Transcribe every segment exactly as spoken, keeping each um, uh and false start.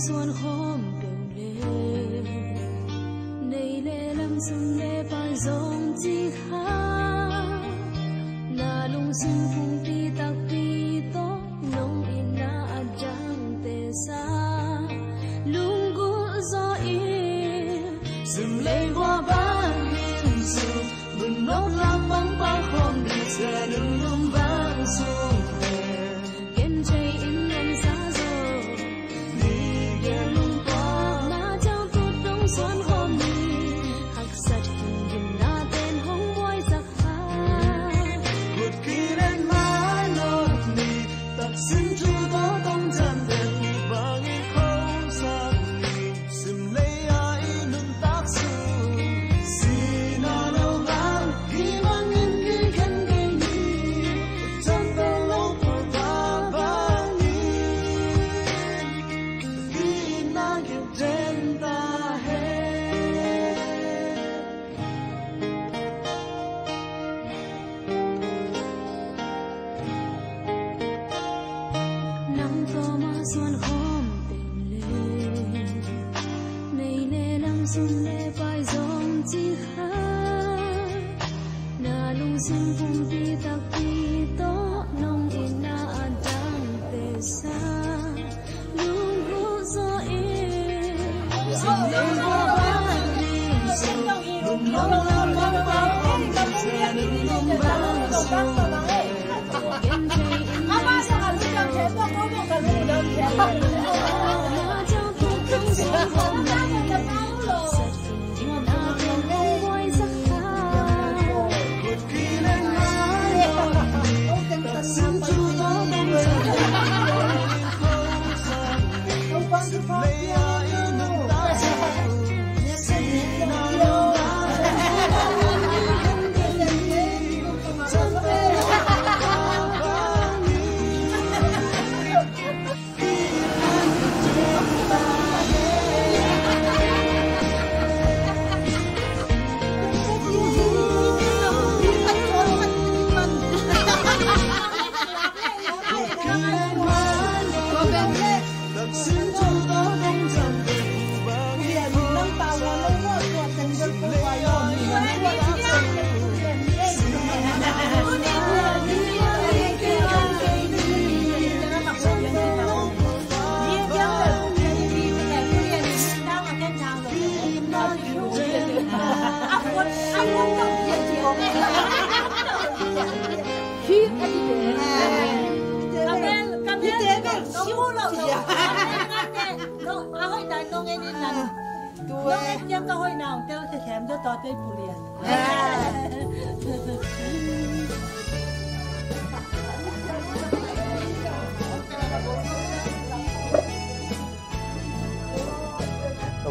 suan khawm peuh le, nei le lam sum le pai zong ci kha, na lungsim pumpi takpi tawh nong itna a dangte sa, lunggulh zaw in, sim lei gua bangin sum, mun nok lam bang pau khawm ding, sia lum lum bang sum le, gen thei in nong sa zaw. Ni gen lungpawh na ciang tut dong suan khawm ni, haksat hing gimna ten hong buaisak kha. Kut kilen manawh ni, taksin thu tawh tong ciang ten bangin khosak ni. Sim lei a i nuntak sung, sihna lo bang, hih bangin kikhen kei ni, ciamteh lo Topa bangin, hih na kiden ta hen. Nang tawh mah suan khawm teng le, nei le lam sum le pai zong ci kha, na lungsim pumpi takpi tawh nong itna a dangte sa,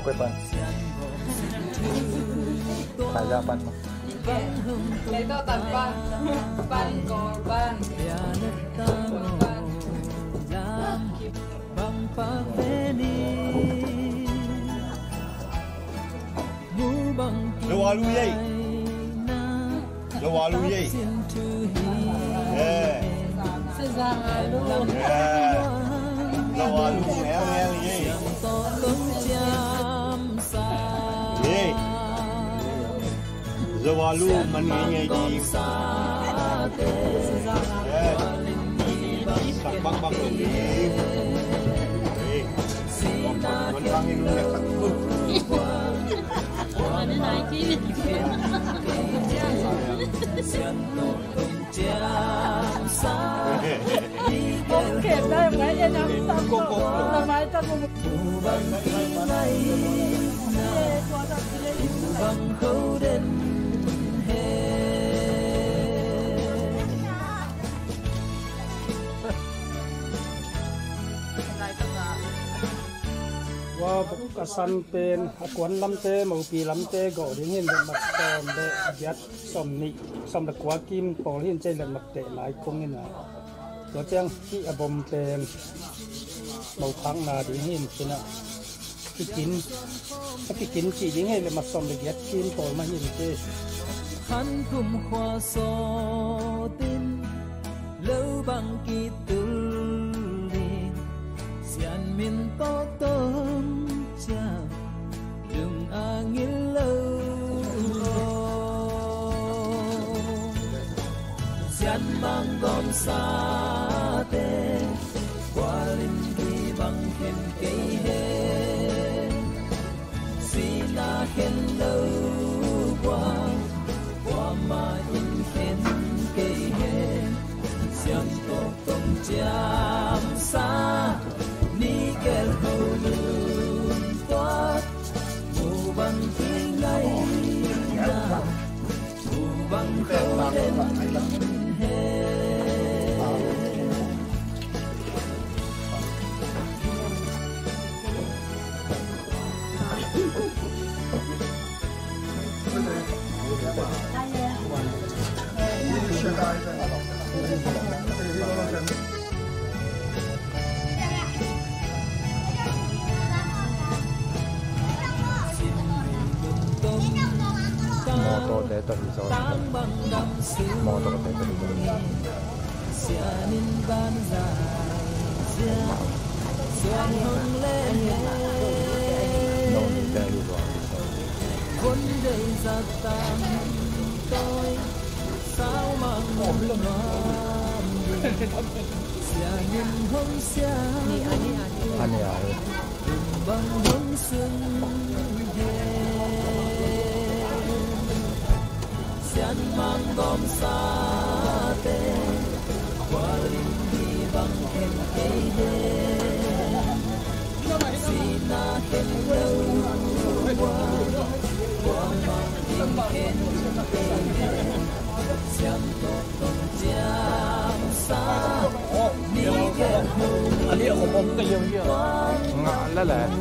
Koi pan. Kaya pan ma. Leto tan pan. Pan kor pan. Pan. Lo alu yei. Lo alu yei. Yeah. Lo alu hel hel yei. Yei. Zo alu man ngei ngei ding. Yei. Sak bak bak lo ding. Yei. Wow, ka san pen a kuan lamte, mopi lamte gawh ding hin, letmat sawm le giat, sawm nih, sawm le kua kim pawl hin, cei letmat teh lai kong in a. Tua ciang hih a bom pen mokhakna ding hin, cina kikin, a kikin cih ding hi, letmat sawm le giat kim pawl mah hin, cei. Khan kum khua sawtin lo bang kitul ding, sian Min tawh tong ciang lung a ngil lo. Sian bang gawmsate, bual in hi bang khen kei he. Sihna khen lo bual, kuamah in khen kei he. Siangtho kong ciamsa, ni gel ho lum tuat, mu bang kingaina, mu bang kho den he. Mawtawte tawh hi zaw. Mawtawte tawh hi zaw. Sian in banza, sian hong le. No ni te hi zaw. Vun dei za tam toi, sao mang nuam. Sian in hong sian. Ani ai. Bang hong sun he. Sian mang gawmsate, kual in hi bang khen kei he. Sihna khen lo bual, kuamah in khen kei he. Siangtho kong ciamsa, ni gel ho lum tuat, mu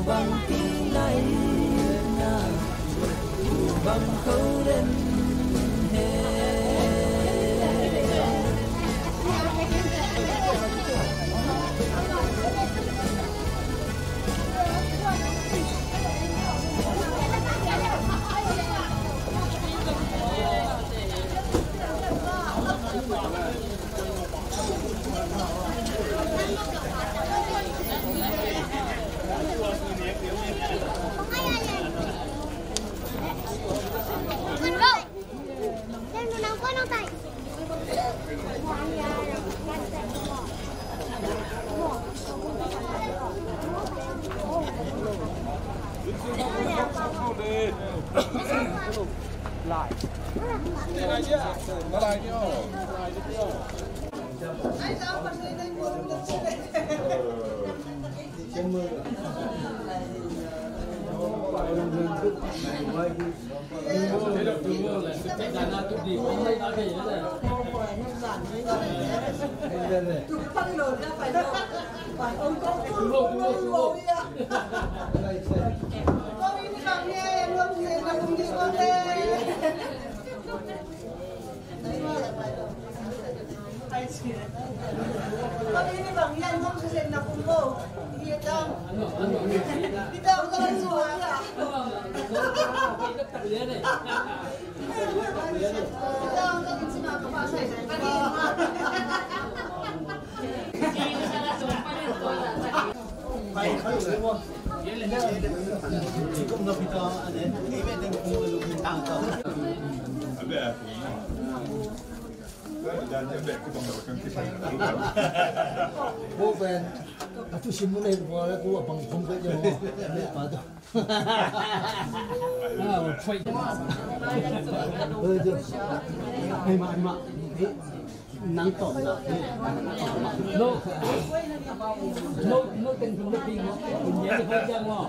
bang kingaina, mu bang kho den he. Ko pen a thusim mun ei ko le ko a bang khom ko jo. Pa to. Hei ma ma. Nang tawh na. No. No, no, ten tung le ping. Kun ye ko jang mo.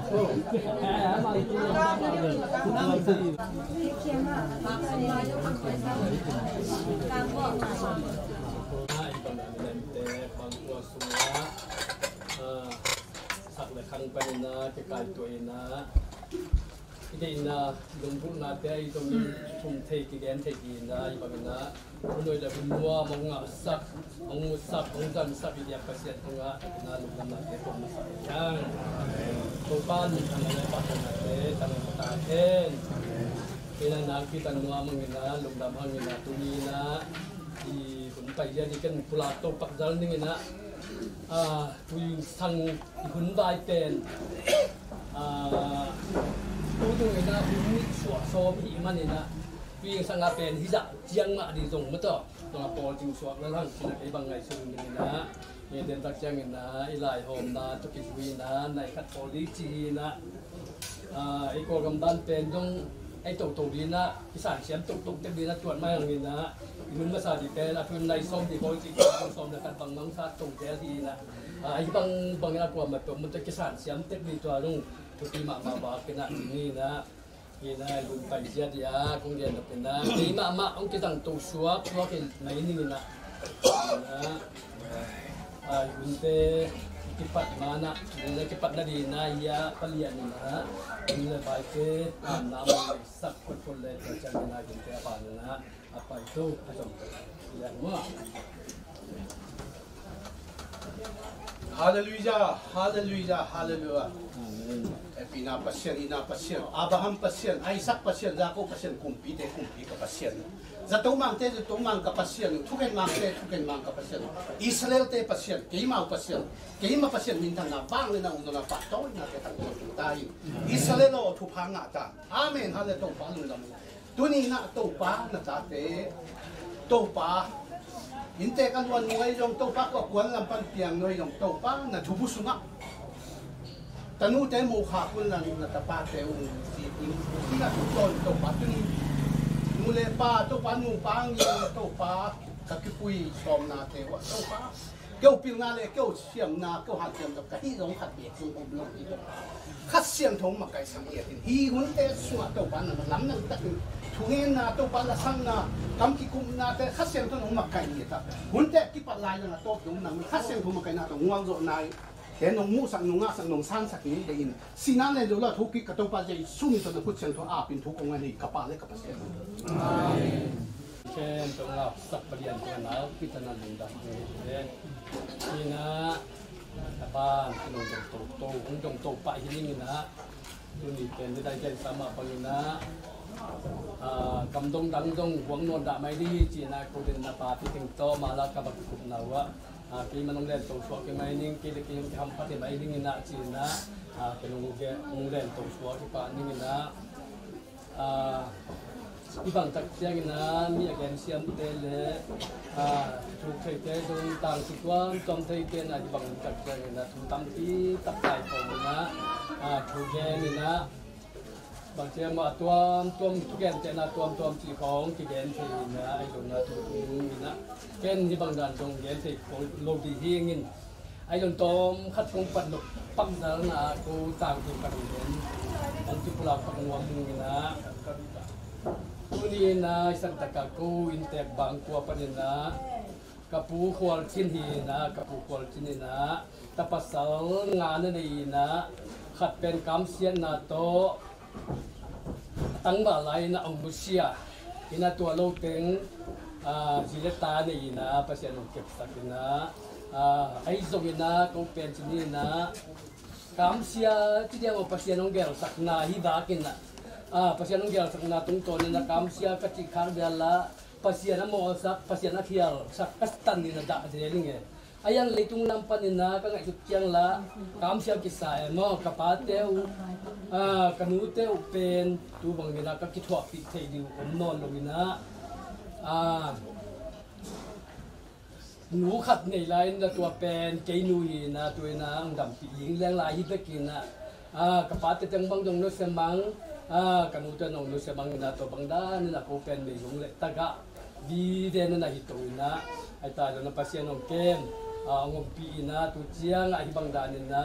Sak le khang panin a kikaituah in a, i deihna lunggulhnate i zong i thum thei, kigen thei dingin a, i bangin a, hun nuai le hun nuam hong ngahsak, hong musak, hong zansak i diak Pasian tungah, i na lungdamnate pom masa hi hang. Topa min thang le pahtawnate tang le ta hen. I na nakpi tak nuam hangin a, lungdam hangin a, tuni in a, i hun pai lian i ken pulak to pak zal ning in a, Ah, tu zingsang i hun vai pen, ah, tu tung in ah hun nih suah sawm i hih manin ah, tu zingsang a pen hih zah ciang mah ding zong maw taw, tua pawl cing suak lel hang ci-in ah kei bang ngaihsun ding in ah, hih den tak ciangin ah i laihawmna tawh kizui in ah nai khat pawl ding ci-in ah, ah, ei Kawlgam dan pen zong ei toto ding in ah, kisan siam toto tek ding in ah tuat mai hang in ah, i nun masa ding pen a thun nai sawm ding bawl ci, sawm le khat bang mang sa to zel hi in ah, ah, hih bang bang in ah kuamah peuh mun tawh kisan siam tek ding tua zong thupi mahmah bak in ah ci ni in ah, hi in ah i lum pai zia ding a kong gen nop in ah, kei mahmah hong kizang to suak suak hi mai ning in ah, hi in ah, ah, i hunte kipat ma-in ah, i hunte kipat nading in ah, hi a palian in ah, hun le vaite, ah, na mah sak kotpon le tua ciangin ah i hunte a pan in ah, a pai to, a zom to. Hi a maw. Halleluijah, halleluijah, halleluijah. Amen. Hehpihna Pasian, itna Pasian, Abraham Pasian, Isaac Pasian, Jacob Pasian, kumpite kumpi ka Pasian. Zato mangte zato mang ka Pasian, thukhen mangte thukhen mang ka Pasian. Israelte Pasian, keimau Pasian, keima Pasian minthanna, vangliatna, umna, pahtawinate tangko tung ta in. Israel aw, thupha ngah ta. Amen. Hallelujah. Topa lungdam. Tuni in ah Topa na tate, Topa inntek a luan nung ahi zong, Topa kua kuan lam pan piang nung ahi zong, Topa na thubu sungah tanute mukhak un la, na tapate un ci in, in ah tu tawn Topa tuni nu le pa, Topa nupa ngin Topa ka kipui sawmnate uh ah Topa keu pilna le keu siamna, keu hanciam tawh ka hih zong khat bek zong om lo hi. Kha Siangtho makaihsak ngiat in, hih hunte sungah Topa nang lamdang takin thungenna, Topa lasakna, kam kikupnate Kha Siangtho nong makaih ngiat a, hunte kipat lai nang a tawp dong nang Kha Siangtho makaihna tawh ngualzawhna te nong muhsak, nong ngahsak, nong sansak ni deih in, sihna len zo lo a thukik ka Topa Jesu min tawh na khut siangtho a apin thu kong ngen hi, ka Pa le ka Pasian. Amen. Khen tong lau sak padian ko nau kita na lungdam ko ni. Ina apa kinong dong to to, hong dong to pa hi ning ina. Tuni pen di dai ken sama pang ina. Ah, kam dong dang dong huang non da mai di ci ina ko din na pa pi ting to ma la ka bak kup na wa. Ah, ki manong len to suak ki mai ning ki de ki hong ki ham pa ti mai ning ina ci ina. Ah, kinong ge hong len to suak ki pa ning ina. Ah, i bang tak ciangin ah mi a gen siamte le, ah, thuk theite zong tangsi tuamtuam theite na i bang tak ciangin ah thu tampi tak tai pawm in ah, ah, thu gen in ah, bang ciang mah tuamtuam thugente na tuamtuam ci khawng kigen thei in ah, ai zong na thu in ah, ken hi bang dan zong gen thei khawng lo di hi ngin. Ai lon tawm khat kong pat lo pak zal na ko tang ko ka dong den. An ti pula pak nuam ning ina. Tuni ina i san taka ko inntek bang kua pan ina. Ka pu Khual Cin hi ina, ka pu Khual Cin ina. Ta pasal nga na nei ina. Khat pen kamsiatna tawh tangval lai ina ong nusia ina tua lo teng, ah, zi le ta nei ina Pasian ong kepsak ina, ah, ahi zong ina ko pen ci ni ina kamsia ci diang aw Pasian ong gelsakna hi vak ina, ah, Pasian ong gelsakna tungtawn ina kamsia ka cih khak dial a Pasian a mawlsak, Pasian a khialsak ka tan ina dah zel ing e. A ian leitung lam panin ah ka ngaihsut ciang lah kamsiam kisa e maw, ka pate uh, ah, ka nute uh pen tu bangin ah ka kithuahpih theih ding uh om nawn lo in ah, ah, nu khat nei lai in ah tua pen kei nu hi in ah tu in ah ang dampih ing leng lai hi bek in ah, ah, ka pate teng bang dong nusia mang, ah, ka nute nong nusia mang in ah tua bang dan in ah ko pen mei zong leh tagah vive na na hi to ina, ai ta lo na Pasian ong kem, ah, ong ompih ina tu ciang ah hi bang dan ina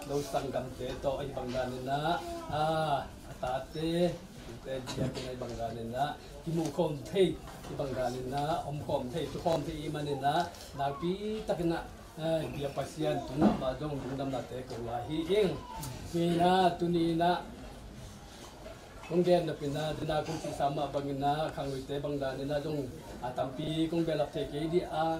lo sanggamte tawh hi bang dan ina, ah, a tate te dia kina hi bang dan ina kimu khawm thei, hi bang dan ina om khawm thei, tu khawm thei i man ina nakpi tak ina, ah, bia Pasian tungah mah zong lungdamnate ko lai hi ing. Ina tuni ina Kong gen nop ina, dena kong cihsa mah bangin ah, khangluite bang dan ina zong a tampi kong belap thei kei dih a,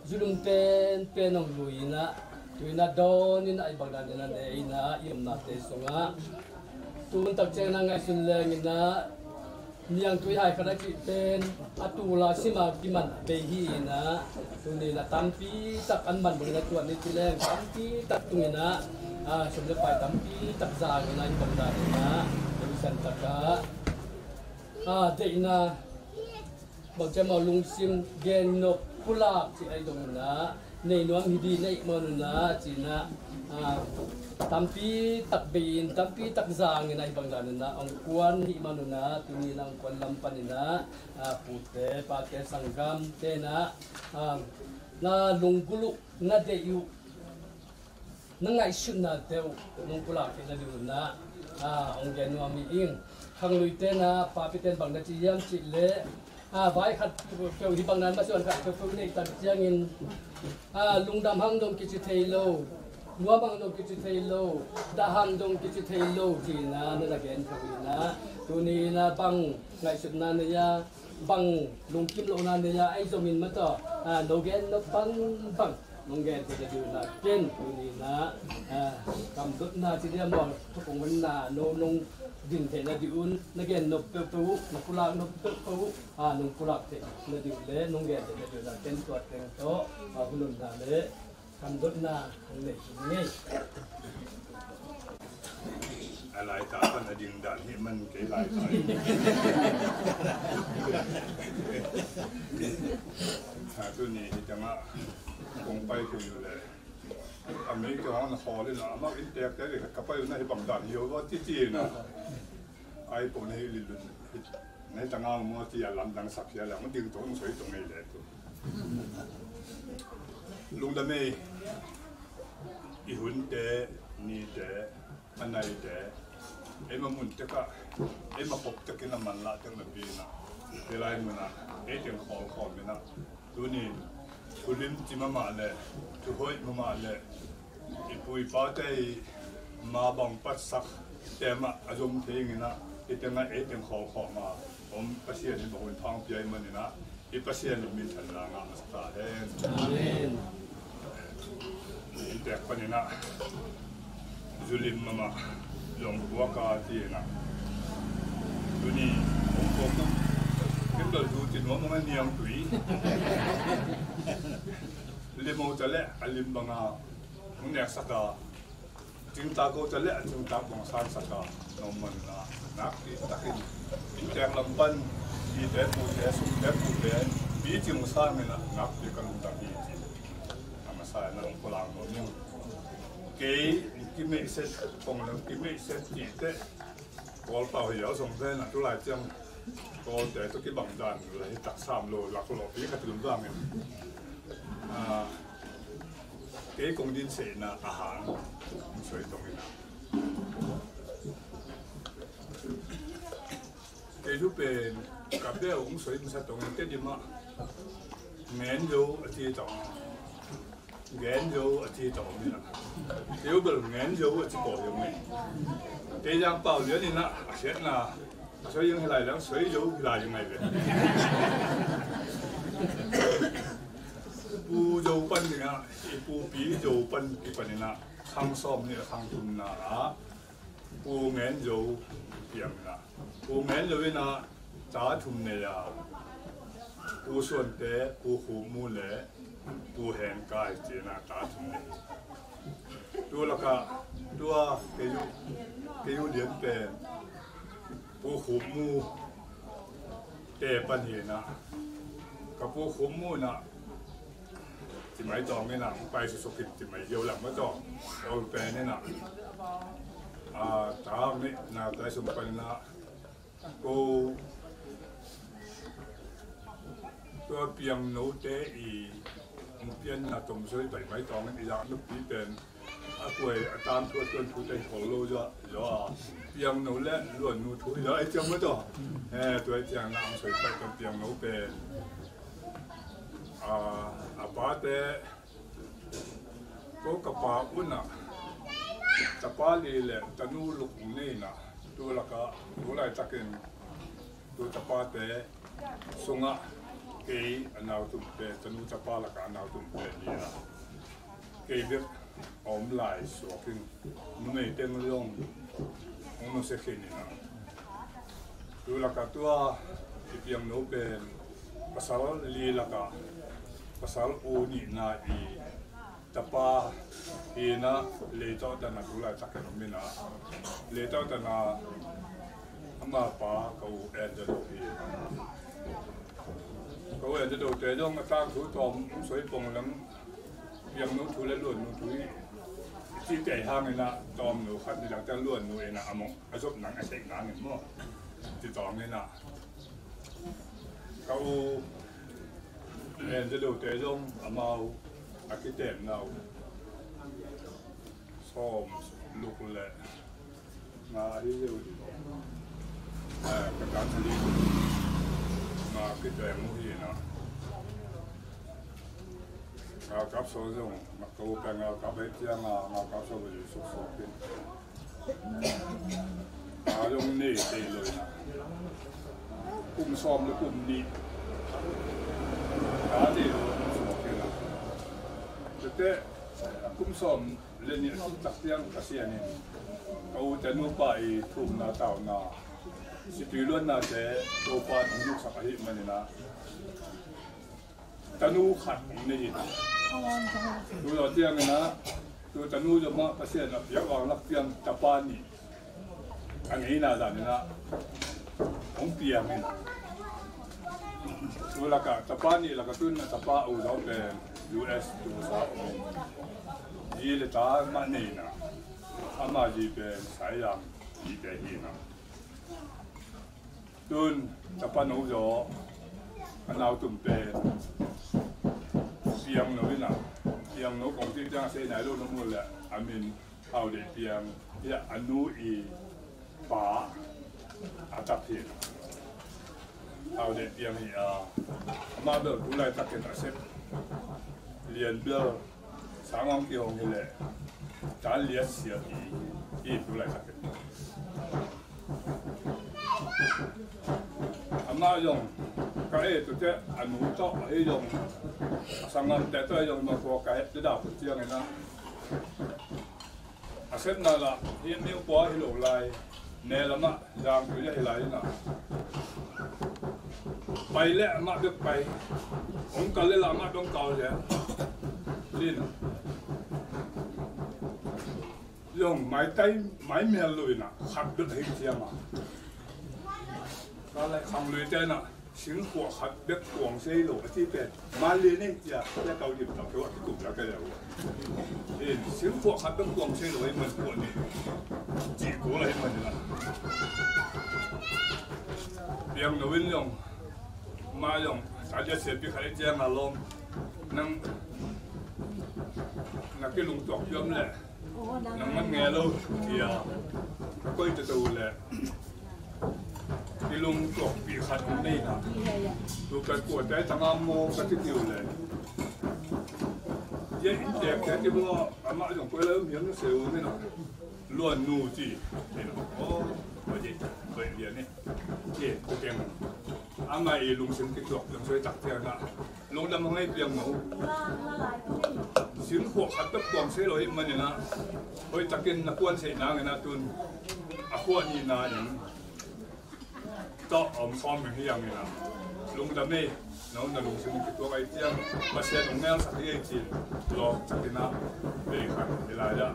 zulum penpen hong lui ina, tu ina dawn ina, i bang dan ina ne ina, i omnate sungah. Tun tak ciang ina ngaihsun leng ina, Niangtui hai khat a cih pen a tul a sim a kiman bei hi in ah, tuni in ah tampi tak an man bangin a tuat ni ci leng tampi tak tung in ah, sum le pai tampi tak zang in ah, hih bang dan in ah, hih san tak ah, deihna bang ciang maw lungsim gennop pulak cih ahi zongin ah, nei nuam hi ding na hih manun ah ci in ah, tampi tak bei in, tampi tak zang in ah, hih bang dan in ah hong kuan hih manun ah, tuni in ah hong kuan lam panin ah, pute pate sanggamte in ah, na lunggulh uh, na deih uh, na ngaihsutnate uh nong pulak theihna ding un ah, hong gen nuam hi ing. Khangluite in ah, papite in bang na ci hiam cih leh, vai khat peuh, hih bang dan masuan khat peuhpeuh neih tak ciangin, lungdam hang dong kici thei lo, nuam hang dong kici thei lo, dah hang dong kici thei lo ci in ah na na gen peuh in ah, tuni in ah bang ngaihsutna nei a, bang lungkim lohna nei a, ahi zongin mataw, no gennop bangbang nong gen theihna ding un ah, ken tuni in ah, kamdotna ci diam maw, thukong manna no nong din theihna ding un, na gennop peuhpeuh uh, na pulak nop peuhpeuh uh, nong pulak theihna ding uh le nong gen theihna ding un ah, ken tua teng tawh hun nopna le kamdotna hong nei hi ing. A laitak pan a ding dan hi man kei laitak. Tuni hi tangah kong pai kei uh le, a mei kei hong na khawl in ah, amau inntekte le ka pai uh na hih bang dan hi uh a, ci ci in ah. Ai pawh na hi lilun, na hi tangah maw ci a lamdang sak hi a le, hong ding tawh hong soi tawh ngei le tu. Lungdam ei, i hunte, nite, a naite, eima mun tekah, eima khop tekin a manlah tek napi in ah, hih lai mun ah ei teng khawlkhawm in ah, tuni in thulim ci mahmah le, thuhoih mahmah le, i pu i pate i ma bang patsak te mah a zom thei ing in ah, hih tengah ei teng khawlkhawm a om Pasian in bang hun thang pia ahih manin ah, i Pasian in minthanna ngah masa ta hen. Amen. Inntek panin ah zu lim mahmah, zong puak a ci in ah, tuni hong puak tu, lim bel zu ci nuam hong a niangtui. Lim o ta leh a lim bang a hong neksak a, cingtak o ta leh a cingtak bang sansak a, na om man in ah nakpi takin inntek lam pan pite pute, sungte pute picing sang in ah nakpi ka lungdam hi ci. A masa in ah hong pulak nuam ing. Kei kimeihset, kong leng kimeihset cih teh, Kawlpau hi a, song ven a, tu lai ciang Kawlte tawh kibang dan la hi tak sam lo, lak lawhpi khat i lum vangin, kei kong din sehna a hang hong soi tong in ah, kei thu pen ka beh hong soi masa tong in, Tedim ah ngen zo a ci tawh, gen zo a ci tawh om in ah, kei bel ngen zo a ci kawh hi om in. Kei Zangpau lian in ah a khiatna, a soi zong hi lai leng soi zo hi lai zong hi ve. Pu zo pan ding ah, i pupi zo pan kipan in ah, khang sawm nih khang thumna ah Pu Ngen Zo piang in ah, Pu Ngen Zo in ah ta thum nei a, Pu Suante, Pu Khum Mu le Pu Hen Kai ci in ah ta thum nei. Tu lakah tua kei uh, kei uh lian pen Pu Khum Mu te pan hi in ah, ka Pu Khum Mu in ah, cimai tawng in ah, pai susuk in cimai hiau lam ma tawng ol pen in ah, ta nih na tai sum pan in ah, ko tua piang note i pianna tom soi pai mai tawng in i zak nupi pen a kuai a tam thu a tuan thu te khol lo zaw zaw a, piang no le luan nu thu zaw ai ciang ma tawh. Tua ciang na ang soi pai tawng piang no pen a, a pate, ko ka pa un ah tapa li le tanu luk nei in ah, tu lakah tu laitakin tu tapate sungah kei a nau tum pen, tanu tapa lakah a nau tum pen hi a, kei bek a om lai suak in, numei teng zong hong nusia khin in ah, Tu lakah tua i piangno pen pasal li lakah pasal u nihna i tapa hi-in ah, leitawh tanah tu laitakin om in ah, leitawh tanah ama pa ka u Enzado hi. Ka u Enzado te zong a tangthu tawm soi pong lam piangno thu le luannu thu hi. I cihte hangin ah tawmno khat ni dangte luannu in ah a mong a zop nang a theih nangin maw, ci tawngin ah ka u Enzado te zong amau a kitemna uh sawm luk le nga ahi zeu ding. Ka kan thali nga kitem uh hi na. Nga kap so zong nga ko pe nga kap ai tia nga nga kap so bali suk so kin. Nga zong nei tei lo na. Kum sawm le kum ni. Nga nei lo kum sawm kin na. Tete kum sawm le ni a tak tiang ka sian in ka u te nupa i thumna tauna situi luanna te Topa nung nuksak ahi manina tanu khat nei hi. Tu lo tiang ina tu tanu zoma Pasian a piak wang lak tiang tapa ni a ngeina dan ina hong piang ina. Tu laka tapa ni laka tun a tapa u zau pen U S tu sa om. Zi le ta ma neina ama zi pen Saizang zi te hina. Tun tapa no zaw a nau tum pen piang no ina piang no kong ti tiang sei nai lo no mu le a min Hau Dei Piang hi a, a nu i pa a tak hi. Hau Dei Piang hi a, amah bel tu laitakin a sep lian bel sang ang kihong hi leh tan liat sia hi, hi tu laitakin. Amah zong ka e tute a nu tawh ahi zong a sanggamte tawh ahi zong mangkua ka het deda put ciangin ah a sepna lah hi mi upua hi lo lai. Ne lamah zangpui a hi lai ina pai le amah bek pai. Hong kal le lah amah dong kal le lin zong maitai mai mial lo ina khat bek hi ciama. Ka lai khang lui te na singkhuah khat bek kuang sei lo a ci pen Mali nei cia cia kau dim tak keu a kikum la ka leu. Singkhuah khat bek kuang sei lo a i man kuah ni. Ci kua la i man ni la. Piang lo in zong ma zong sa dia sia pi khat i cia nga lom. Nang na kilung tuak piam le nang man nge lo cia ka koi ta to le. Kilung tuakpih khat hong nei na. Tuka kuate tanga maw ka kitiu le. Ye in tek te ti maw amah zong koi la um hiam na seu ni na. Luan nu ti ni na. Oh, koi ye koi ye ni. Ye kuteng. Amah i lungsim kituak zong soi tak tiang na. Lungdam hong ei piang no. Singkhuah khat pek kuang sei lo hi manin ah hoih takin na kuan sei nangin ah tun a khuah nihna in tawh a om sawm hi hangin ah lungdam ei. No na lungsim kituak ei tiang Pasian hong ngelsak hi ei cin lawk takin ah bei khat hi lai ah.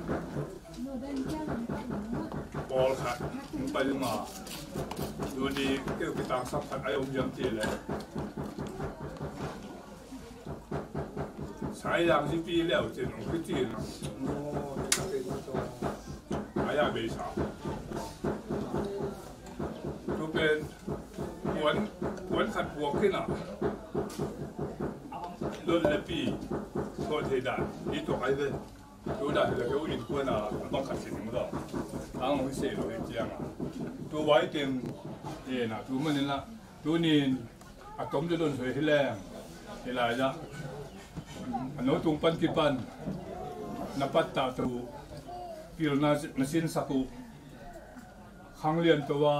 Pawlkhat hong pai ma tuni keu kitangsap khat ai om hiam ti le. Saizang zipi leu cin hong kici na. Ai a beisa tu pen puan puan khat puak kina. Lot le pi thot thei dan hi tuak ai ve. Tu dan hi la keu in kuan a bang khat sin ding lo. Ang hong sei lo hi tiang a. Tu vai teng e na tu manin la. Tunin a tom dudun soi hi leng hi lai la. A no tung pan kipan na pat ta tu pil na na sin sak uh. Khang lian to a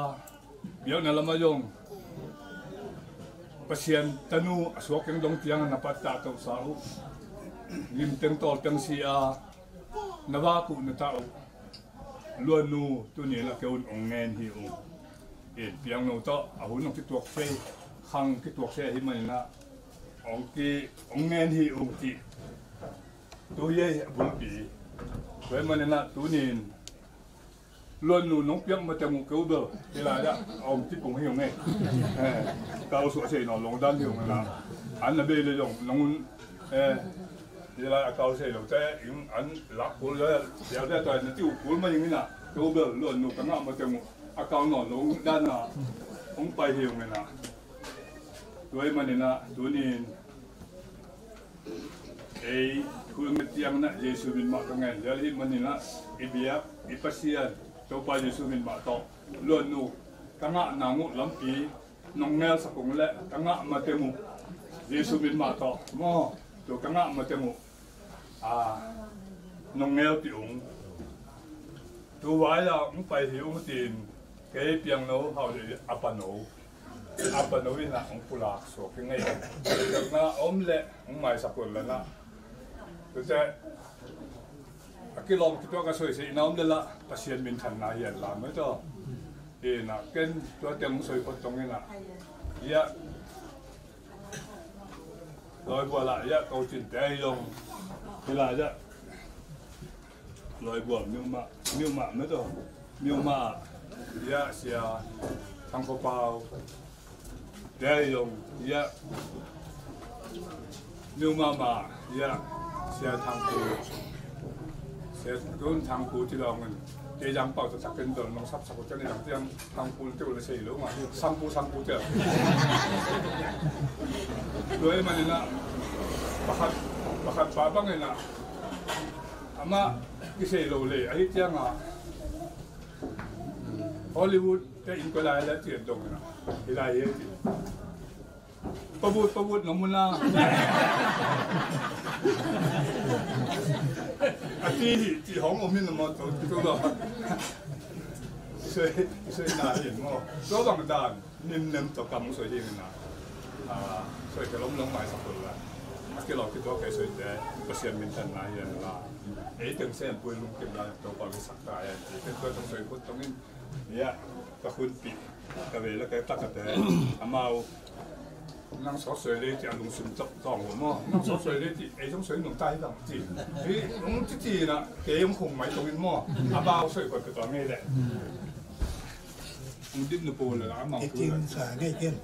biakna lamah zong Pasian tanu a suak keng dong tiang na pattah tohsa uh. Lim teng tawl teng si a na vak uh na tah uh. Luannu tuni la keu un ong ngen hi uh. In piangno tawh a hun hong kituak thei, khang kituak thei ahih manin ah hong ki, hong ngen hi ung ci. Tu hi a bulpi. Tua ahih manin ah tuni-in Luannu nong piak mateng uh keu bel hih lai-ah a om cipung hi ung e. Kal suah thei nawn lo dan hi ung inah, an na bei le zong nong un, hih lai a kal thei lote in an lak kul le, siate tua na ci uh kul mah ing inah, keu bel Luannu ka ngah mateng uh a kal nawn lo dan ah hong pai hi ung inah. Tua ahih manin ah tuni-in ei thu i nget ciangin ah Jesu min mah ka ngen lel ahih manin ah, i biak i Pasian Topa Jesu min mah tawh Luannu ka ngah nang uh lampi nong ngelsak ung le, ka ngah mateng uh Jesu min mah tawh maw, tua ka ngah mateng uh, a, nong ngelpih ung. Tu vai-ah hong pai hi ung, tiin kei piangno hau le a pano, a pano inah hong pulak suak hi ngei. Piakna om le hong maisak un la nah. Tute a kilawm kituak a soisei na om le lah Pasian minthanna hi an lam mai taw. Inah ken tua teng hong soi phot tong inah, ia, Lawibual ah ia, kocinte ahi zong hih lai-ah Lawibual miumah, miumah mah taw, miumah ia Sia Thang Kho Pau te ahi zong ia, miumah mah ia Sia Thang Kho, Sia Thang Kho ci lo ngun. Kei zang pau taktak ken dol nong sapsak uh ciang, i zang ciang Thang Kho te uh le sei lo mah, Sang Kho, Sang Kho te. Tua ahih manin ah pakhat, pakhat pa bang inah amah kisei lo le ahih ciangah Hollywood te in koi lai le cian dong inah, hih lai hi ci. Pabut, pabut, nong mun a. A ci hi, ci hong om in a maw, to, to lo. Soi, soi na hi maw. Tua bang dan, nim nem to kam soi hi na. A, soi ka lom lom mai sa pul la. A ki lo ki to kai soi te, Pasian minthanna hi la. Ei teng sem pui lung kim la, to pa ki sak ta ya. Ei teng to tong soi put tong in. Ya, ka hun pi. Ka ve la ka tak ka te. Amau. Nang sawt soi le ci a lungsim tawng ho maw? Nang sawt soi le ci, ei zong soi nung tai dang ci. Hi, nung ci ci na, kei zong khong mai tong in maw? A bau soi koi ka tawng ngei le. Nung dim na po le la, a mang tu le. Kei kim sa ngei ken.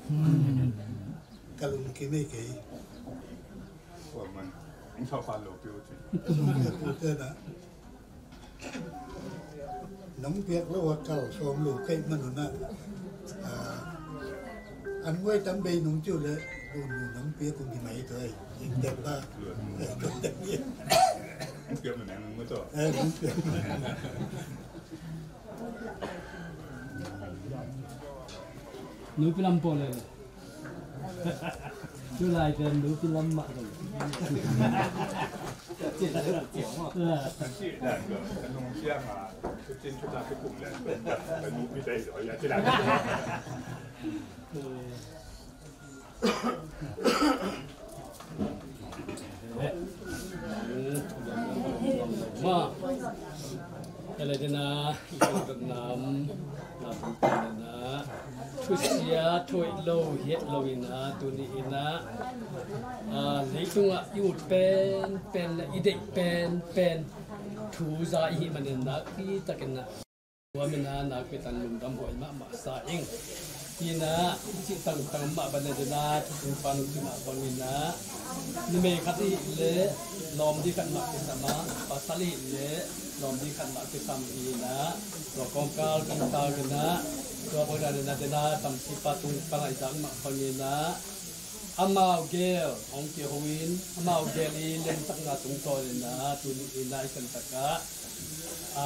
Ka lung kim ei kei. Kua man, nung sa fa lo piu ci. Nung sa pu te na. Nong piak lo a kal sawm lo kei manun ah, ah, an guai tam bei nong ciu le, dun nu nong piak kong ki mai toi. Ing tek ba. Eh, kong tek ye. Nong piak manang nong to. Eh, nong piak. Nong piak lam po le. Tulai pen lu ti lam mah dong. Ma. Kala dena, ikal nam, nam dena. Thusia thoih lo, hiat lo ina, tuni ina, ah, leitungah i ut penpen, i deih penpen thu za ihi manin nakpi takin na. Tua mina nakpi takin lungdam huai mahmah sa ing. Ina, i cih tangtang mah bana dena, thutung pan u cih mah bang ina. Numei khat i hih leh lawm ding khat mah kisam a, pasal i hih leh lawm ding khat mah kisam hi ina. Tua kawmkal kawmkal ina, tua bang ina dena, dena tampi pa tung pan a i zak mah bang ina. Amau gel hong kiho in, amau gel i lemsakna tungtawn ina, tuni ina i kan takah, a,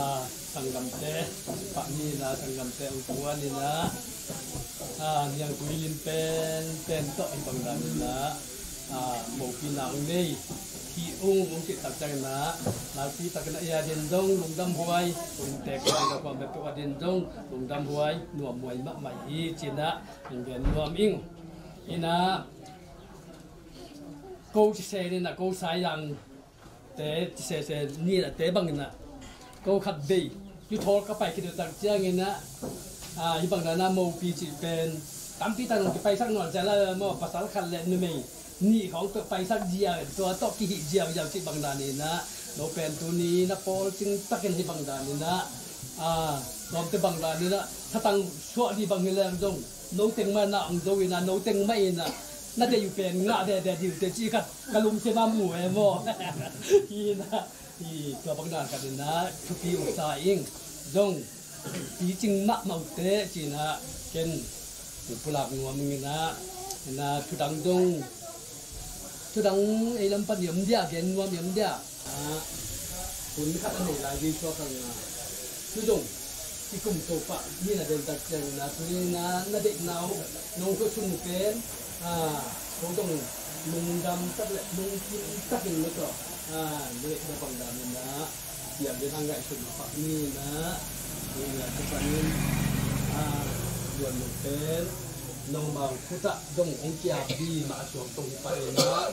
sanggamte, pahni ina, sanggamte hong kuan ina, a, niangtui lim penpen tawh hi bang dan ina, a, mopina hong nei hi ung, hong cih tak ciang ina, nakpi tak ina i a din dong lungdam huai, hong tek huai, na kuam bek a din dong lungdam huai, nuam huai mahmah hi ci ina, hong gen nuam ing. Ina, ko ci se ina, ko Saizang te, ci sese ni na te bang ina. Ko khat bei, yu thol ka pai khit tak ciang ina. Ah, hih bang dan a mopi cih pen tampi tak nong kipaisak nawn zel a maw, pasal khat le numei nih khawng paisak ziau, tua tawh kihih ziauziau cih bang dan in ah, no pen tuni na pawl cing takin hih bang dan in ah, ah, lawmte bang dan in ah, thatang suah dih bang hi leng zong, no teng mah na ong zo in ah, no teng mah in ah, na deih uh pen ngah dede dih uh teh cih khat ka lungsim a mu e maw. Hi in ah, hi tua bang dan khat in ah thupi uh sa ing. Zong picing mahmah uh teh ci in ah, ken pulak nuam ing in ah, in ah thudang zong, thudang ei lam pan i om dia, gen nuam i om dia. Ah, hun khat a nei lai ding suak ang a, tu zong i kum Topa mi na den tak ciang in ah, tu in ah na deihna uh nong thusun uh pen, ah, ko zong lungdam tak le lungkim takin na tawh, ah, na deihna bang dan in ah, piang den a ngaihsun pak ni in ah, ni in ah, tu panin, ah, luan luk pen nomau khut ah zong hong kiam dih mah a suang tong hi pah in ah,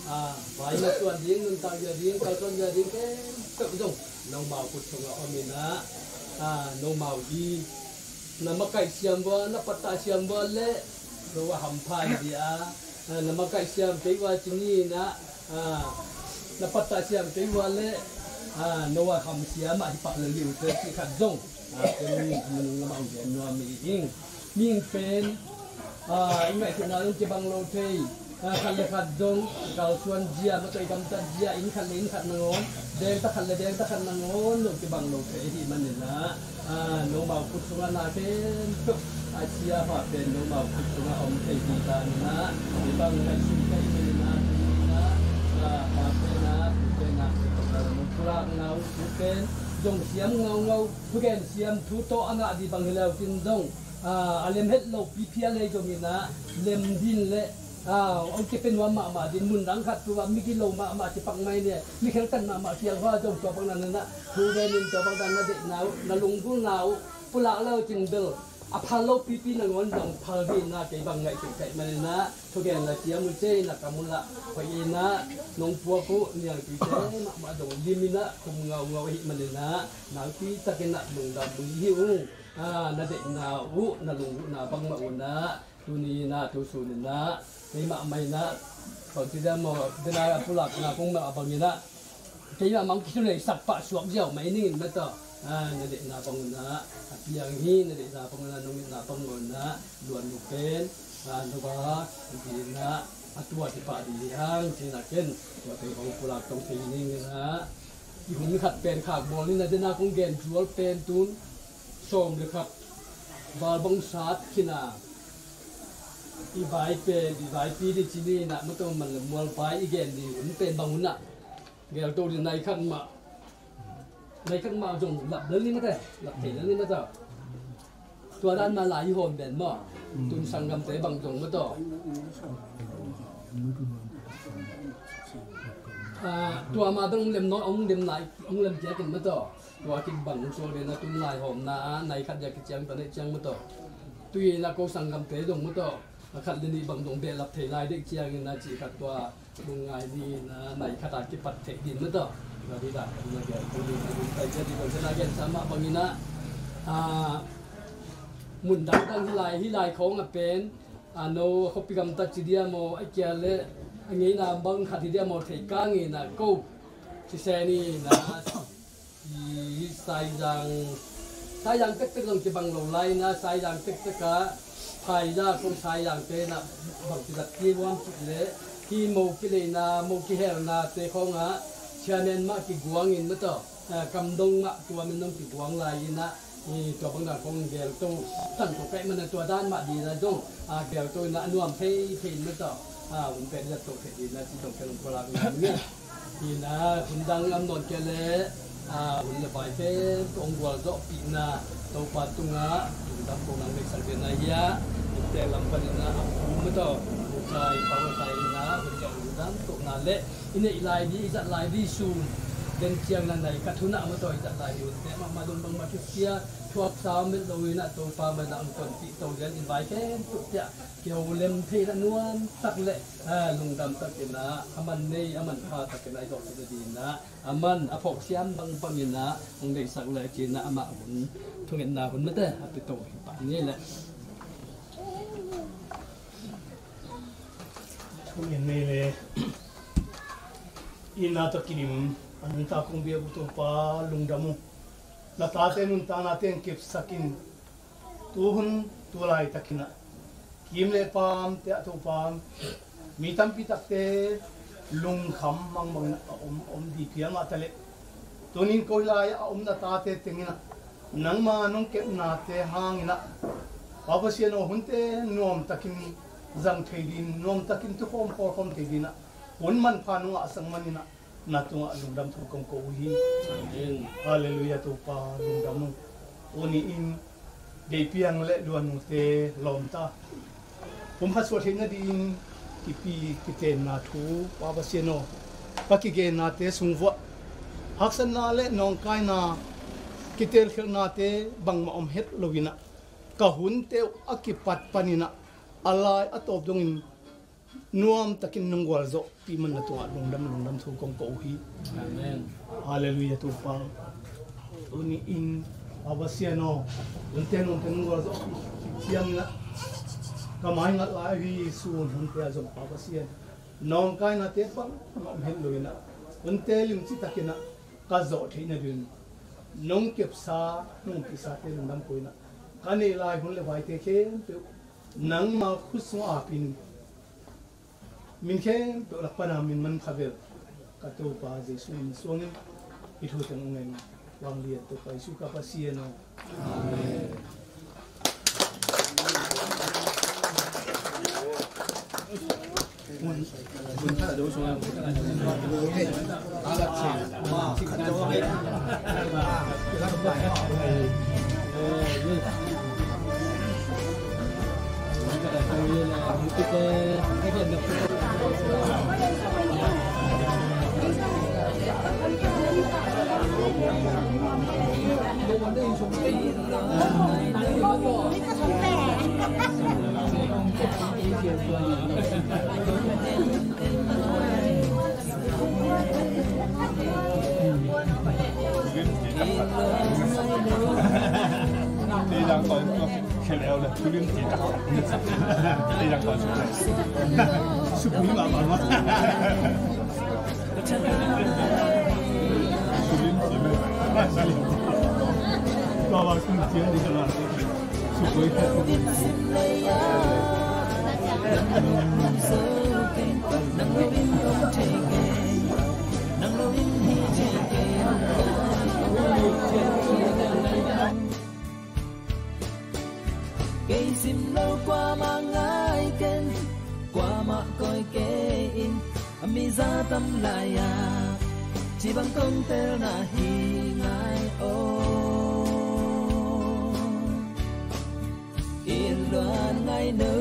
ah, vai na tuan ding, nuntak zia ding, kalsuan zia ding khempeuh zong nomau khut sungah om in ah, ah, nomau i na makaih siam vua, na pattah siam vua leh no a hampha in dih a, ah, na makaih siam kei vua ci ni in ah, ah, na pattah siam kei vua leh, ah, no a hamsia mah hi pah le liu te cih khat zong, ah, ken minung lamah ong gen nuam hi ing. Mihing pen, ah, i ngaihsutna zong kibang lo thei. Ah, khat le khat zong kalsuan zia, matawi gamtat zia, inn khat le inn khat nangawn, dengta khat le dengta khat nangawn zong kibang lo thei ahih manin ah, ah, nomau khut sungah na khempeuh a sia pha pen nomau khut sungah om thei ding dan in ah, i bang ngaihsun thei manin ah, tu in ah, ah, pa pen ah, pu pen ah, pulakna uh pen zong siam ngaungau, thugen siam thu tawh a ngah dih bang hi leu cin zong, ah, a lem het lo pipi a lei zong in ah, lem din le, ah, ong kipia nuam mahmah din, mun dang khat tu ah mi gilo mahmah kipak mai ne, mi kheltan mahmah kiang hua zong tua bang dan in ah, thu gen in tua bang dan na deihna uh, na lunggulhna uh pulak leu cin bel a phal lo pipi nangawn zong phal dih in ah, kei bang ngaihsut ka hih manin ah, thugen la siam uh cei na kam uh lah hoih in ah, nong puak uh niangtuite mahmah zong lim in ah, khum ngaungau ahih manin ah, nakpi takin ah lungdam uh hi ung. Ah, na deihna uh, na lunggulhna bangmah un ah, tuni in ah, tu sun in ah, keimah mah in ah, bangci dia maw, dena a pulakna kong mah a bang in ah, keimah mah hong kisuneisak pah suak ziau mai ning in mataw. Ah, na deihna bang un ah, a piang hi, na deihna bang un ah, nong itna bang un ah, luan nu pen, ah, no ba, hong ki in ah, a tua kipah dih hi hang, ci in ah ken, tua teng hong pulak tong thei ning in ah, i hun khat pen khak bawl ni in ah, dena kong gen zual pen tun, sawm le khat val bang sat khin a, i vai pen, i vaipi dih ci ni in ah, mataw man le mual vai i gen dih hun pen bang un ah, gelto dih nai khat mah, nai khat mah zong lap lel ni mataw, lap thei lel ni mataw. Tua dan mah lai i hawm den maw. Tun sanggamte bang zong mataw. Ah, tua mah dong lem nawn, ong lem lai, ong lem kiak in mataw. Tua kibang sual den a tun lai hawmna ah, nai khat zia kiciang ta neih ciang mataw. Tui in ah ko sanggamte zong mataw, a khat le nih bang zong behlap thei lai deih ciangin ah, cih khat tua lungngai ni in ah, nai khat a kipat theih din mataw. Tua di dah na gen, tu din a dun tai zia di bang zia na gen sa mah bangin ah, ah, mun dangdang hi lai, hi lai khawng a pen, ah, no a khuapi gamtat ci dia maw, a kia le a ngeina bang khat hi dia maw, thei kang in ah ko ci se ni in ah, i Saizang, Saizang tektek zong kibang lo lai in ah, Saizang tektek ah phaiza ko Saizang te in ah bang kizat ki nuam cih leh, hi mo kileina, mo kihelna te khawng ah chairman mah kiguang in mataw, ah, kam dong mah tua min dong kiguang lai in ah, i tua bang dan khawng gelto, tan ko kaih man ah tua dan mah ding ah zong, ah, gelto in ah a nuam phei phei in mataw, ah, hun pek zat to phei ding ah ci zong ken ong pulak nuam ing. Hi in ah, hun dang am nawn kei leh, ah, hun le vai khempeuh hong gualzawhpihna, Topa tungah lungdam kohna hong neihsak den ahi a, inntek lam panin ah a pu mataw, pu Khai, pa Khai in ah, hun le hun dang kohna le i neih lai ding, i zat lai ding sun, Den ciang na nai khat hun ah matawi zat lai hi un teh, mahmah dong bangmah kisia, thuaksa om met lo in ah Topa mai na ang ton cih to lian in vai khempeuh teh kiho lem thei na nuam tak le, ah, lungdam tak in ah, a man nei, a man pha tak in ah i zawh thei na ding in ah, a man a phawk siam bangbang in ah hong deisak le ci in ah, amah hun thungetna hun mate a pia to hi pah ni le. Thungen nei le. Itna tawh kidim a nungta kong biak uh Topa, lungdam uh. Na tate nuntakna teng kepsak in, tuhun tu laitakin ah kim le paamte ah Topa, mi tampi takte lungkham mangbangin a om, om dih piang ah ta leh, tunin koi lai-ah a om na tate tengin ah nangma nong kepnate hangin ah, Pa Pasian aw, hunte nuamtakin zang thei dingin, nuamtakin tukhawm khawlkhawm thei dingin ah hun manpha nong ngahsak manin ah na tungah lungdam thu kong ko uh hi. Amen. Halleluiah, Topa lungdam uh. Tuni in deipiang le luanute lawmta pumkhat suah theih nadingin kipi kitenna thu, Pa Pasian aw, ka kigennate sung vuah haksatna le nawngkaina, kitelkhialhnate bangmah om het lo in ah, ka hunte uh a kipat panin ah a lai a tawp dongin nuamtakin nong gualzawhpih man na tungah lungdam, lungdam thu kong ko uh hi. Amen. Halleluiah, Topa. Tuni in Pa Pasian aw, hunte nuamtakin nong gualzawhpih ciangin ah ka mai ngat lai uh hi. Sun hunte ah zong Pa Pasian, nawngkainate bangmah om het lo in ah, hunte limci takin ah ka zawh theih nadingin nong kepsa, nong ompihsate lungdam ko in ah, ka neih lai hun le vaite khempeuh nangma khut sungah apin, min khempeuh lak pana min manpha vel ka Topa Jesuh min suangin hih thu teng ong ngen. Vanglian Topa Jesuh ka Pasian aw. Amen. Kei sim lo kuamah ngai ken, kuamah koi kei in, a miza tam lai-ah ci bang kong telna hi ngai aw. I luan ngai no.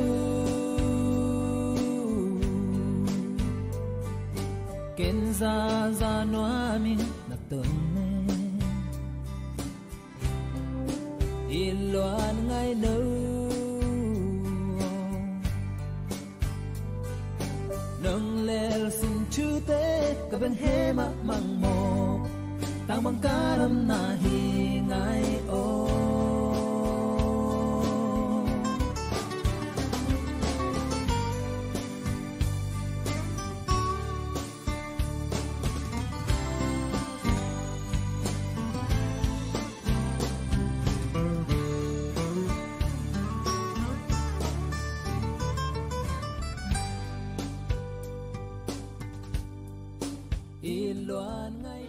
Ken zaza nuamin na tun ne. I luan ngai no. Nong lel sin thute ka beng he mahmah maw. Tang bang ka damna hi ngai aw. I luan ngai.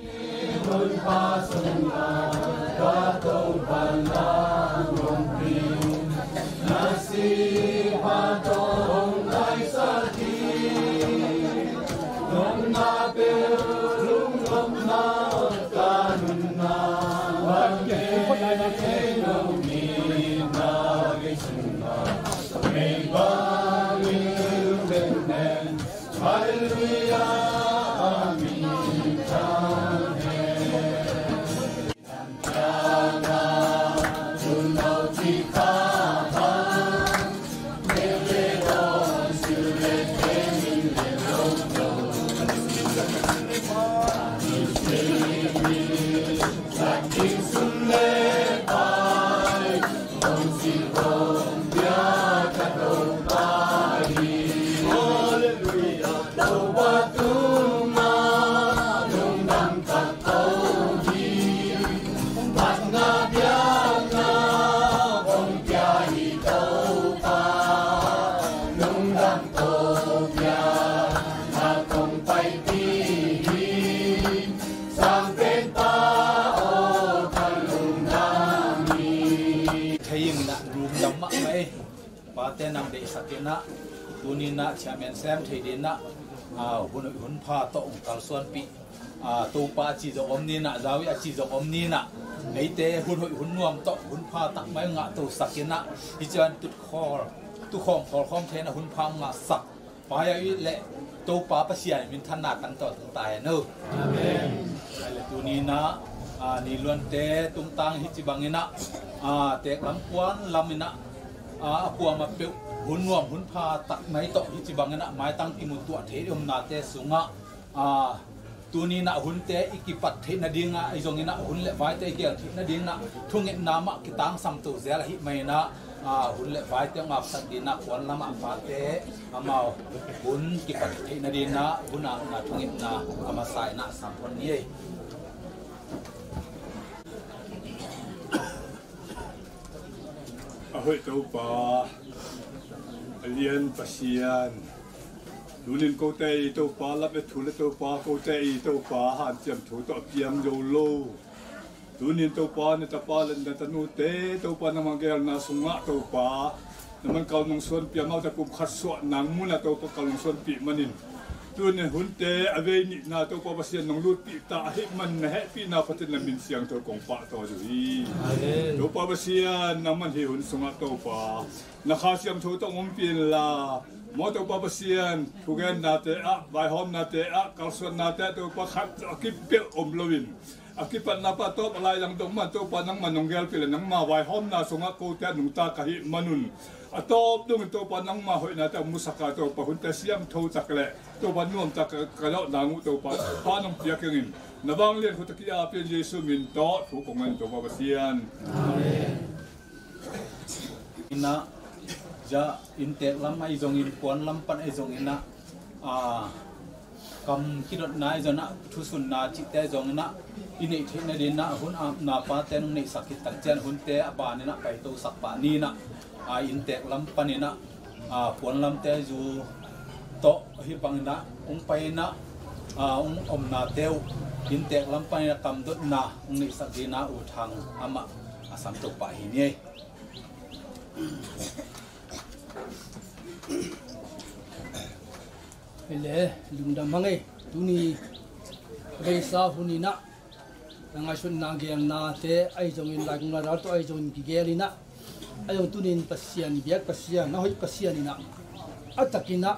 Hallelujah, amen. Mai, pate nang deihsak inah, tuni inah chairman sem thei dinah, ah, hun hoih hun pha tawh hong kalsuanpih, ah, Topa a ci zong om ninah, Zawi a ci zong om ninah, eite hun hoih hun nuam tawh hun pha tak mai ngah tosak inah, hi cian tutkhol tukhawm khawlkhawm thei inah hun pha ngahsak pai a ih leh Topa Pasian minthanna kan tawh tung ta hen o. Amen. Ai le tuni inah, ah, ni luante tungtang hi ci bang inah, ah, teek lam puan lam inah, ah, a kuamah peuh hun nuam hun pha tak mai tawh hi ci bang inah maitang kimu tuah thei omnate sungah, ah, tuni inah hunte i kipat theih nadingah, i zong inah hun le vaite i gel theih nadingah thungetna mah kitangsam to zel ahi mai inah, ah, hun le vaite hong apsak dinah puan lamah pate amau hun kipat theih nadingah hun apna thungetna a masa inah sam phot ni ei. A hoih Topa, a lian Pasian, tunin kote i Topa, lam e thu le Topa, kote i Topa, hanciam thu tawh a piang zo lo. Tunin Topa, na tapa le na tanute Topa, nangmah gelna sungah Topa, nangmah kal nong suanpih, amaute pumkhat suahna munah Topa kal nong suanpih manin, tunin hunte a vei nihna Topa Pasian nong lutpih ta ahih man na hehpihna phatin na min siangtho kong pahtawi uh hi. Amen. Topa Pasian, nangmah hih hun sungah Topa, na Kha Siangtho tawh hong ompih inla, maw Topa Pasian, thugennate ah, vaihawmnate ah, kalsuannate ah Topa khat a kipelh om loin, a kipatna pan a tawp a lai lang dong mah Topa nangmah nong gelpih le nangmah vaihawmna sungah kote a nungta ka hih manun, a tawp dongin Topa nangmah hoihnate a musaka Topa hunte siangtho tak le Topa nuamtak ka, ka zawhna uh Topa pha nong piak kengin, na vanglian khut a ki-apin Jesu min tawh thu kong ngen Topa Pasian. Amen. Inah, za inntek lam ahi zongin, puan lam pan ahi zongin ah, ah, kam kidotna ahi zongin ah, thusunna cihte zongin ah, i neih theih nadingin ah, hun apna pate nong neihsak khit tak ciang hunte a banin ah paitosak pah ni inah, ah, inntek lam panin ah, ah, puan lamte zu tawh hih bangin ah hong pai inah, ah, hong omnate uh inntek lam panin ah kamdotna hong neihsak dingin ah U Thang amah a sam to pah hi ni ei. Hi le, lungdam hang ei. Tuni a beisa hun inah na ngaihsutna gelnate ahi zongin, laikung lairal tawh ahi zongin kigel inah, ahi zong tunin Pasian biak Pasian, na hoih Pasian inah, a tak inah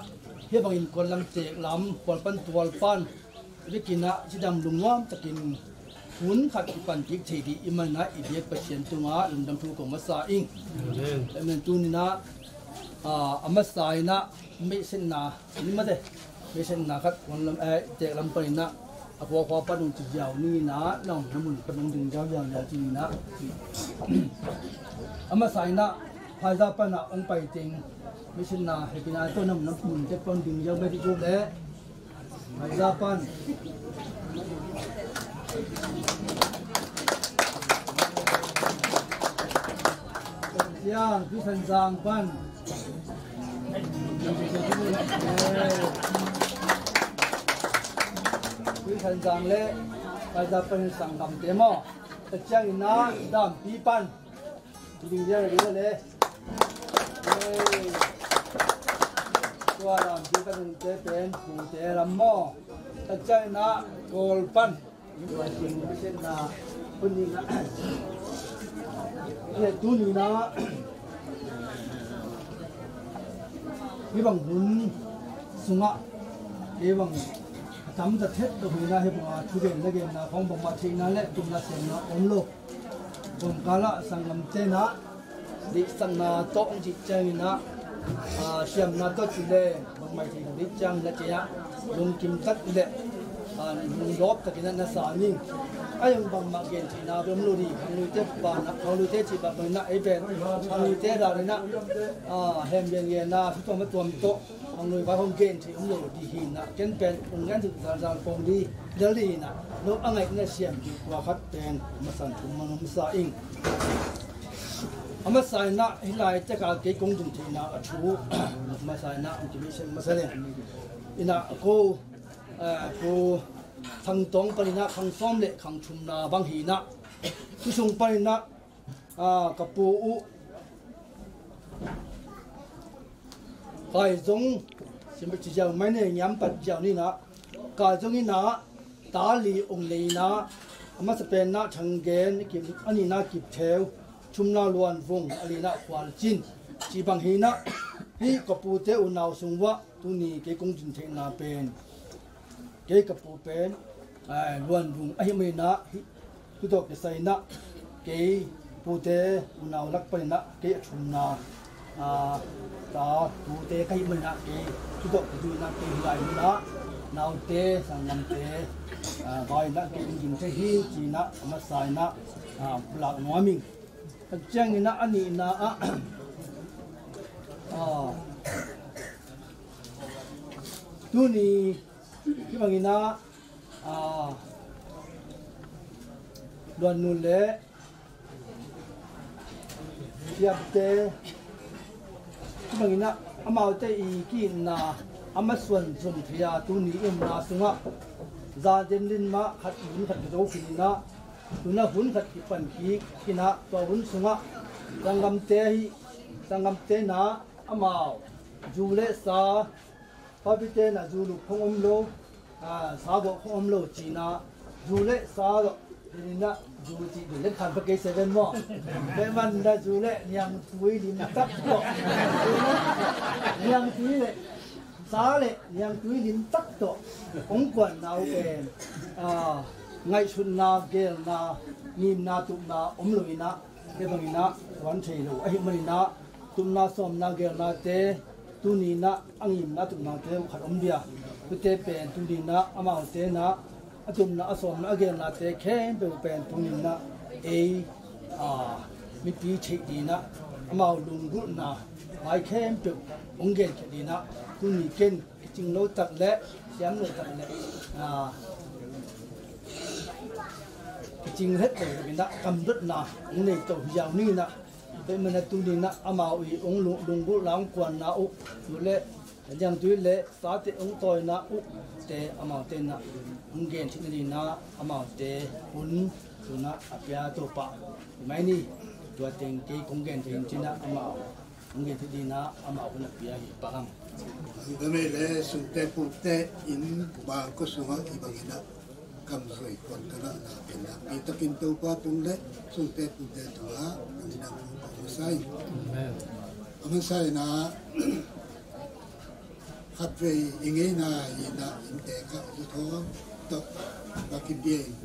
hih bangin kuan lam teek lam, pual pan tual pan, bikin ah cidam lungnuam takin hun khat kipan kik thei dih i man ah i biak Pasian tungah lungdam thu kong masa ing. Amen. Amen. Tunin ah, ah, a masa inah meihsetna ni mate, meihsetna khat kuan lam, eh, teek lam panin ah a khuakhua pan hong ci ziau ni inah, na hong na mun pan hong ding ziau ziau ziau ci inah. A masa inah phaiza pan ah hong pai teng meihsetna hepina tawh na mun na mun te pan hong ding ziau bek dih le. Phaiza pan. Siang, Tuisanzang pan. Tuisanzang le phaiza pan sanggamte maw. Tua ciangin ah Dampi pan. Ding ziau ding le. Tua Dampi pan te pen Pute lam maw. Tua ciangin ah Kawl pan. Tua ciangin ah Pute lam. Tuni inah hih bang hun sungah hih bang a tamzaw thet ka hun inah hih bang a thugen na genna khawng bangmah theihna le tumna semna om lo. Kawmkal ah sanggamte inah deihsakna tawh hong cih ciangin ah, ah, siamna tawh cih le bangmah thei lo dih ciangin ah ciah lungkim tak le, ah, lunglawp takin ah na sa ning. Ahi zong bangmah gen theihna bek om lo dih, khangluite pan ah, khangluite cih bang bangin ah ei pen khangluite dan inah, ah, hem gen gen a, thu tuam a tuam tawh Hong lui vai hong gen thei om lo dih hi na, ken pen hong gen thei zalzal pong dih, dal dih hi na, no a ngaihna siam dih tua khat pen masan thum man om sa ing. A masa in ah hih lai tek a kei kong dun theihna a thu, a masa in ah hong kibeisiat masa leng. In ah ko, eh, ko Thang Tawng panin ah khang sawm le khang thumna bang hi na, tu sung panin ah, ah, ka pu uh, Kaizong, simba ci ziau mai nei ngiam pat ziau ni na. Kaizong ina, ta li ong nei na, a masa pen na Thang Gen, a nina Kip Theu, thumna Luan Vung, a lina Khual Cin, ci bang hi na, hi ka pute unau sung uah, tuni kei kong din theihna pen. Kei ka pu pen, ai, Luan Vung ahi manin ah, hi, tu tawh kisai in ah, kei pute unau lak panin ah, kei a thumna, ah, ta pute ka hih manin ah, kei tu tawh kizui in ah, kei hi lai manin ah, naute, sanggamte, ah, vai in ah, kei in gim thei hi, ci in ah, a masa in ah, ah, pulak nuam ing. Tua ciangin ah, a nihna ah, ah, tuni, hih bangin ah, ah, Luan Nu le Siamte, hih bangin ah amaute i ki-itna a masuan zom thei a, tuni i omna sungah zan den lin mah khat hun khat ka zo khin in ah, tu in ah hun khat kipan kik in ah, tua hun sungah sanggamte hi, sanggamte in ah amau zu le sa, papite in ah zu lup khong om lo, ah, sa bawh khong om lo ci in ah, zu le sa zawh, den in ah zu cih den lek khan pa kei seven maw. Kei man in ah zu le niangtui lim tak tawh, niangtui le sa le niangtui lim tak tawh kong kuanna uh pen, ah, ngaihsutna, geelna, ngimna, tupna om lo in ah, hih bangin ah kuan thei lo ahih manin ah, tupna sawmna geelnate, tuni in ah a ngimna tupnate uh khat om dia. Tute pen tuni in ah amaute in ah a tupna, a sawmna, a geelnate khempeuh pen tuni in ah ei, ah, mipi theih dingin ah amau lunggulhna vai khempeuh hong genkhiat dingin ah tuni ken kicing lo tak le siam lo tak le, ah, kicing het lo takin ah kamdotna hong nei to hi ziau ni in ah, tua ahih manin ah tuni in ah amau i hong lung, lunggulhna, hong kuanna uh, tu le niangtui le sate hong tawina uh te amaute in ah hong gen theih nadingin ah amaute hun tu in ah a pia Topa hi mai ni. Tua teng kei kong gen thei hi ci in ah amau hong gen theih dingin ah amau hun a pia hi pa hang. Gamei le sungte pute in bangkua sungah hih bangin ah kamzui kuan ka ngahna pen nakpi takin Topa tung le sungte pute tungah ka minam ka masa hi. Amen. A masa in ah khatvei i ngeina hi in ah inntek ah zu thawn tawh ka kipia in,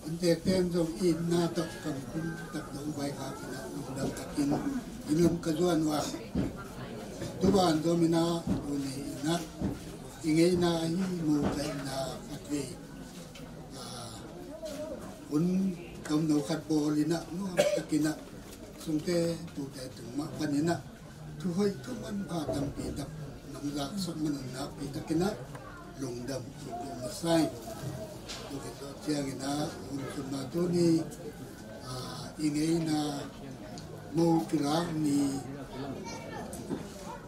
inntekte in zong itna tawh kam khum tak dong vaikhak in ah lungdam takin inn lam ka zuan uh a, tu ban zom in ah tuni in ah i ngeina ahi Mo ka itna khatvei, ah, hun kamno khat bawl in ah nuam takin ah sungte pute tung mah panin ah thu hoih thu manpha tampi tak nong zaksak man un nakpi takin ah lungdam ka masa hi. Tua khit zawh ciangin ah hun sungah tuni, ah, i ngeina Mo kilak ni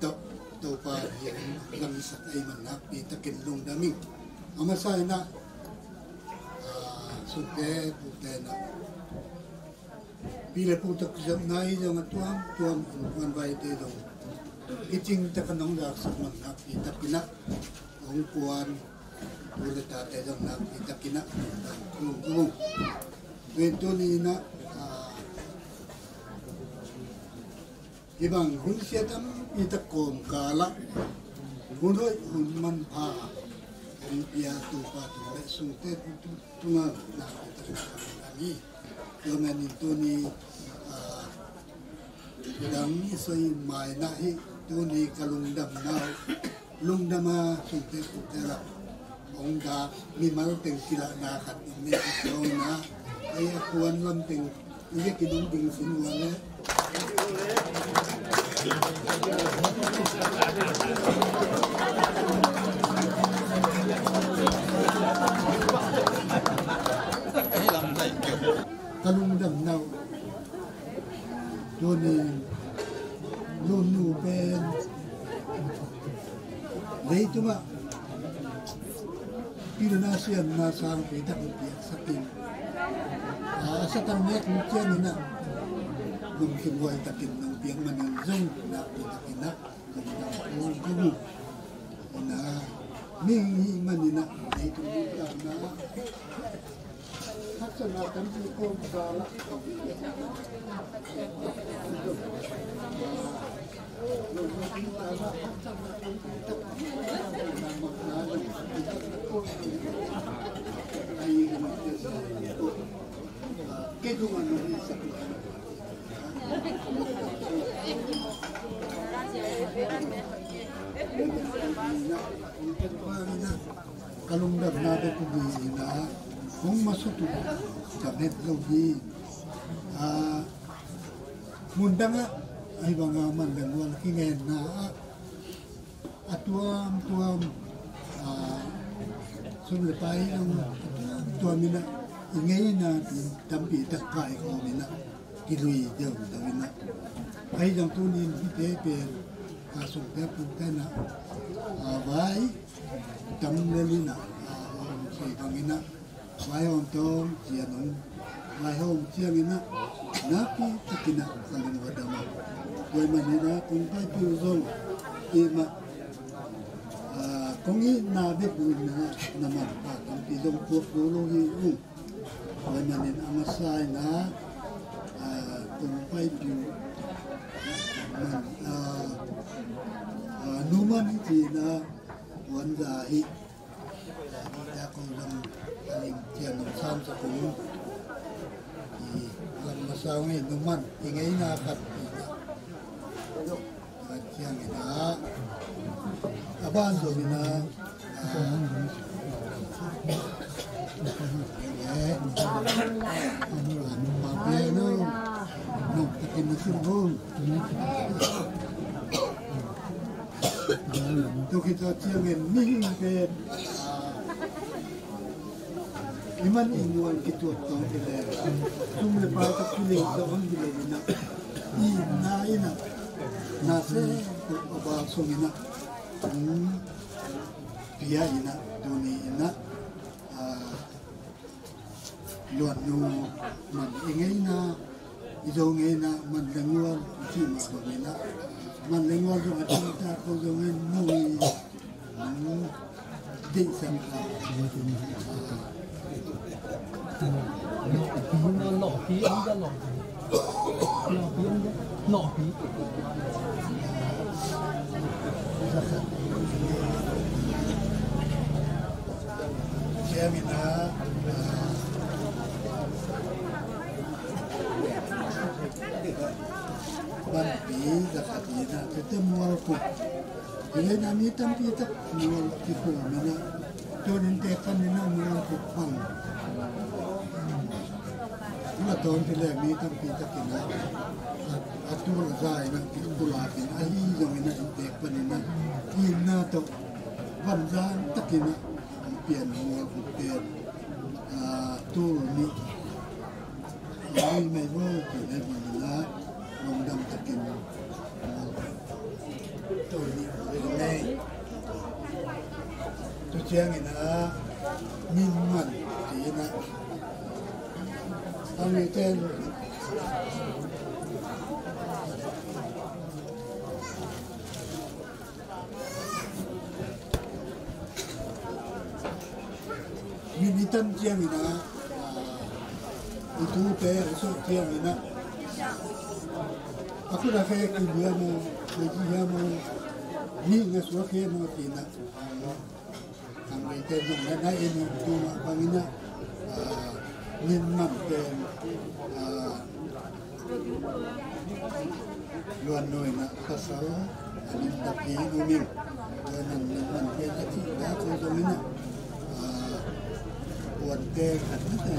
tawh Topa in langsak ahih man nakpi takin lungdam ing. A masa in ah, ah, sungte pute in ah pi le pu tawh kizopna hi zong a tuamtuam, innkuan vaite zong kicing tak a nong zaksak man nakpi takin ah, hong kuan u le tate zong nakpi takin ah lungdam ka mu. Tua in tuni in ah, ah, hih bang hun sia tampi tak kawmkal ah hun hoih hun manpha hong pia Topa tung le sungte tung, tungah nakpi takin ah lungdam hi. Tua manin tuni, ah, midang i soi mai in ah hih tuni ka lungdamna uh, lungdam a sungte pute lah hong dak mimal teng kilahna khat om hi. Tua in ah ei a kuan lam teng i vekin hong ding sin uh a leh ka lungdamna uh. Tuni Luan Nu pen leitungah pilna siamna sangpi tak piaksak in, a, a satang nek ciangin ah Nong kihuai takin nong piak manin zong nakpi takin ah nong dam kul kul uh. Ina, mihing hih manin ah leitung nuntakna haksatna tampi kawm kal ah ka lungdamna bek uh hi ina, hong masuak uh ka met lo hi. Ah, mundang ah, ahi banga man le mual kingenna ah a tuamtuam, ah, sum le pai zong a tuamtuam ina i ngeina tampi tak kaikhawm ina kilui deuhdeuh ina. Ahi zong tunin hihte pen a sungte pute ina, ah, vai tam lel ina, ah, hong sei bang ina vaihawm tawng cian hong vaihawm ciang ina nakpi takin ah ka lung va dam a. Tua ahih manin ah kong paipih uh zong i mah, ah, kong itna bek uh ina na manpha tampi zong puak lo lo hi ung. Tua ahih manin a masa ina, ah, kong paipih uh man, ah, ah, Nu Man ci ina puanza hi. Dak ko zong a lim cian nong sam sak ung. I lam masa ung i Nu Man i ngeina khat i na. Kan ciang ina a ban zong ina. Ah, eh, ah, ma be no. No, takin na sim ung. Tua khit ciangin mihing pen, ah, i man i muan kituak tawng hi leh, sum le pai tak kilei tawng hi leh ina, i na ina, na se tuk a bak sung ina, hmm, pia ina, tuni ina, ah, Luan Nu Man i ngeina, i Zo ngeina, Man le Ngual i cih mah bang ina, Man le Ngual zong a cih ta ko zong in nu i, mm, deihsak a. Ciangin ah, banpi zakhat in ah, tete mual kuk. Hi leh na mi tampi tak mual kikuk na na. Tunin te kan in ah mual kuk pang. Tua tawh hi leh mi tampi tak in ah, a, a tul a za in ah kikuk la in ah, ahi zongin ah in te kan in ah, in na tawh van zan takin ah pian mual kuk pen, ah, tul nih. Mai mai vo, kei le mai na, lungdam takin. Tul nih mai. Tu ciangin ah, min man, kei na. Ang iten. Min i tam ciangin ah, ah, i tute a sawh ciangin ah, a khut a khek i bia maw, a ci hia maw, mi nga suak khek maw ci-in ah, ah, ang bei te zong na na in tu mah bangin ah, ah, min man pen, ah, Luan Nu in ah pasal a min tak hi um ing. Luan Nu in min man hi a cih tak ko zongin ah, ah, puante khat na te.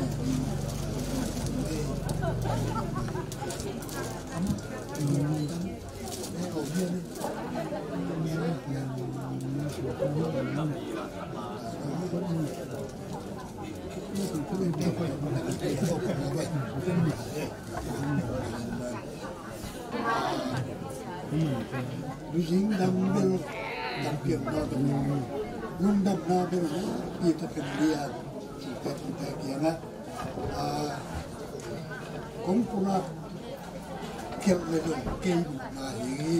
Lungdam bel, lungdamna bel, pi ta pen lian, ci ta pi ta kiangah, ah, kong pulak, Khelh le zong kei na hi.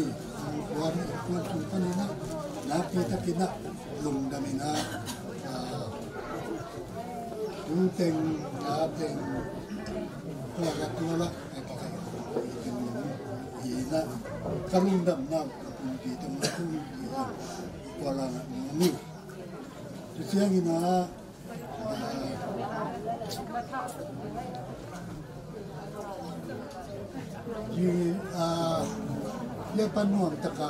Kuan kuan sung panin ah nakpi takin ah lungdamin ah, ah, tu teng, na teng, kua la kua la, ka lungdamna ka pumpi teng na pumpi kua la na ni. Tu ciangin ah Hi, ah, ia pan nuam taka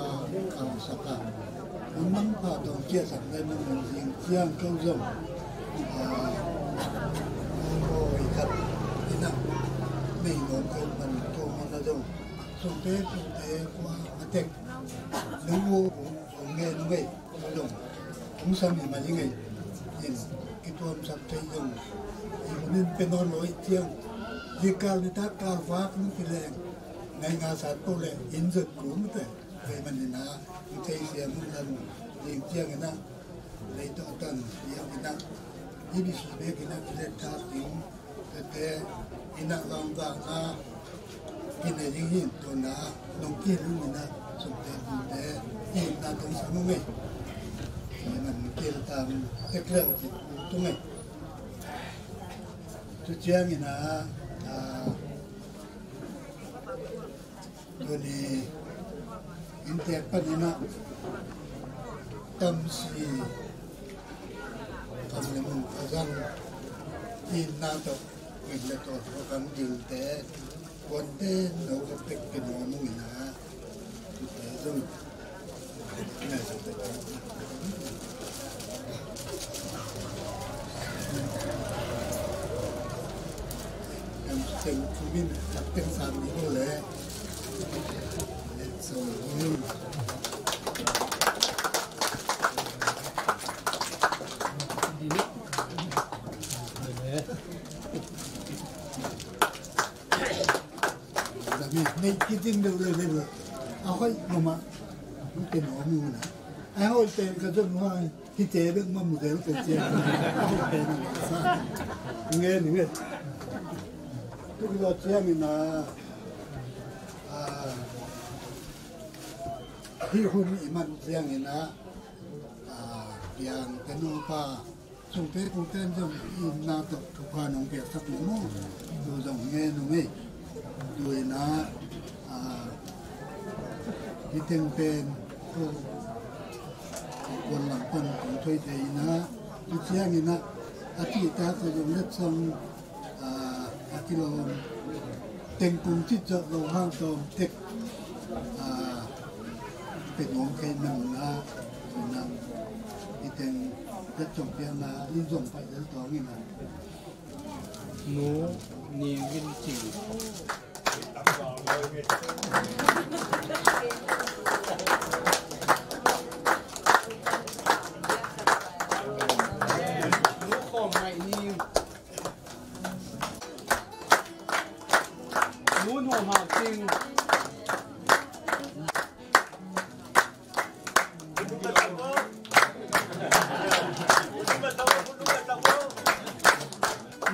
kang saka. Unang pa dong kia sak le nang zing ciang kau zong. Ah, oi kat ina mei nom kau pan tu mana zong. Sungte sungte kua matek. Nung u nge nung ei. Zong hong sam hi mah i ngei in kituamsak thei zong i hun in pia nawn lo i ciang. Zikal nitak kal vak hong kileng nai nga sat ko le in zot kung te. Kei man in ah hong thei siam hong lam ding ciang in ah lei tawh tan siam in ah i bisi bek in ah kilet tak ding. Tete ina lawng gahna kine ding hi. Tuna nong kilung ina sumte tute ina tong sang ung ei. Iman kil tam tek leu ci tung ei. Tu ciang ina, ah, tuni inntek panin ah tamsi kam le mun a zang inna tawh mit le tawh tawh kan dingte kuante no ka pek ke no nung ina te zong. Em, teng kumin, teng sam ni lo le. So, mm. Nei kitin deuh le le. A hoih mama. Ken om na. A hoih pen ka zon hua. Hi te bek ma mu del ko cia. Nge ni nge. Tu lo cia mi na. Ah, hi hun i man cia mi na. Ah, piang te no pa. Sungte kungten zong i na to thupha nong piak sak ni mu. Tu zong nge nong ei. Tu i na. Ah, hi teng pen. Tu Kuan lam pan kong thoi thei ina, tu ciang ina, a cihtak a zong letsong, ah, a kilawm teng kong cit zawh lo hang tawm tek, ah, pe nuam kei man ina, ina, i teng letsong piakna, in zong paih lel tawng ina. Nu Ni Vin Cing. Nu Khawm Ngaih Ni. Nu Nuam Hau Cing.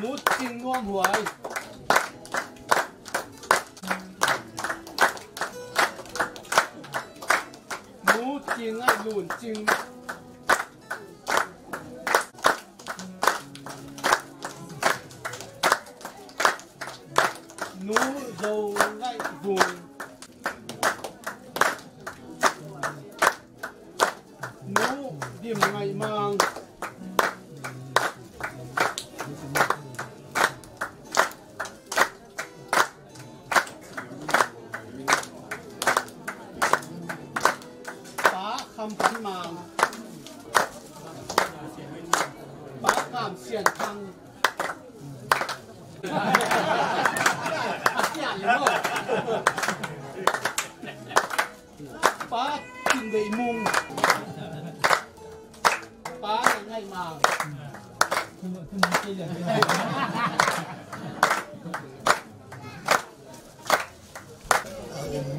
Nu Cing Nuam Huai. Nu Cing Ngaih Lun Cing. Nu Zo Ngaih Vung. Nu Dim Ngaih Mang. Pa Kham Pan Mang. Pa Kam Sian Thang. Pa Tin Deih Mung. Pa Ngaih Mang.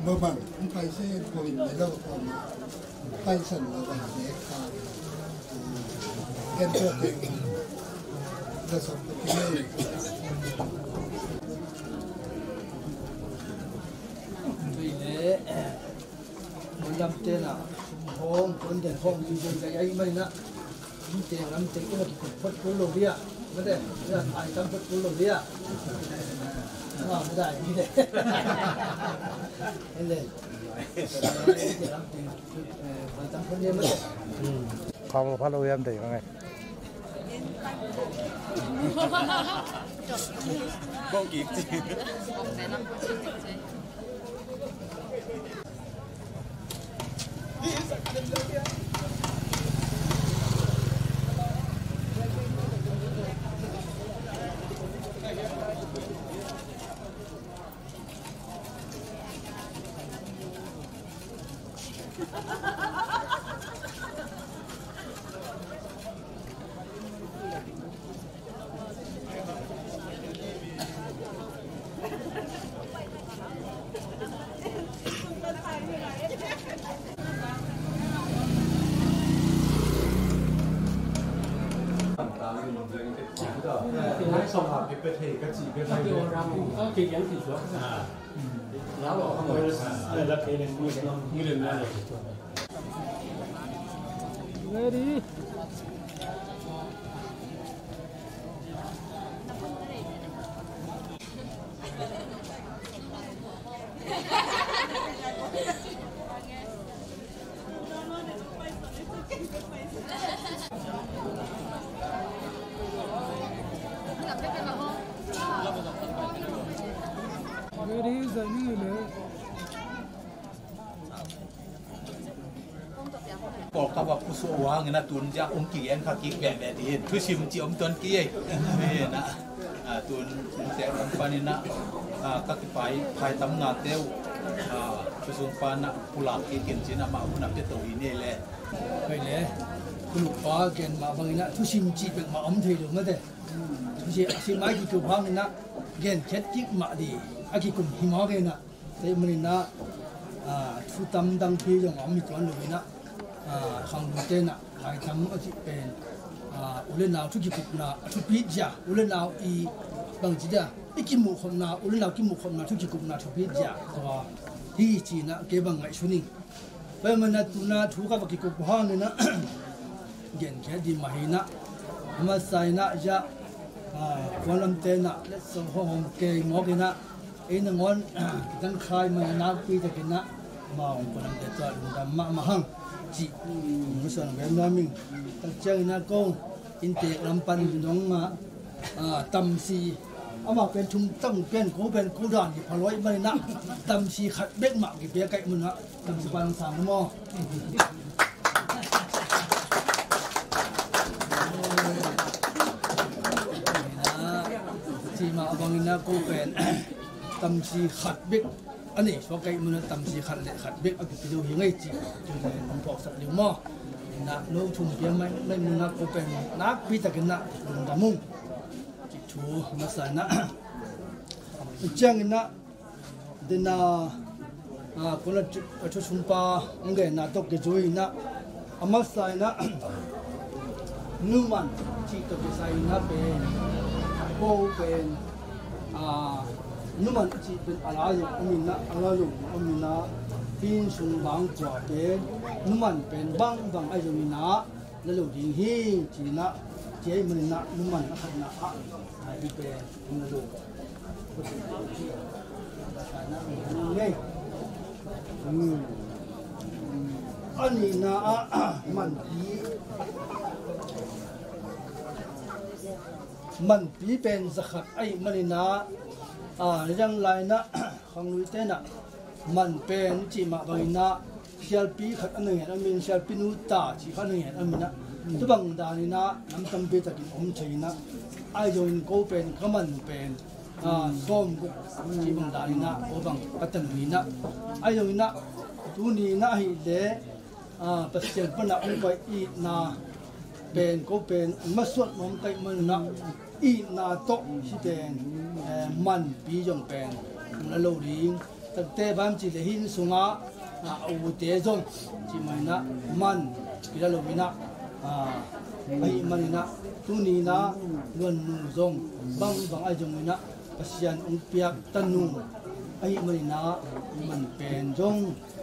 Mabang, pai se ko in melo ko ma. Pai san lo pai se ka. Ken to te. Da so ko ti. Lamte na hong kon den hong di den dai ai mai na. Lamte lamte ina ki phot kul lo dia. Mate, ina ai tam phot kul lo dia. Ah, mate, ai mi de. Ele. Lamte ai tam phot dia mate. Kham pha lo yam dei ka ngai. Kong kik ci. Ready. Ready, zaini le. Pawlkhat va pusuah uh hangin a tun ziah hong kigen kha kik veve dih in thusim cih om tuan kik ei. Amen. A, a, tun tek lam panin a, a, ka kipai phaitamnate uh, a, thusung pan a pulak kik in cin amah hun a pia to hi nei le. Hei le, kuluk pa gen mah bangin a thusim cih bek mah om thei lo mate. Thusim a sim ai kik uh hangin a gen khet kik mah dih a kikum hi mah gen a. Tua ahih manin ah, ah, thu tam dangpi zong a om hi tuan lo in ah, ah, khangnote in ah, phaitam a cih pen, ah, u le nau thu kikupna a thupit zia, u le nau i bangci dia, i kimuhkhopna, u le nau kimuhkhopna thu kikupna thupit zia, tua hi ci-in ah kei bang ngaihsun ing. Tua ahih manin ah tu-in ah thu ka va kikup hangin ah, genkhiat ding mah hi in ah, a masa in ah zia, ah, puanlamte in ah, letsong hawmhawm kei mawk in ah, ei nangawn, ah, kitankhai man a nakpi takin ah, amau puanlamte tawh lungdam mahmah hang, cih, mm, hong suan nuam ing. Tak ciangin ah kong, inntek lam pan dong mah, ah, tamsi, amah pen thum tang pen ko pen ko dan hi pha lo ahih manin ah, tamsi khat bek mah kipia ka hih manin ah, tamsi pan hong sang maw. Ci mah bangin ah ko pen tamsi khat bek a nei suak ka hih manin ah tamsi khat le khat bek a kipia lo hi ing ei cih, tu pen hong phawksak ding maw. In ah no thum pia mai, mai manin ah ko pen nakpi takin ah lungdam ung. Cih thu a masa in ah. Ciangin ah, den a, a, kona thu, a thusumpa hong genna tawh kizui in ah, a masa in ah, numan cih tawh kisai in ah pen, ko pen, a, numan cih pen a la zong om in ah, a la zong om in ah, hih sung bang kua pen, numan pen bangbang ahi zongin ah, la lo ding hi, ci-in ah, ci ahih manin ah, numan a khatna ah, a hi pen, hong la lo. Ngei. A nihna ah, manpi. Manpi pen za khat ahih manin ah, a, zang lai in ah, khangnote in ah, man pen cih mah bangin ah, sialpi khat a na ngen om in, sialpi nu ta cih khat a na ngen om in ah, tu bang danin ah, lam tampi takin om thei in ah, ahi zongin ko pen, ka man pen, a, sawm guk cih bang danin ah, ko bang ka tanu in ah, ahi zongin ah, tuni in ah ahih leh, a, Pasian pan a hong koih itna pen, ko pen, masuan mawk ka hih manin ah, itna tawh hih pen, eh, manpi zong pen, hong la lo ding. Takte bang ci leh hih sungah, a, a ute zong, cih mah in ah, man, pi la lo in ah, a, ahih manin ah, tuni in ah, Luannu zong, bangbang ahi zongin ah, Pasian hong piak tanu, ahih manin ah, man pen zong,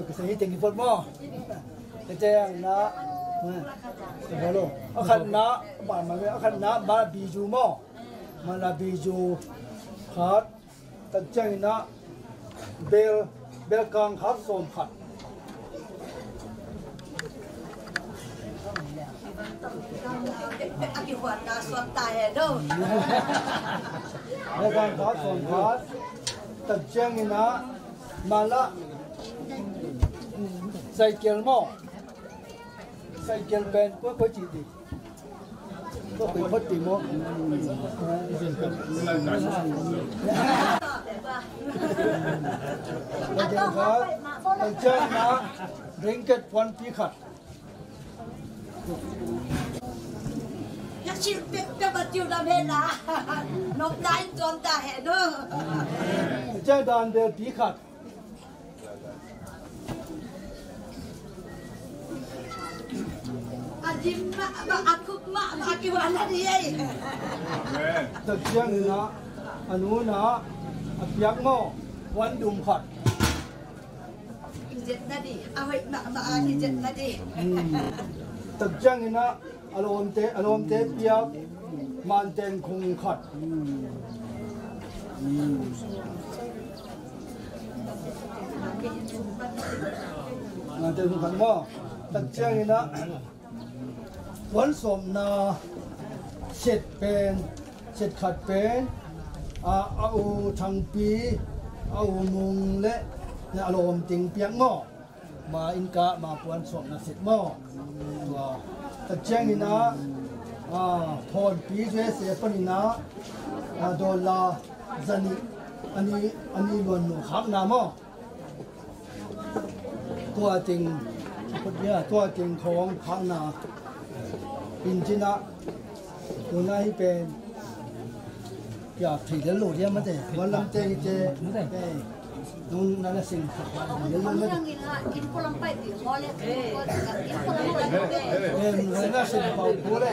tuk kisai hi teng hi phot maw. Ka ciang na, a khatna, a khatna, ma la biju maw. Ma la biju khat. Tua ciangin ah bel, bel kang khat sawm khat. A kihuan na suak ta he no. Bel kang khat sawm khat. Tua ciangin ah ma la saikel maw. Saikel pen kua kua ci di. Kua kua kua ci maw. Saikel khat. Saikel na ringgit puanpi khat. Yak sil pek pek ba tiu lam he na. Nop nai tuam ta he no. Saikel dan bel pi khat. A dim mahmah, a khup mahmah, a kihuan a di ei. Amen. Tua ciangin ah A nu in ah a piak maw, puan dum khat. Hi zet na di, a hoih mahmah a hi zet na di. Hmm. Tak ciangin ah a lawmte, a lawmte piak manten khung khat. Hmm. Hmm. Manten khung khat maw. Tak ciangin ah puan sawmna set pen, set khat pen, a, a u Thangpi, a u Mung le a lawm Ting piak maw. Ma inn kah ma puan sawmna set maw. Tua, tak ciangin ah, a, Thawnpi J S A panin ah, a, dollar zanih, a ni, a ni luan nu khakna maw. Tua teng, tua teng khawng khakna. Pincin ah, tuna hi pen. Kia thei del lo dia mate. Wan lam teng te. Eh, nung na na sing. Del lo mate. Eh, nung na sing pau pule.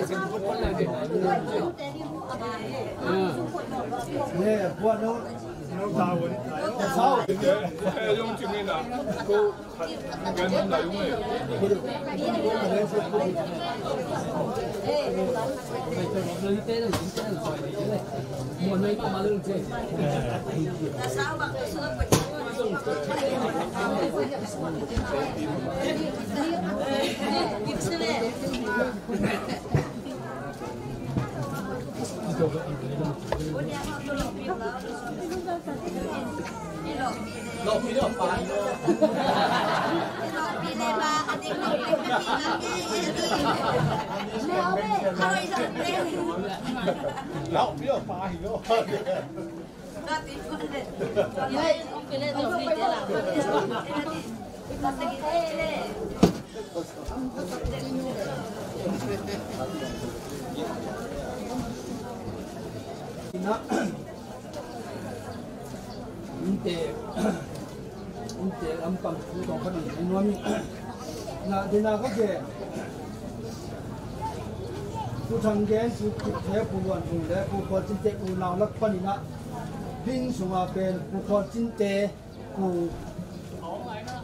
Eh, buat nung. Innte, innte lampang thu tawng khat in nuam in. Na, dena ka gen. Pu Thang Gen, Pu Kip Theu, Pu Luan Hung le Pu Khual Cin te unau lak panin ah, hing sunga pen Pu Khual Cin te, Pu,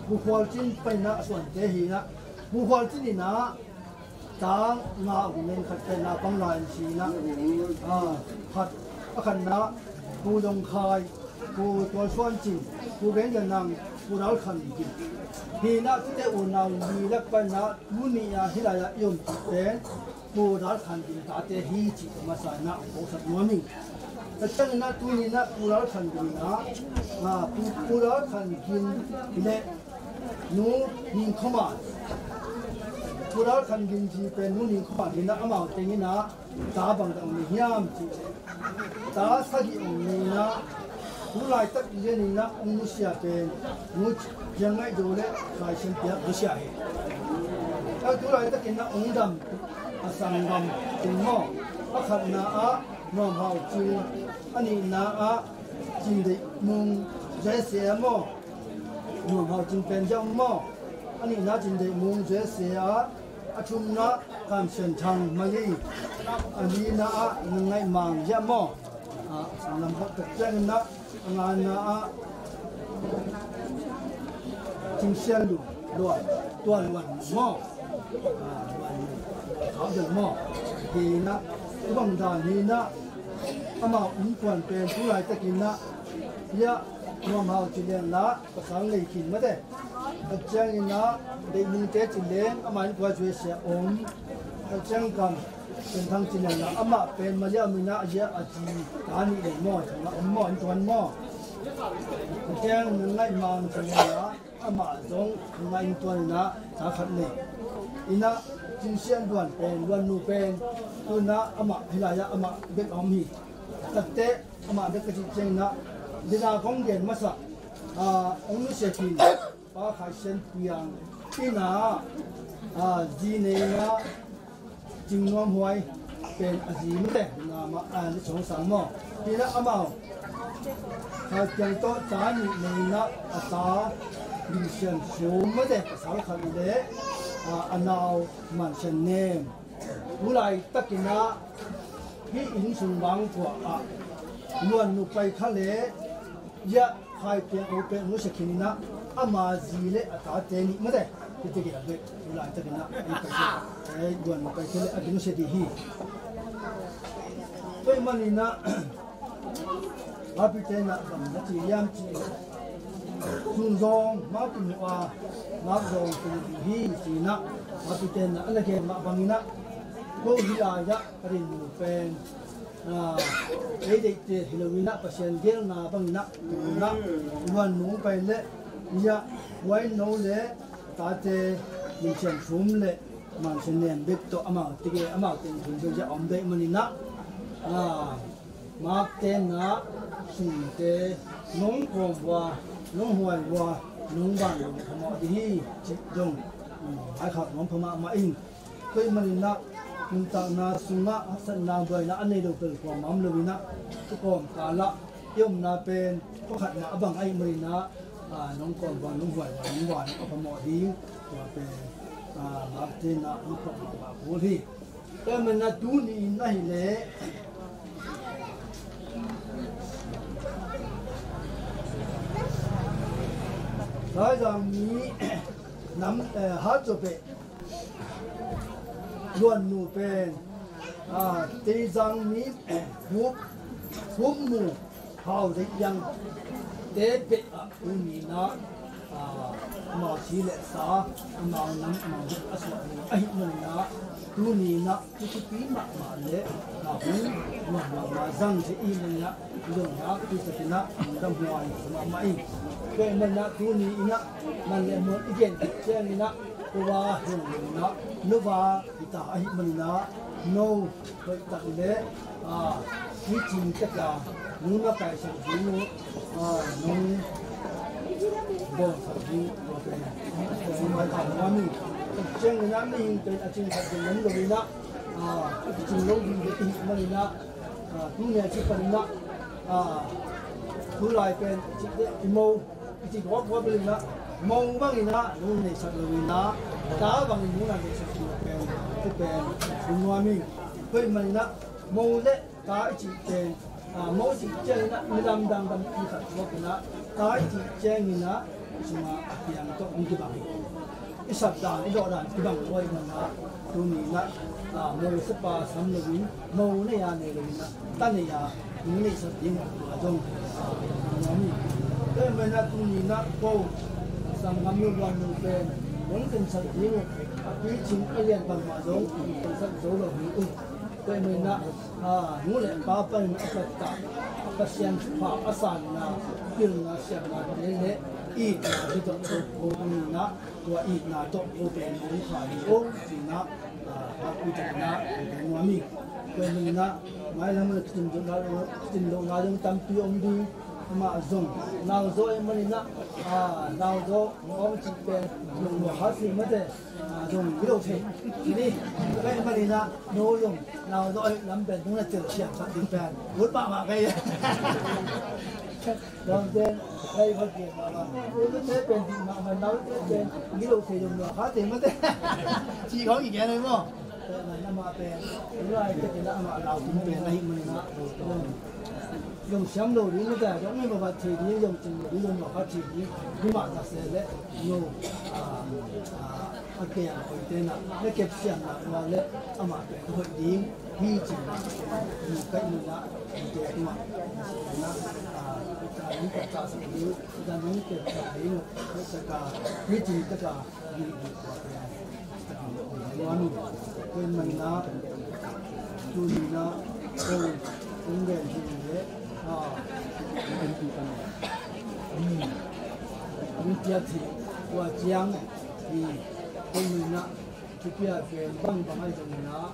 Pu Khual Cin panin ah suante hi in ah, Pu Khual Cin in ah, ta nga ung nen khat pen naupang lai an si in ah, a, khat, a khatna, Pu Dong Khai, Pu Tual Suan Cin, Pu Gen Zan Nang, Pu Dal Khan Gin. Hi in ah, tute unau li lak panin ah, tuni a hih lai ah i om pen, Pu Dal Khan Gin tate hi cih masa in ah, ko sak nuam ing. Tua ciangin ah tuni in ah Pu Dal Khan Gin in ah, a, Pu, Pu Dal Khan Gin le Nu Ning Khua Man. Pu Dal Khan Gin ci pen Nu Ning Khua Man hi in ah amau teng in ah ta bangzah ong nei hiam cih leh, ta sagih ong nei in ah, tu laitak lian in ah ong nusia pen Nu Ciang Ngaih Do le Khai Sian Piak nusia hi. A, tu laitak in ah ong dam a sanggam tung maw. A khatna ah Nuam Hau Cin, a nihna ah Cin Deih Mung J S A maw. Nuam Hau Cin pen zia ong maw. A nihna Cin Deih Mung J S A, a thumna Kam Sian Thang Mali, a lina ah Nang Ngaih Mang zia maw. A, a lam bak tak ciangin ah, a ngana ah Cing Sian Lu, Luan, Tuan Luan maw. A, Luan Lu, Thau Del maw. Hi in ah, tu bang dan hi in ah, amau innkuan pen tu laitak in ah, hia Nuam Hau Cin lian la, pasal nei khin mate. Tua ciangin ah, Deih Mung te ci leng, amah in tua J S A om. Tua ciang Kam Sian Thang ci leng la, amah pen Malaysia om in ah, a zi a zi ta nih leng maw, thang a om maw, an tuan maw. Tua ciang Nang Ngaih Mang ci leng la, amah zong Nang Ngaih in tuan in ah, ta khat nei. In ah, Cin Sian Luan pen, Luan nu pen, tu in ah amah, hih lai ah amah bek a om hi. Takte, amah bek ka cih ciangin ah, dena kong gen masa, a, ong nusia khin, Pa Khai Sian Piang in ah, a, zi nei in ah, Cing Nuam Huai pen a zi mate, na ma, a, ni song sang maw. Hi in ah amau Khai Piang tawh ta nih nei in ah, a ta Bing Sian Sum mate, pasal khat le, a, a nau Man Sian Nem. Tu laitak in ah, hih inn sung bang kua ah, Luan nu pai kha le, ia, khai peng o peng nu sia khin ina, ama zi le a tate nih mate. Kite kia bek, ulai ta kina, ai pai kha. Ai, luan nu pai kha le, a kinu sia di hi. Pai manina, Mapite na bang na ci liam ci. Sungzong, Mapinu a, Makzong, Pinu hi, ci na, Mapite na, ana gen ma bangina. Ko hi la ya, a rin nu pen. Ah, ei deihte hi lo ina Pasian gelna bangina, ina luan nung pai le, ia, huai no le, tate, min sian thum le, man sian nem bek to amau tike, amau teng thum bek ia om deih manina. Ah, Makte na, sungte, nong kawm hua, nong huai hua, nong ban lo, khamawh di hi, cik dong. Hmm, ai khak nong phamah mah in. Tua ahih manin ah, nuntakna sungah haksatna buaina a nei lo pen kuamah om lo in ah, tua kawmkal ah i omna pen thawkhat mah a bang ahih manin ah, aa, nong kawm buan, nong huai buan, nong huai a phamawh ding, tua pen, aa, Makte na hong phawk mahmah kul hi. Tua ahih manin ah tuni in ahih leh Laizang mi nam, eh, Hatzaw peh Luannu pen, ah, Teizang mi, eh, Hup, Hup mu Hau Dei Yang te peh ah tuni in ah, ah, amau si le sa, amau nam, amau hun a suah ni ahih manin ah, tuni in ah thupi mahmah le, ah, hun mahmah zang si ahih manin ah, zong nak pi sa pi na, dam huai mahmah in. Tua ahih manin ah tuni in ah, man le muan i gen khit ciangin ah, tua hong in ah, no va hi ta ahih manin ah, no hoih tak le, ah, hih cing tak a, nung na kaisak ding uh, ah, nung bawlsak ding uh, tua pen, tua pen, tua pen, ciangin ah mihing pen a cing khat ding om lo in ah, ah, a cing lo ding ding ahih manin ah, ah, tuni a ci panin ah, ah, tulai pen cik deh i mo, i ci gawp gawp in ah, mo bangin ah nung neihsak lo in ah, ta bangin nung na neihsak lo pen, tu pen, tu nuam in. Tua ahih manin ah, mo le ta i cih pen, ah, mo cih ciangin ah, mi lamdang dam khat suak in ah, ta i cih ciangin ah, sungah a piang tawh hong kibang hi. I sap dan, i dawh dan kibang lua ahih manin ah, tuni in ah, ah, mo siapa sam lo in, mo nei a nei lo in ah, ta nei a, nung neihsak ding tua zong, ah, nuam hi. Tua ahih manin ah tuni in ah, ko, sanggam nu Luannu pen, nong tungsak ding uh, a picing a lian bangmah zong, tungsak zo lo hi uh. Tua ahih manin ah, ah, nu le pa panin a pattah, a Pasian thupha a sanna, pilna siamna te le itna hi tawh ko, ko in ah, tua itna tawh ko pen hong kha hi o, ci in ah, ah, a pi tak in ah, ko pen nuam hi. Tua ahih manin ah, mailam ah kitim lohna, kitim lohna zong tampi om ding, amah zong, Lauzaw ahih manin ah, ah, Lauzaw, Mawng cih pen, lungmuang kha si mate. Ah, zong i lo thei. Kini, tua ahih manin ah, no zong, Lauzaw lam pen, nung na tel siam sak ding pen, ut mahmah kei. Lam pen, kei va kei mahmah. Ute pen, ding mahmah, Lauzaw pen, i lo thei zong, no kha thei mate. Ci khong i gen ai maw. Tua ahih manin amah pen, i lai te pen, amah Lau pen, pen, ahih manin ah, zong. Zong siam lo ding mate, zong mi va vat thei ding, zong cing lo ding, zong va vat thei ding, hi mah ta se le, no, ah, ah, a kei a hoih te na, na kep siam na, na le, amah pen hoih ding, hi cing na, mi kaih mun na, mi te kuma, na, ah, ta nung ka ta se ding, ta nung kep ta ding, hoih ta ka, hi cing ta ka, Tua ahih manin ah, tuni in ah, ko, kong gen hi le, ah, kong piak hi, tua ciang, hi, tua ahih manin ah, thupi a pen bangbang ahi zongin ah,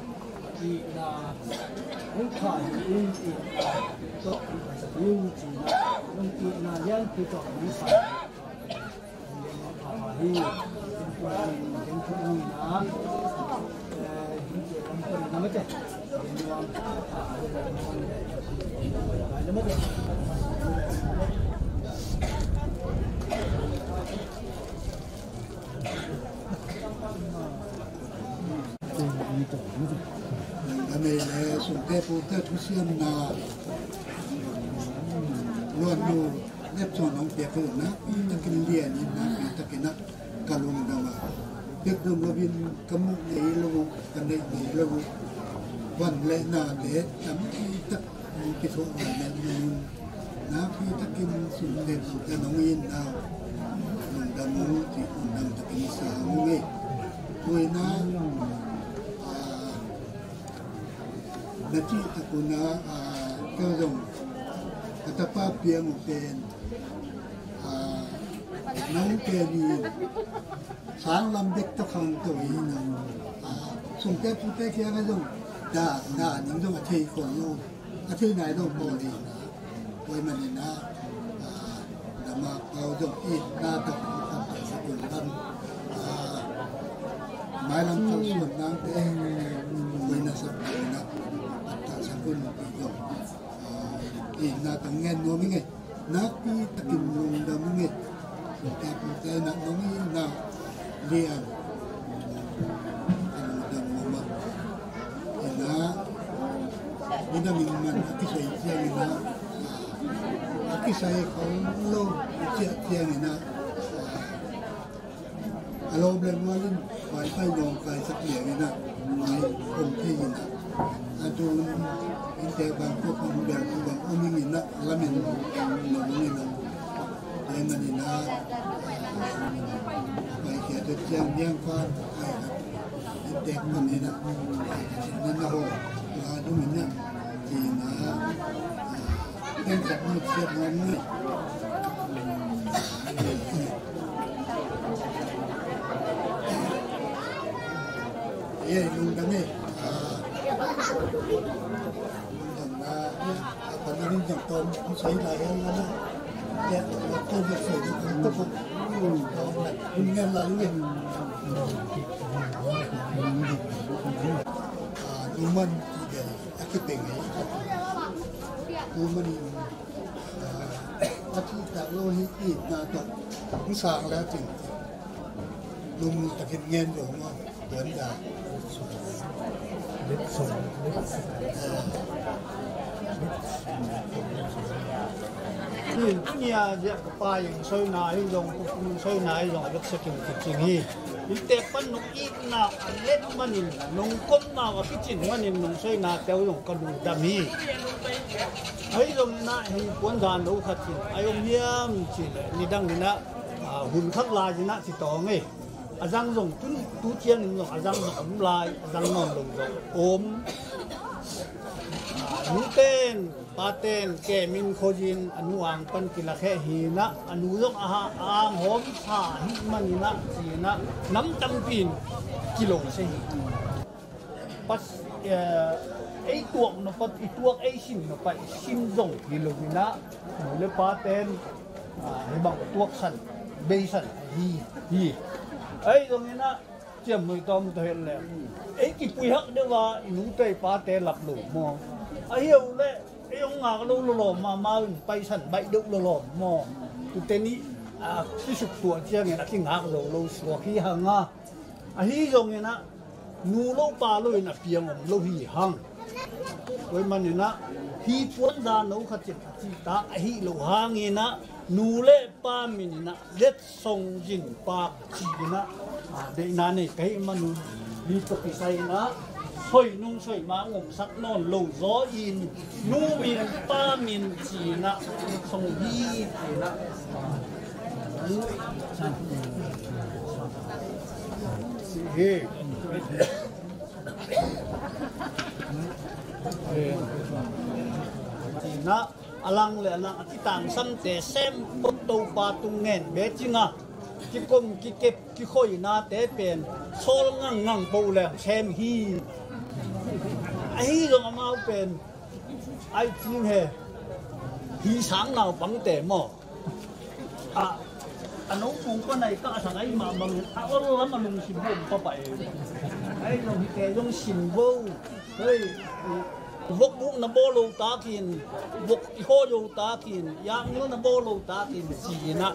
itna, hong kha hi in, itna, tawh, itna, sa, hi, ci in ah, hong itna lianpi tawh, hong kha hi. A nei le sungte pute thusiamna Luan nu, net suan hong piak uh na, takin lian in na, takin a ka lungdam a. Piak dum lo in ka muh ngei lo uh, ka neih ngei lo uh. Van le na te tam tak hong kithuah vai na nun. Na pi takin sun te tu ka nong in na. Lungdam uh, ti lungdam takin sa hong ngei. Tui na, ah, na cih tak un a, ah, keu zong ka tapa piang uh pen, ah, nang pen i sang lam bek tawh khang to hi na, ah, sungte pute kiang a zong da, da ning zong a thei khol lo, a thei nai lo pawl hi na. Tua ahih manin a, ah, dama pau zong itna tawh ka pau sa kun lam, ah, mailam kalsuan nangte, tua ahih na sa kun na, pau sa kun zong, ah, itna tawh ngen nuam ing ei. Nakpi takin lungdam ing ei. Tek tek na nong itna lian. Lungdam mahmah. Ina, midang in man a kisai ciangin a, a kisai khol lo ciah ciangin a, a lawm le mual in Vaiphei lawm kaisak liangin a, mai om thei in a, a tun innte bang kua bang bel bang om ing in a, lamin lawm in a, tua ahih manin a, Vaikhia tua ciang niang khuan ai a, inntek man in a, na na ho, la dum in a, ti na, a, Teng sak ni siat ngam ni. Ye, lungdam e. Ah. Lungdam na, a pan na lungdam tom, sai lai hen la na. Ye, tom ye sai na tom ko. Lungdam na, lungdam la lungdam. Ah, lungdam ti de. A kipeng hi. Tu manin, ah, a thihtak lo hi itna tawh hong sang le a cin. Lungtakin ngen lo maw. Tuan da. Tuni a ziah ka pa in soina hi zong, ka pu in soina hi zong, a veksekin kicing hi. Inntek pan nong itna a let manin, nong komna uh a kicin manin, nong soinate uh zong ka lungdam hi. Ahi zongin ah, hih puandan lo khat in, a om hiam cin, nidang in ah, ah, hun khat lai in ah ci tawng e. A zang zong, tu, tu ciangin zong, a zang zong om lai, a zang nawn lo zong om. Ah, nuten, paten kemin khuazin a nu ang pan kilakheh hinah, a nu zong a ha, a ang hawmsa hih maninah cinah nam tampin kilose hi. Pas, eh, ei tuak nopah, i tuak ei sin nopah, i sin zong hi loinah, nu le paten, ah, hibang tuaksan, beisan hi, hi. Ei zonginah, ciamnuih tawm tawh het leh ei kipui hak deuh a, i nute i pate lap lo maw? Ahi uh leh ei hong ngak lo lawlawm mahmah in, paisan baih deuh lawlawm maw? Tute nih a kisuktuah ciangin a kingak zo lo suak hi hang a, ahi zongin ah nu lo pa lo in a piang om lo hi hang. Tua ahih manin ah hih puanza no khat in a cihtak ahi lo hangin ah nu le pa min in ah let Song Zin Pak ci-in ah, ah, deihna nei ka hih manun, mi tawh kisai in ah, soi nung soi ma ngomsak nawn lo zaw in, nu min, pa min ci-in ah, Song hi ci-in ah, ah, hi. Ci-in ah, a lang le a lang a kitangsamte sem pok Topa tung ngen be cing a, kikom kikep kikhoinate pen sawl ngangngang poh leng sem hi. Ahi zong amau pen ai cing he, hi sang naupangte maw? A, a nopung panai ka a sang ai mah bangin a ol lam a lungsim hom papah e. Ai zong hite zong sim vo. Hei, vok buk na bawl lo takin, vok i haw lo takin, yakngil na bawl lo takin, ci-in ah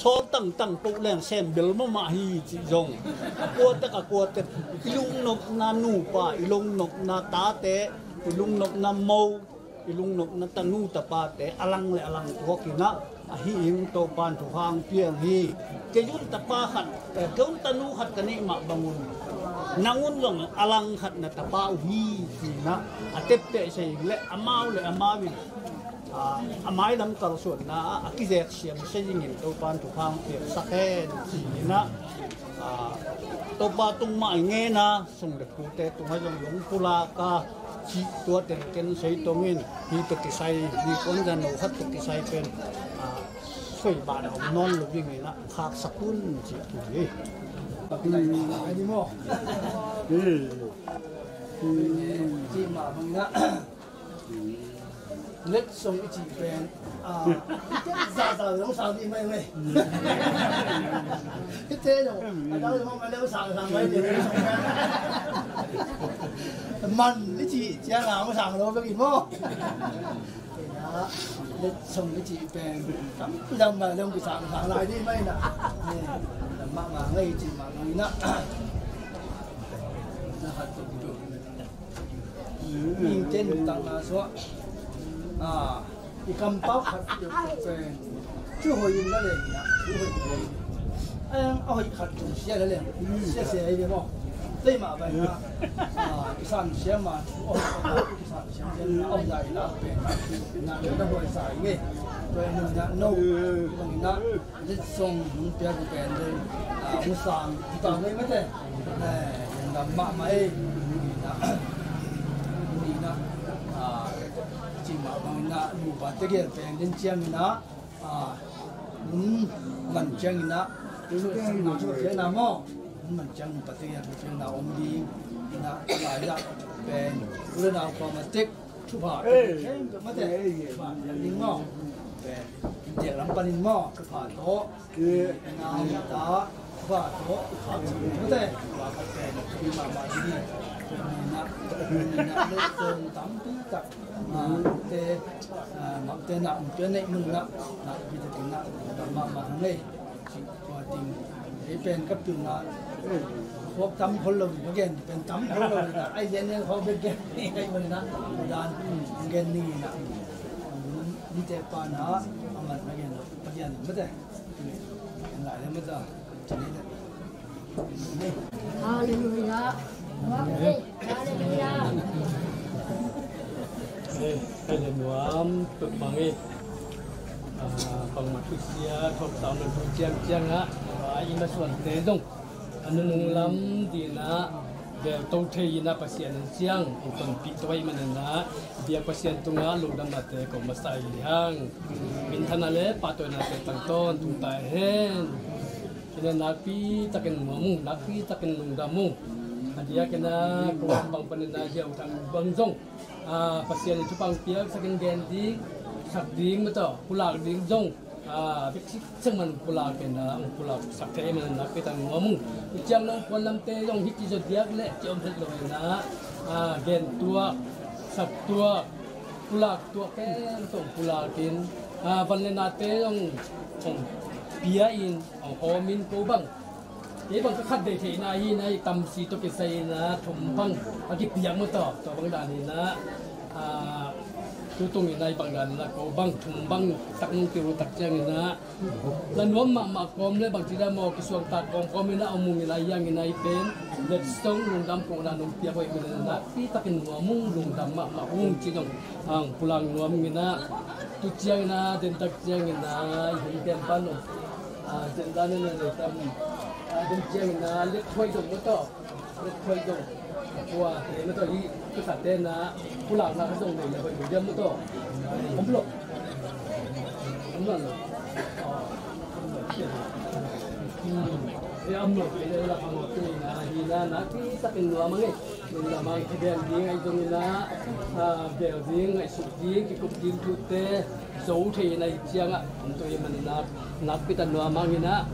sawl tangtang poh leng sem bel mahmah hi cih zong. A kuatek, a kuatek, i lungnopna nupa, i lungnopna tate, i lungnopna mo, I lungnopna tanu tapate a lang le a lang tuak in ah, ahi in Topa'n thupha hong pia hi. Kei un tapa khat, eh, kei un tanu khat ka neih mah bangun, nang un zong a lang khat na tapa uh hi, ci-in ah a tepteh sa ing le amau le amau in, ah, a mailam kalsuanna ah a kizek siam sa dingin Topa'n thupha hong piaksak hen, ci-in ah, ah, Topa tung mah i ngen a, sung le pute tungah zong hong pulak a, cih tua teng ken sei tong in, hi tawh kisai, hi kuan zan lo khat tawh kisai pen, ah, soi bana om nawn lo ding in ah khaksak un, cih tu hi. Cih mah bangin ah, letsong i cih pen, ah, i ken zahzah zong sang dih mai mai. I te zong a dang zong a dang sang sang mai dih, letsong pen. Man i cih ciang a hong sang lo bek in maw. Letsong i cih pen tampi dang mai dong kisang sang lai dih mai na. Eh, mahmah ngei cih mah ngei na. Na khat tuk tuk. Mihingte nuntakna suah. Ah, i kampau khat peuhpeuh pen thu hoih in la leng, thu hoih in la leng. A hoih khat tung sia la leng, sia sia hi ve maw. Tei mah bai na. Ah, i sam sia ma thu a hoih khat i sam sia sia la, a hoih la i la pen na, na, na hoih sa i ngei. Tua i nun na no. Bang i na. Letsong hong piak uh pen den, ah, hong sang, hong sang nei mate. Eh, lungdam mahmah ei. Ina, ina, ah, cih mah bangin ah, nupa tegel pen den ciangin ah, ah, hong man ciangin ah, hong man ciangin ah maw, hong man ciang nupa tegel pen ciangin ah om ding, ina, lai ah pen, u le nau kua ma tek, thupha khempeuh mate. Thupha ding maw. Pen, India lam panin maw, thupha tawh. Nau ta, thupha tawh, thupha tawh mate. Thupha khat pen, thupha mahmah ding. Pen, na, na, na, le, pen, tampi tak. Ah, te, ah, mak te na, um, te nei mun na, na, pi te na, na, mahmah nei. Tua ding, ei pen ka pilna, khawk tam khol lo, ka gen pen tam khol lo, ai gen gen khawk bek gen, ai man na, dan, gen ni na, ni te pa na, a man na gen lo, pa gen mate, gen lai le mate. Halleluijah. Amen. Halleluijah. Eh, hai le nuam peuhmah ing. Ah, bangmah thusia, thawhsam le thu ciangciang ah, ah, i masuante zong a nunung lam ding ah, belto thei in ah Pasian in ciang, in tonpih to ahih manin ah, biak Pasian tungah lungdam mate ko masa hi hang. Minthanna le pahtawinate tang tawntung ta hen. Ina nakpi takin nuam ung, nakpi takin lungdam ung. A diakin ah, ko bang panin ah, ziau thang bang zong. Ah, Pasian in thupha piaksak in gen ding, sak ding mataw, pulak ding zong. Ah, bek sik seng man pulak in ah, pulak sak thei man nakpi takin nuam ung. Ciang nong puan lamte zong hih ci zaw diak leh ci om het lo in ah, ah, gen tuak, sak tuak, pulak tuak ken tong pulak in, ah, van le nate zong, zong pia in, hong hawm in ko bang. Kei bang ka khat dei theihna hi na, i tamsi tawh kisai in ah thum bang a kipiak maw tawh, tua bang dan hi na, ah, tutung in ah i bang dan in ah ko bang thum bang tak nong keu tak ciang in ah, la nuam mahmah kawm le bang ci dan maw, kisuangtak kawmkawm in ah om ung in ah, hiang in ah i pen letsong lungdam kohna nong piak hoih manin ah, nakpi takin nuam ung, lungdam mahmah ung ci dong, ang pulang nuam ung in ah, tu ciang in ah, den tak ciang in ah, i hun pian pan om. Ah, zen dan in a lei tam. Ah, den ciangin a let thuai dong maw tawh. Let thuai dong. Kua te maw tawh hi, tu khat te na, pulakna ka zong nei le hoih lo diam maw tawh. Om lo. Om lo. Ah, om lo. Hmm. Eh, om lo. Eh, la, om lo. Te na, hi na, na, ki sa kin nuam a ngei. Lungdam a, kibel ding ahi zongin ah, ah, bel ding, ngaihsut ding, kikup ding thute zo thei in ahi ciangah, om to hi manin ah, nakpi tak nuam hangin ah,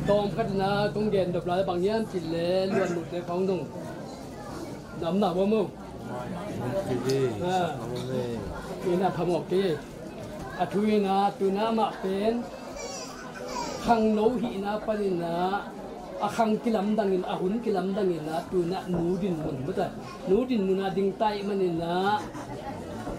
tawm khat in ah kong gen dop lai bang hiam cih leh, Luan Mute khawng dong. Nam na bawm uh. Ah. Ina phamawh kei. A thu in ah, tu in ah amah pen khangno hihna panin ah, a khang kilamdangin, a hun kilamdangin ah, tu in ah Nu Din Mun, maw ta, Nu Din Mun ah ding ta ahih manin ah,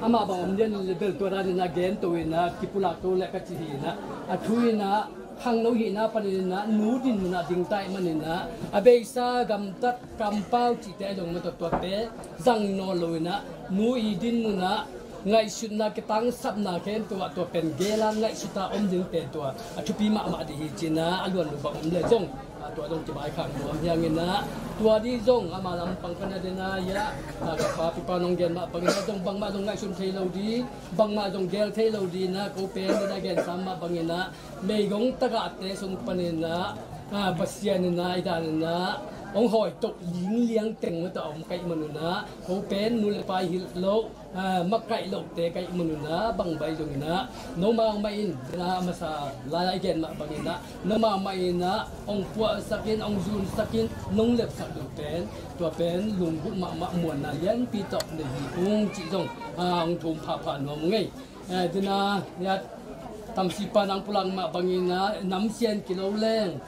Amah bang om lian le bel tua dan inah gen to inah kipulak to le ka ci hi inah, a thu inah khangno hihna panin inah nu din munah ding ta ih manin ah, a beisa gamtat kampau cihte a dong mah tawh tuate zang nawn lo inah nu i din munah ngaihsutna kitangsapna khempeuh ah tua pen gel a ngaihsut a om ding pen tua a thupi mahmah dih hi ci inah a luan lo bang om le zong, a tua zong kibai khak nuam hi hang inah tua dih zong ama lampang ka na den a ia, a ka papi pa nong gen mah bangin ah zong bangmah zong ngaihsun thei lo dih, bangmah zong gel thei lo dih inah ko pen den a gen sam mah bangin ah meigong tagahte sung panin ah, a, Pasian inah i dan inah hong hawi tok ling liang teng mah tawh a om ka ih manun ah ko pen nu le pa i hilh loh, a, makaih lohte ka ih manun ah bang bai zong inah nomau mah in, inah a masa lai-a i gen mah bangin ah nomau mah inah hong puahsak in, hong zunsak in, nong lepsak loh pen tua pen lunggulh mahmah muanna lianpi tawh nei hi ung cih zong, a, hong thum phapha nuam ung ei. Eh, dina, ya, tamsipa nang pulang mah bangin ah namsian kilo leng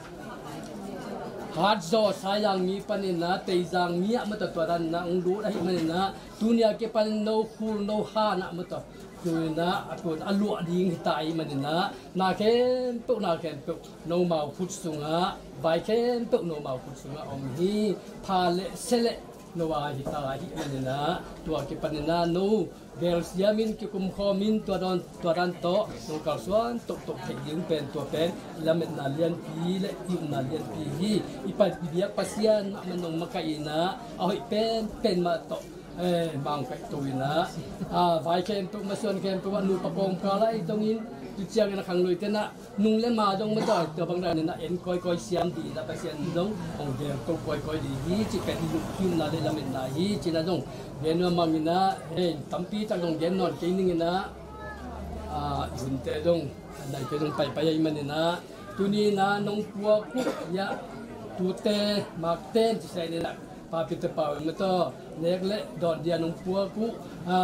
hatzaw sayang mi panin ah teizang mi ah mah tawh tua dan inah hong lut ahih manin ah tunia kipanin no khul no han ah mah tawh tu inah a tuan a luah ding hi ta ahih manin ah na khempeuh, na khempeuh nomau khut sungah, vai khempeuh nomau khut sungah om hi. Pha le se le no a hi ta ahih manin ah tua kipanin ah no gelsiam in kikum khawm in tua dan, tua dan tawh nong kalsuan toktok theih ding pen tua pen i lametna lianpi le i upna lianpi hi. I pa, i biak Pasian mahmah nong makaih inah a hoih penpen mah tawh, eh, mangkaih to inah, a, vai khempeuh masuan khempeuh ah nupa kawmkal ah i tongin tu ciangin a khangluite inah nung le ma zong mah tawh tua bang dan inah en kawikawi siam dih inah Pasian zong hong gel to kawikawi dih hi cih pen i lungkimna le lametna hi ci inah zong gen nuam hang inah, hei, tampi tak zong gen nawn kei ning inah, a, i hunte zong a naite zong paipai ahih manin ah tuni inah nong puak uh ia tute makten ci sa in inah papite pau in mah tawh nek le dawn dia nong puak uh, a,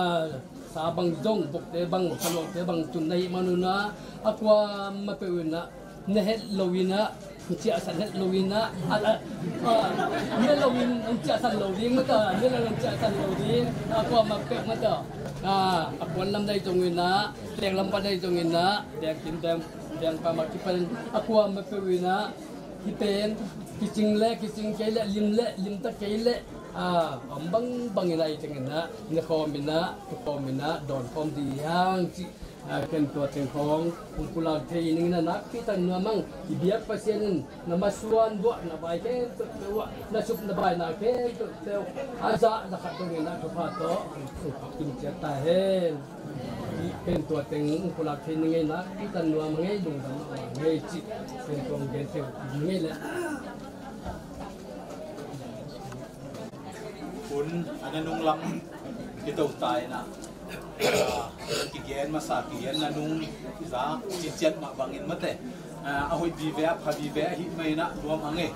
sa bang zong bokte bang khalawngte bang tun na hih manun ah a kuamah peuh inah na het lo inah hong ciahsan het lo inah, a, a, a, ne lo in hong ciahsan lo ding mah tawh, ne lo in hong ciahsan lo ding a kuamah peuh mah tawh, a, a kuan lam dai zong inah, teng lam pan dai zong inah, teng kim teng, teng pa mah kipan a kuamah peuh inah hih pen kicing le kicing kei le lim le limta kei le, a, om bangbang inah i teng inah ne khawm inah tu khawm inah dawn khawm dih hi hang cih, a, ken tua teng khawng hong pulak thei ning inah nakpi tak nuam hang. I biak Pasian in na masuan buah na bai khempeuh peuh ah na sup na bai na khempeuh peuh a zah za khat dong inah thupha tawh hong phat kim ciat ta hen. Ken tua teng hong pulak thei ning ei, nakpi tak nuam hang ei, lungdam mahmah hang ei cih ken tua hong gen thei ning ei le. Hun a na nung lam kito ta inah, a, kigen masa kigen na nung za cinciat mah bangin mate, a, a hoih vive a pha vive ahih mah inah nuam hang ei.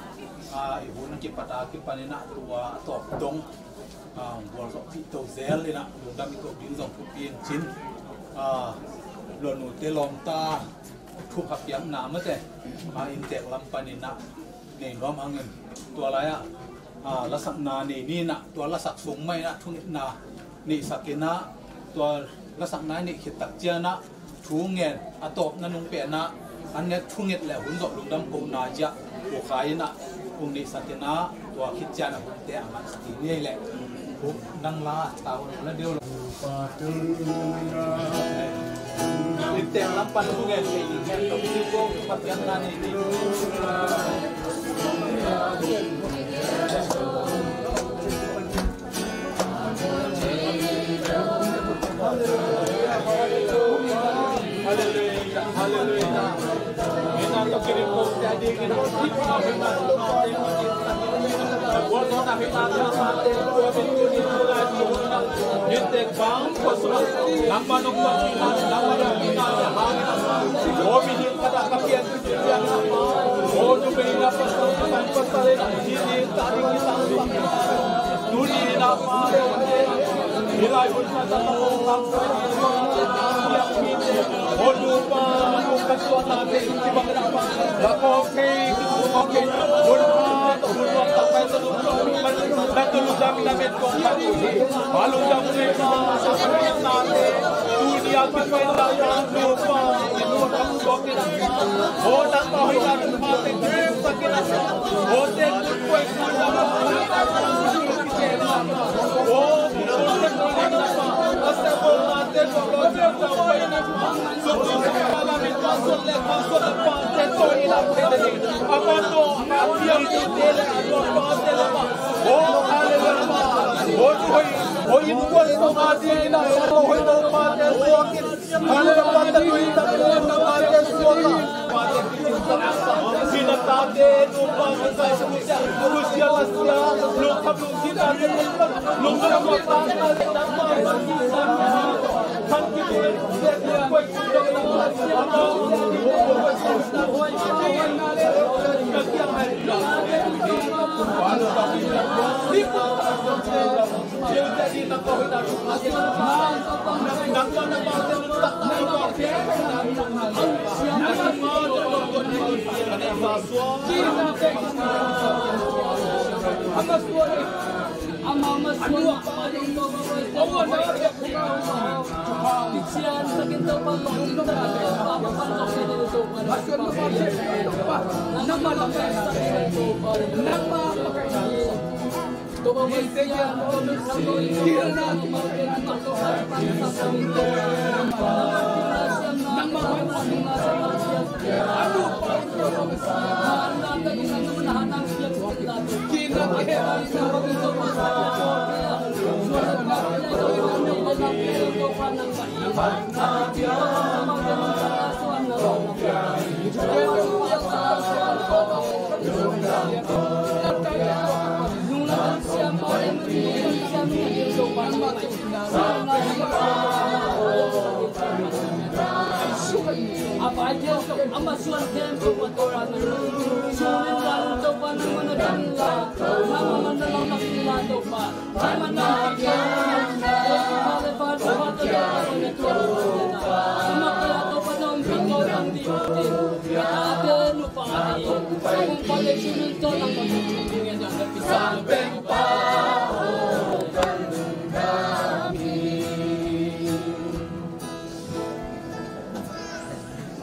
A, i hun kipat a kipan inah tua a tawp dong, a, gualzawh pih to zel inah lungdam i koh ding zong thupi in cin, a, luanute lawmta thupha piakna mate, a, inntek lam pan inah nei nuam hangin tua lai-ah, a, lasakna nei ni inah tua lasak sung mah inah thungetna neihsak inah tua lasakna i neih khit tak cianah thu ngen a tawpna nung penah an ne thunget le hun zawh lungdam kohna ciah kukhai inah hong neihsak inah tua khit cianah hunte a ngan a ti ni ei leh. Nang la ta hun la deuh lo. Inntek lam pan thu ngen thei ding ngen to ding ko Pasian na nei ding. Halleluia, halleluia.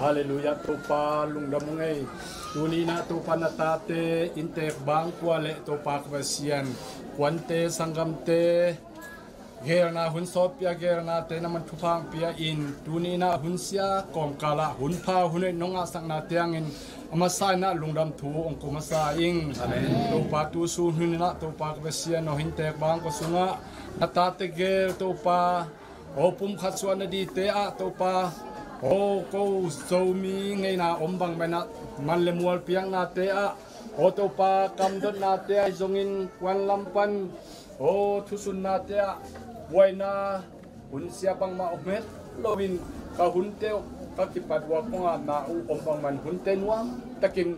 Halleluiah, Topa lungdam ung ei. Tuni-in ah Topa na tate inntek bangkua le Topa ka Pasian, kuante sanggamte geelna hun sawtpi-a geelnate na man thupha hong pia-in, tuni-in ah hun sia kawmkalah hun pha hun hoih nong ngahsakna ciangin a masa-in ah lungdam thu hong ko masa ing. Amen. Topa tu sun hun-in ah Topa ka Pasian aw, inntek bangkua sungah na tate geel Topa aw, pumkhat suahna dingte ah Topa aw, ko Zomi ngeina om bang manin ah man le mual piaknate ah aw Topa, kamdotnate ahi zongin kuanlam pan aw thusunnate ah buaina hun sia bangmah om het loin ka hunte uh ka kipat uh a kong apna uh om bang man hunte nuamtakin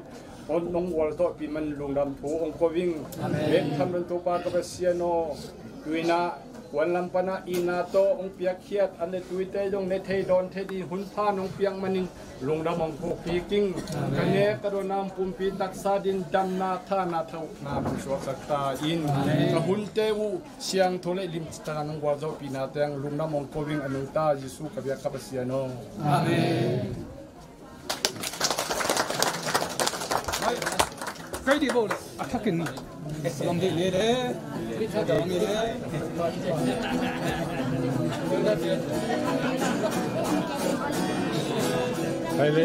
aw nong gualzawhpih man lungdam thu hong ko ing. Amen. Bek tham lon Topa ka Pasian aw, tu-in ah kuanlam pan ah itna tawh hong piakkhiat an le tuite zong ne thei dawn thei ding hun pha nong piak manin lungdam hong ko kik ing. Amen. Ka nek ka dawnna hong pumpi taksa ding damna thana thokna hong suaksak ta in. Amen. Ka hunte uh siangtho le limci takin nong gualzawhpihna teng lungdam hong ko ing a nungta Jesu ka biak ka Pasian aw. Amen. Kei dih bo le a thakin lam dih ni le. Hei le.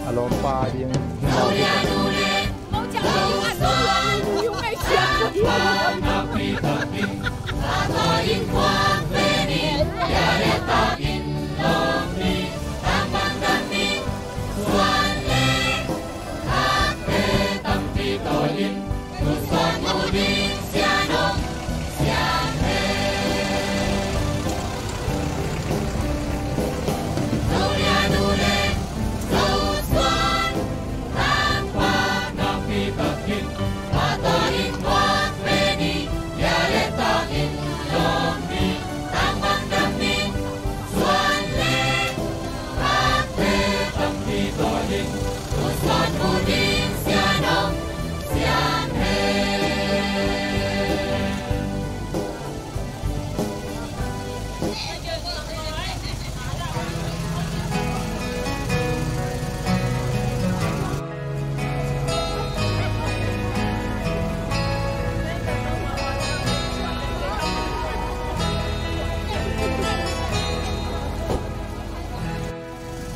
A lawmpa ding.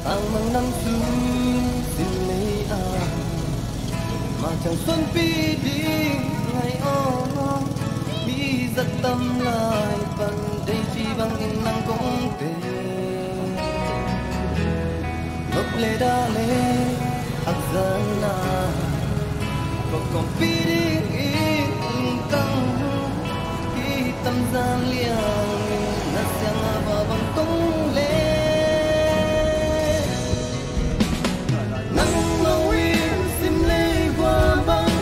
Tangmang nam sung sin lei a, mah Ciang suanpih ding ngai aw, mi zat tam lai pan deih ci bangin nang kong tel. Nop le dah le hakzana kong kawmpih dingin lungtang kitam zan liangin na siang a va bang tong le. Nang lo in sim lei hua bang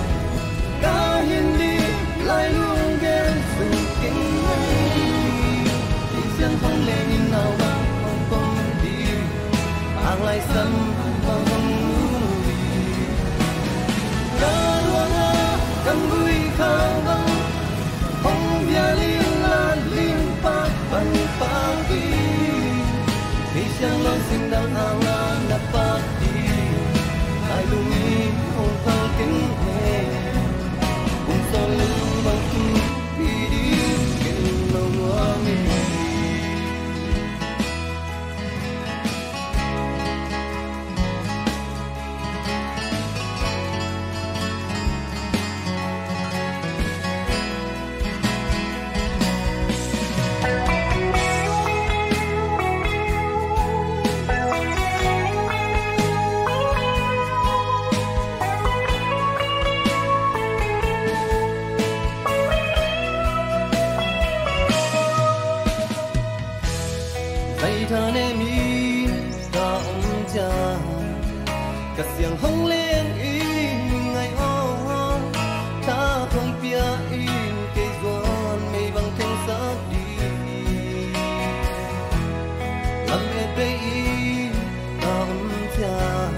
ka hin dih lai lunggel sung keng mai. Kei siang hong leng in nau bang hong pom dih, ang lai sam bang hong nu dih. Ka ruangah kan gui khau bang hong vial in la lim pak pan pak dih. Kei siang lo sing dang hang a na pak dih, lai lung in hong phal keng he. Kum sawl lung bang tu pi dih ken lo nuam hi. Zai tha ne mi ka om ciang ka siang hong leng in ngai aw. Tha hong pia in kei zuan mei bang thengsak dih. Lam et bei in ka om ciang,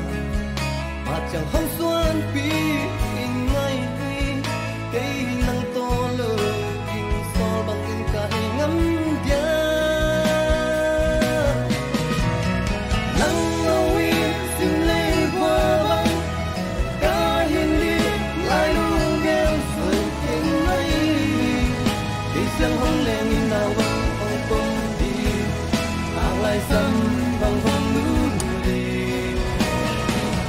mah ciang hong suanpih in ngai. Kei nang tawh lo ding sawl bangin ka hei ngam dia. Nang lo in sim lei hua bang ka hin dih lai lunggel sung keng mai. Kei siang hong leng in nau bang hong pom dih, ang lai sam bang hong nu dih.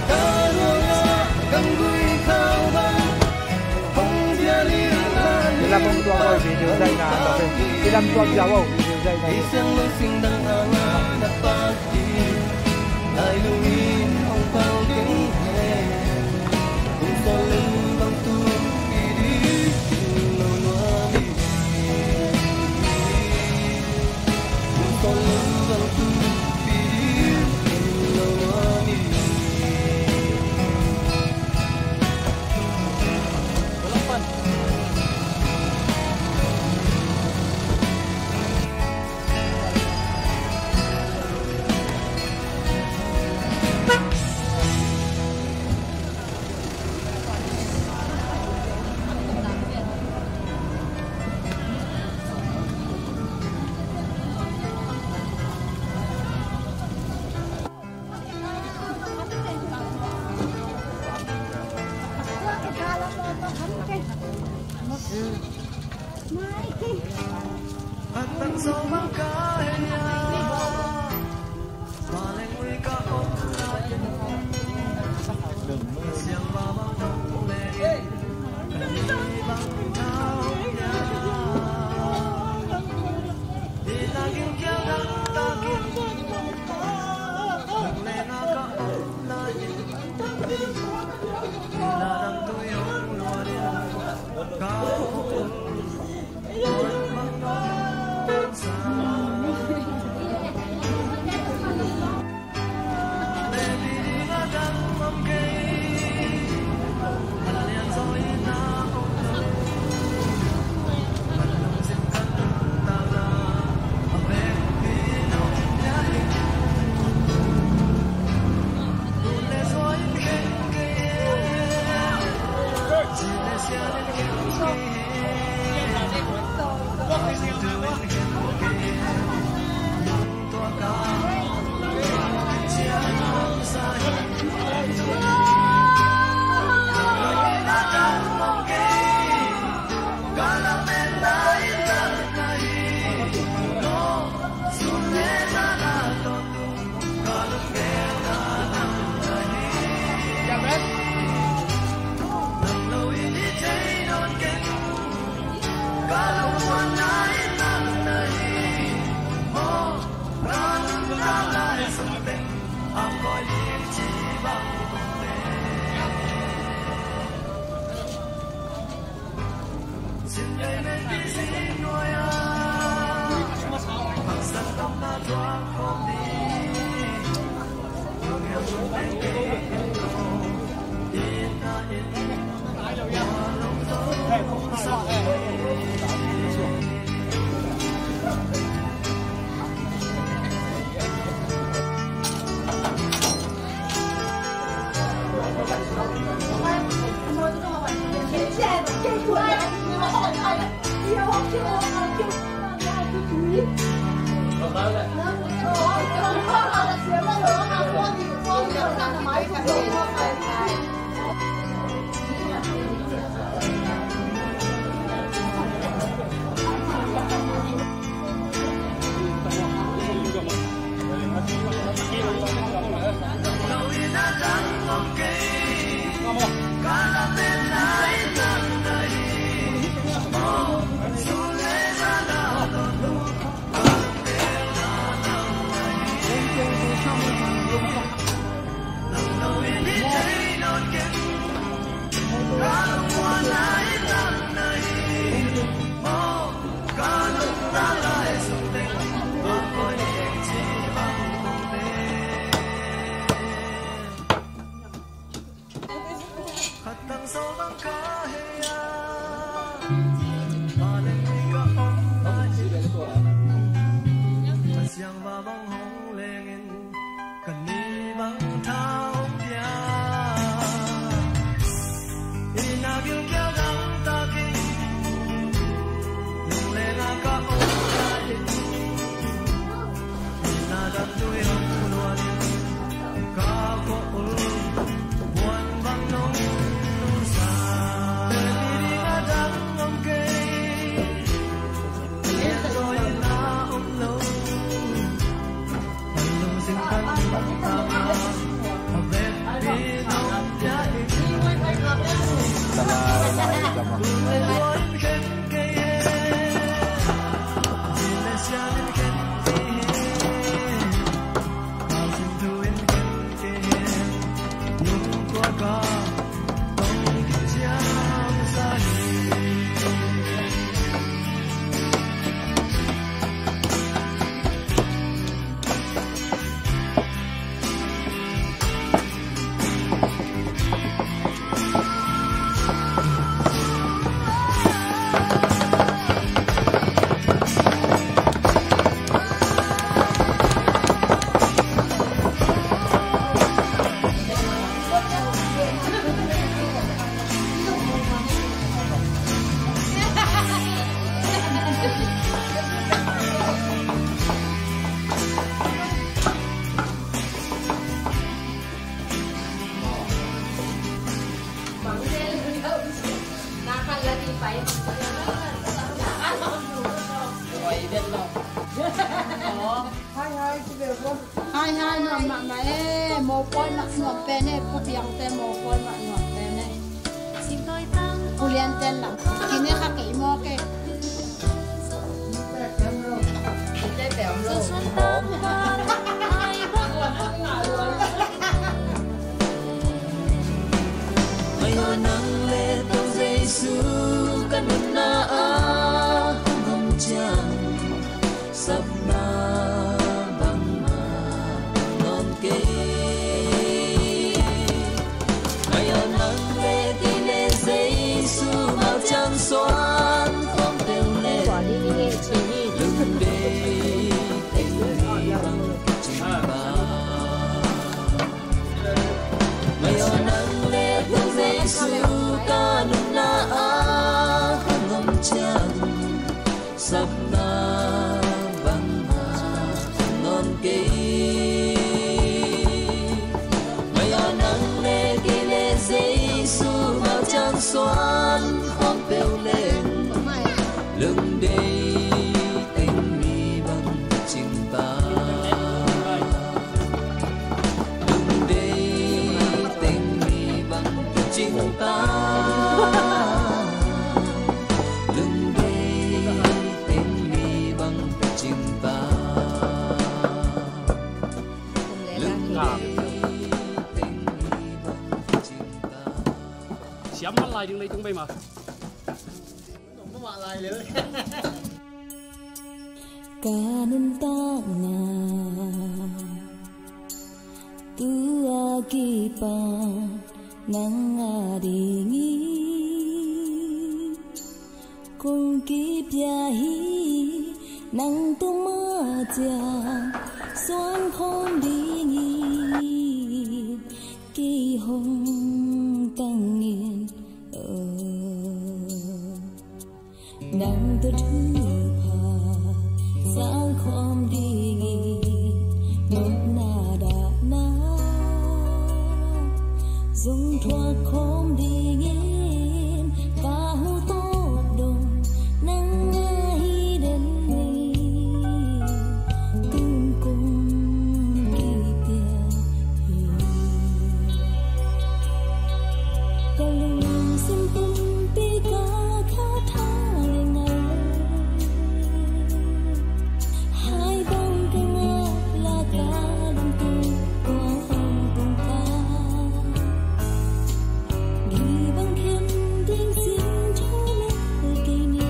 Ka ruangah kan gui khau bang hong vial in la lim pak pan pak dih. Kei siang lo sing dang hang a na pak dih, lai lung in hong phal keng he. Kum sawl lung bang tu pi dih ken lo nuam hi. Kum sawl lung bang tu pi dih ken lo nuam hi. Hai hai, nuam mahmah e, mopawi mah nuam pen e, Pu Piangte mopawi mah nuam pen e. Pu Lianten lam kine kha kei mawk e. Nang le Topa Jesu ka nunna ah hong om ciang, sapna bangmah om kei. Ngai aw, nang le kei le Jesu mau ciang suan khawm peuh leh, lungdeih teng mi bang cing ba. Ngai aw, nang le Topa Jesu ka nunna ah hong om ciang, sapna bangmah om kei. Ngai aw, nang le kei le Jesu mau ciang suan khawm peuh leh, lungdeih teng mi bang cing ta. Lungdeih teng mi bang cing ta. Lungdeih teng mi bang cing ta. Lungdeih teng mi bang cing ta. Siam man lai ding leitung bei ma. Ka nuntakna tua kipan nang a dingin kong kipia hi. Nang tung mah ciang suan khawm dingin kei hong tangin, oh. Nang tawh thupha sang khawm dingin, nopna dahna zong thuak khawm dingin, ka hu tawp dong nang ahi den hi. Tun kong kipia hi. Ka lungsim pumpi ka kha tha le ngal, hai bang ka ngak la ka lungtung tua hong tung ta. Gih bang khen ding sin tho le kei ni.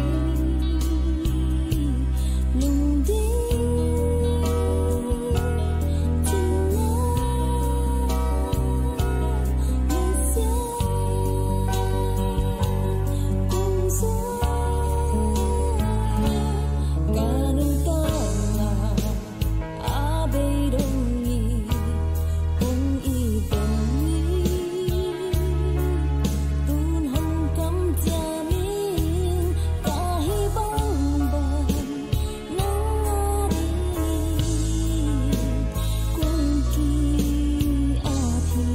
Lungding cin na lungsia kong za ka nuntakna a bei dong hi. Kong it dong hi. Tun hong kamciam ing. Ka hi bangbang nang a ding kong ki-ap hi.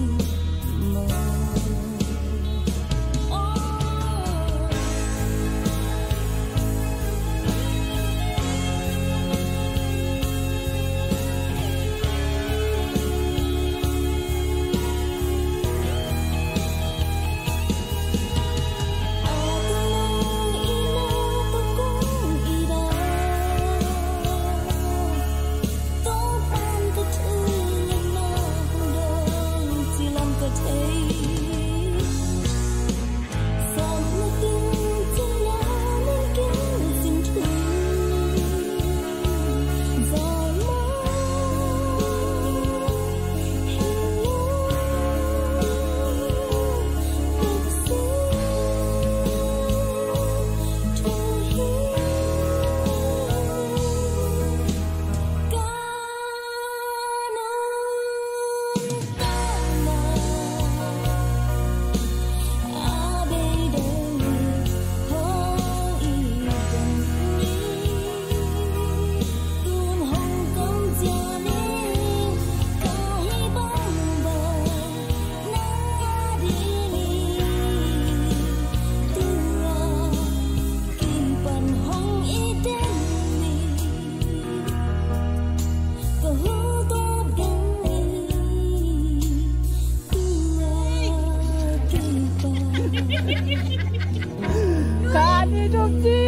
Kani dum ci.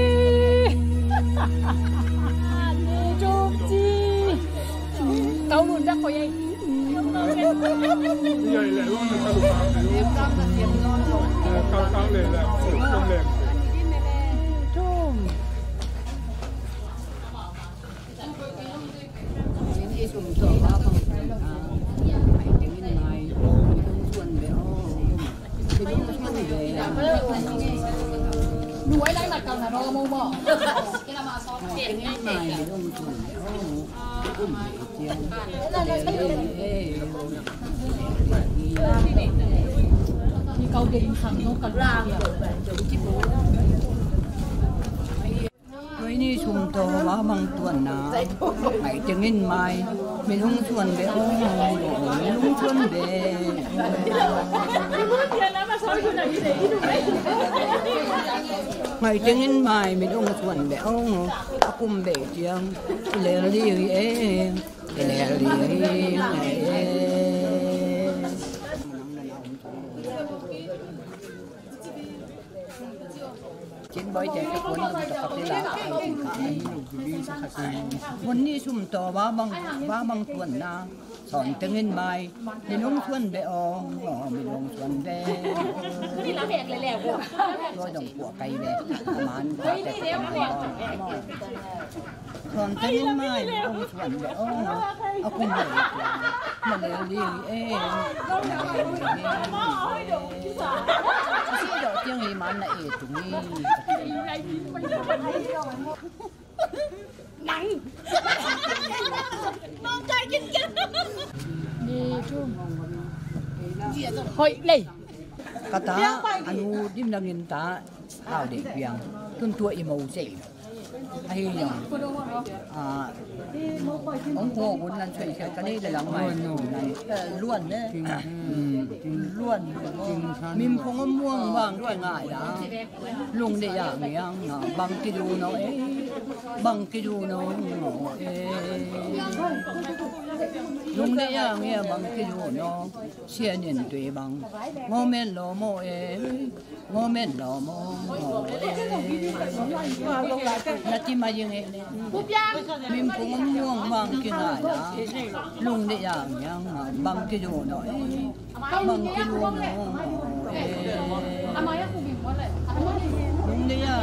Kani dum ci. Kau lun dak ko yai. Tuini sum tawh a bang tuanna ngaih tengin mai, min hong suan ve aw, min hong suan ve. Ngaih tengin mai, min hong suan ve aw, a kum ve ciang lel ding hi e, lel ding hi e. Bawi te te kuan dum ta kate la ka ai ti ka ai. Hun ni sum to ba bang, ba bang tuan na. Sawn tengin mai, minung suan beh aw, aw, minung suan beh. Tua dong puah kai beh, man kua beh, man aw. Sawn tengin mai, minung suan beh aw, a kum beh, na lel ding e, na lel ding e. A si dawh tiang hi man na e tung hi. Nang. Nang kai kin kin. Ni thum. Hoih lei. Ka ta, a nu dim nangin ta, hau dek piang. Tun tua i mo sei. Ahi yong. Ah, ong ko gun nan sei sei ka nei le lang mai. Luan ne. Mm. Luan. Min phong om muang wang ki ngai la. Lungdei a ngiang a bang kidu no e, bang kidu no e. Lungdei a ngiang bang kidu no, sia nian tui bang, ngomen lo mo e, ngomen lo mo e. Na ti ma ying e. Min pung muang bang ki ngai la. Lungdei a ngiang a bang kidu no e. Bang kilu no. Lungdei a.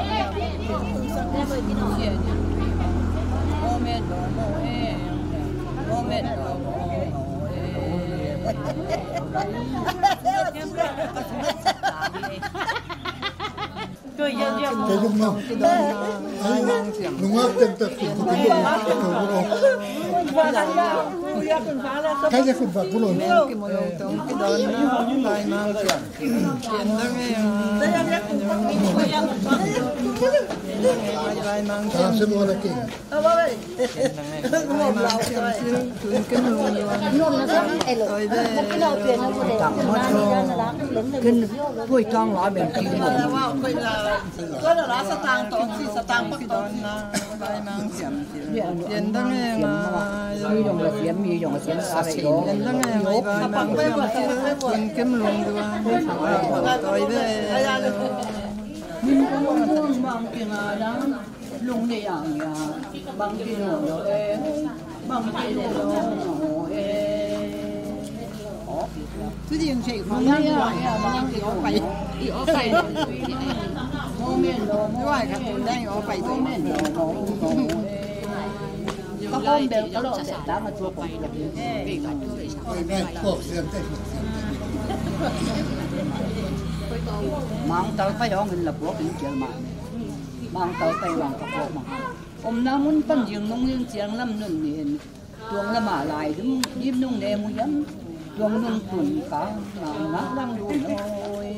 Amen lo mo e. Amen lo mo e. Kei lung no. Ai, nungak tem tak. Kei le kun bak bulon. Ah, semua lagi. Mang tal pai hong in la puak in kial ma. Mang tal pai wang ka puak ma. Omna mun pan jing nung in ciang lam nun ni in. Tuang lama lai dum dim nung ne mu yam. Tuang nung tun ka ma nga lang du noi.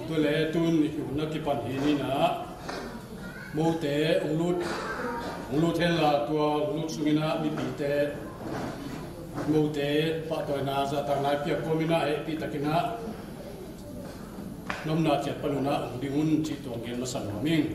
Tua le tun i kiuna kipan hi ni na. Mote ong lut, ong lut hen la tua ong lut sungin ah mipite mote pahtawina zahtakna i piak kawmin ah hehpih takin ah nomna ciat panun ah ong ding un cih tua ong gen masa nuam ing.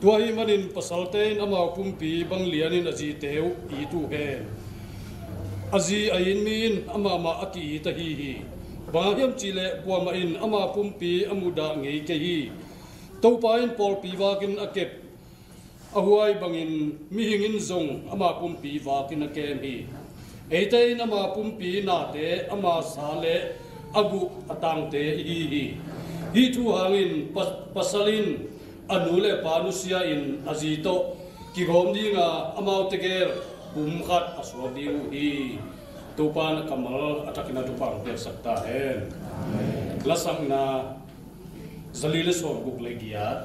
Tua ahih manin pasalte in amau pumpi bang lianin a zite uh it uh hen. A zi a it mi in amah mah a ki-it ahi hi. Bang hang hiam cih leh kuamah in ama pumpi a mudah ngei kei hi. Topa in pawlpi vakin a kep a huai bangin mihing in zong ama pumpi vakin a kem hi. Eite in ama pumpi nate, ama sa le a guh a tangte i hi hi. Hih thu hangin pa-, pasal in a nu le pa nusia in a zi tawh kigawm dinga amau tegel pum khat a suak ding uh hi. Topa in a kammal a thakin a thupha piaksak ta hen. Lasakna zali le sawm guk le giat.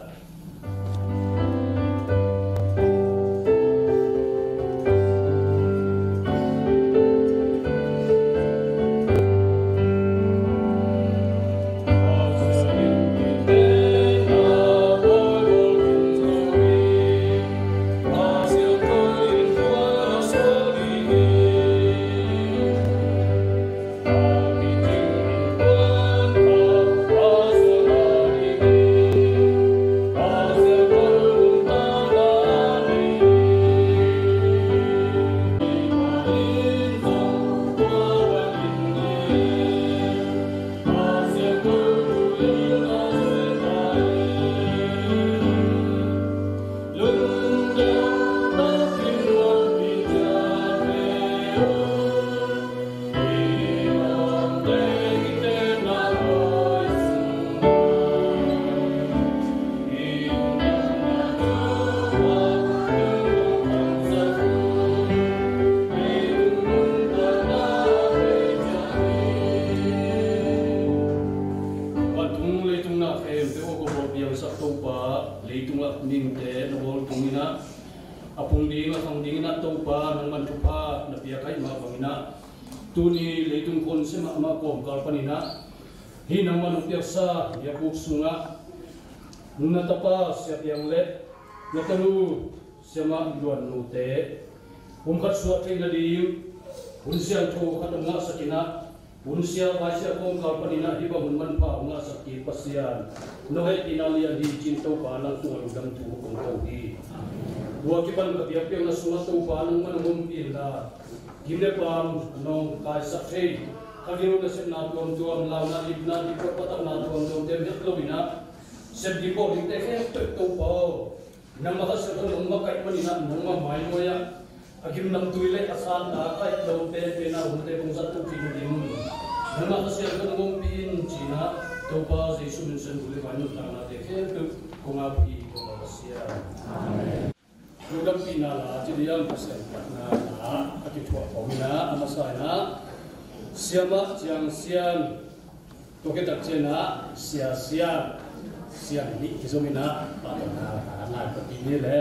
Leitung na khempeuh a kawkaw piangsak Topa, leitung ah mihingte na bawl tung in ah, a pung ding a khang dingin ah Topa nangman thupha na piak ahih mah bangin ah, tuni leitung khonse mahmah kawmkal panin ah hih nangman hong piaksa biakbuk sungah na tapa Sia Piang le na tanu Siamah Luan Nute pumkhat suah theih nading hun siangtho khat hong ngahsak in ah, hun sia vai sia kawmkal panin ah hih bang hun manpha hong ngahsak kik Pasian, na hehpihna lian hi ci-in Topa nang tungah lungdam thu kong ko hi. Tua kipan ka biakpiakna sungah Topa nangman hong ompih inla, gim le paam nong kaisak thei, kha gilo nasepna tuamtuam, launa dipna dipkot patakna tuamtuamte met lo in ah, sep ding bawl dingte khempeuh Topa aw, nangmah Kha Siangtho nong makaih manin ah, nangmah mainuai ah a gim namtui le a santa kaih lo penpen a hunte kong zat to khin ding, nangmah Kha Siangtho nong ompih in ci-in ah, Topa Jesu min suang bul le vai nuntaknate khempeuh kong ap hi, Topa Pasian. Amen. Lungdampihna la ci ding hiam, Pasian patna la a kithuah khawm in ah, a masa in ah Siamah Ciang Sian, tua khit tak ciangin ah Sia Sian, Sian nih kizom in ah, patna la ngai pah ding hi le.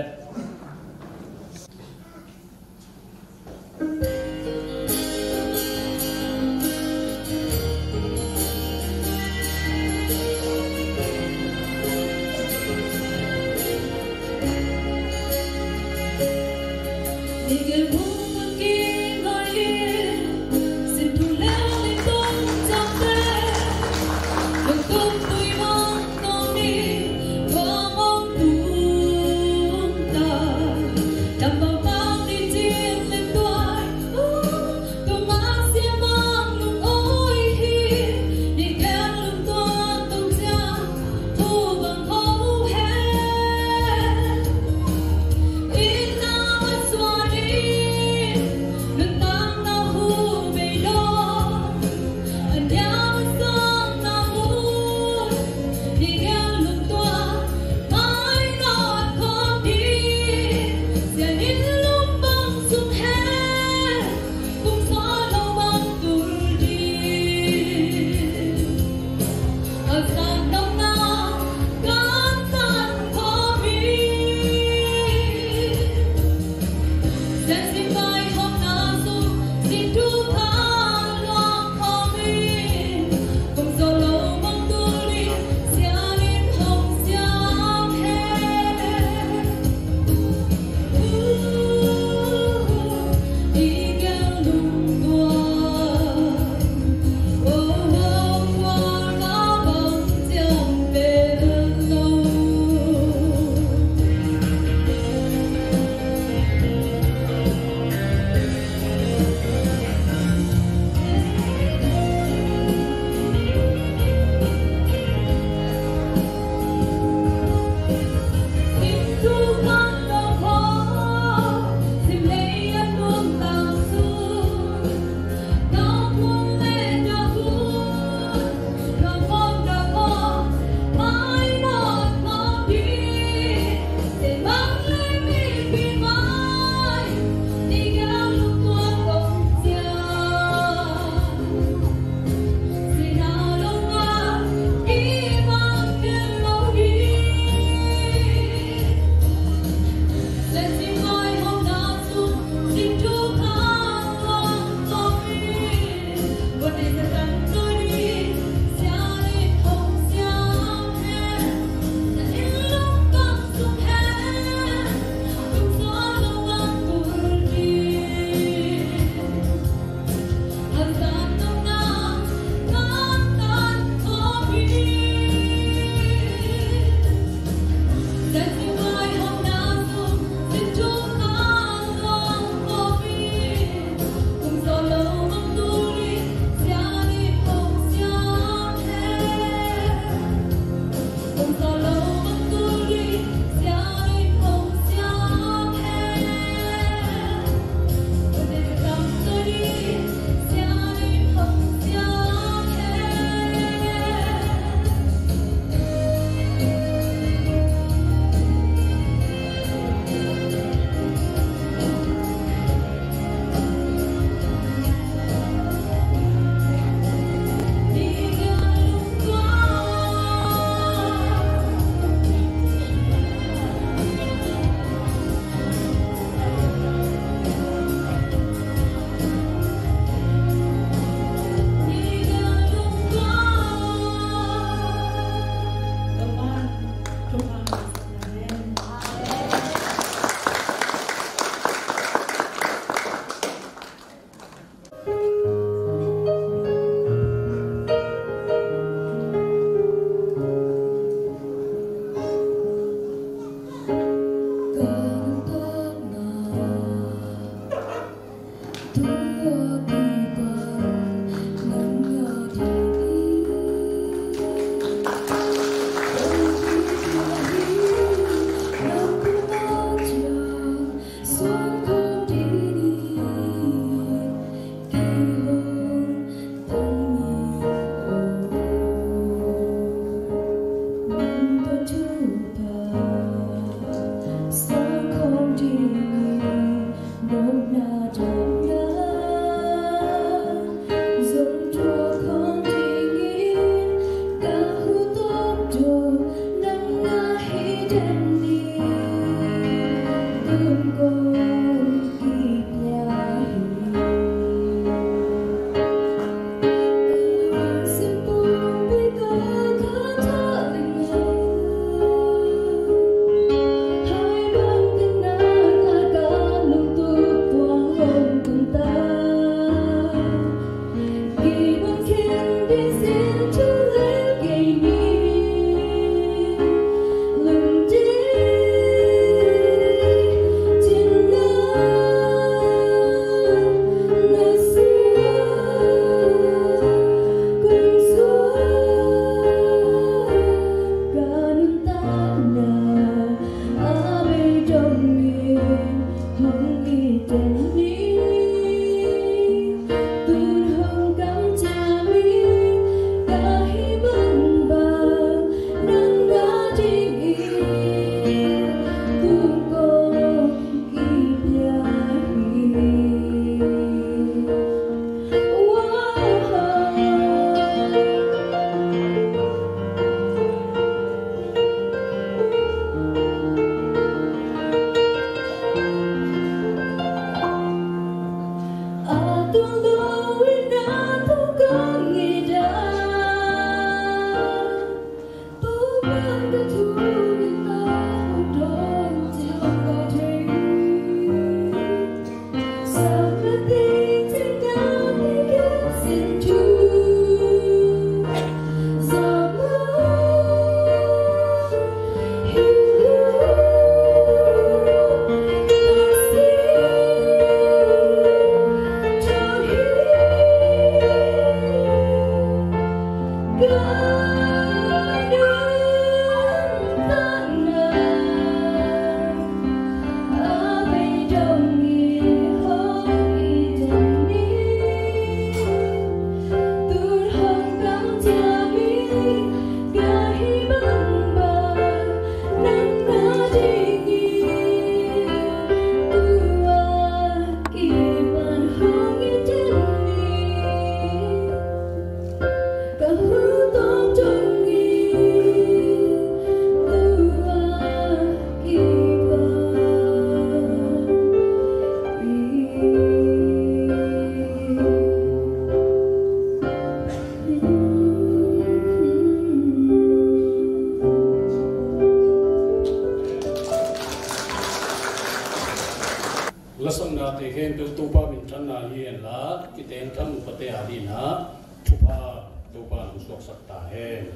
Eng kam upate a dingin ah thupha Topa nong suaksak ta hen.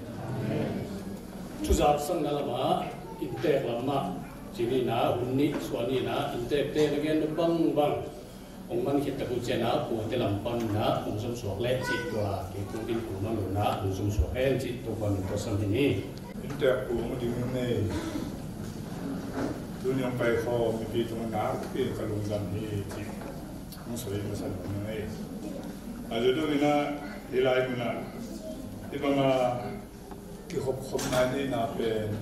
Thuzak sakna lamah, inntek lamah, ci-in ah, hun nih suah ni-in ah, inntekte na gen bangbang hong man khit tak uh ciangin ah, puate lam panin ah hong zom suak leh cih tua kei tung in kong man lo-in ah hong zom suak hen cih Topa min tawh sam hi ni. Inntek pu hong ding hi ni. Tuni hong pai khawm mipi tungah nakpi-in ka lungdam hi cih hong sawi masa nuam ing ei. A zudum in ah hih lai munah hih bangah kikhopkhopna i neihna pen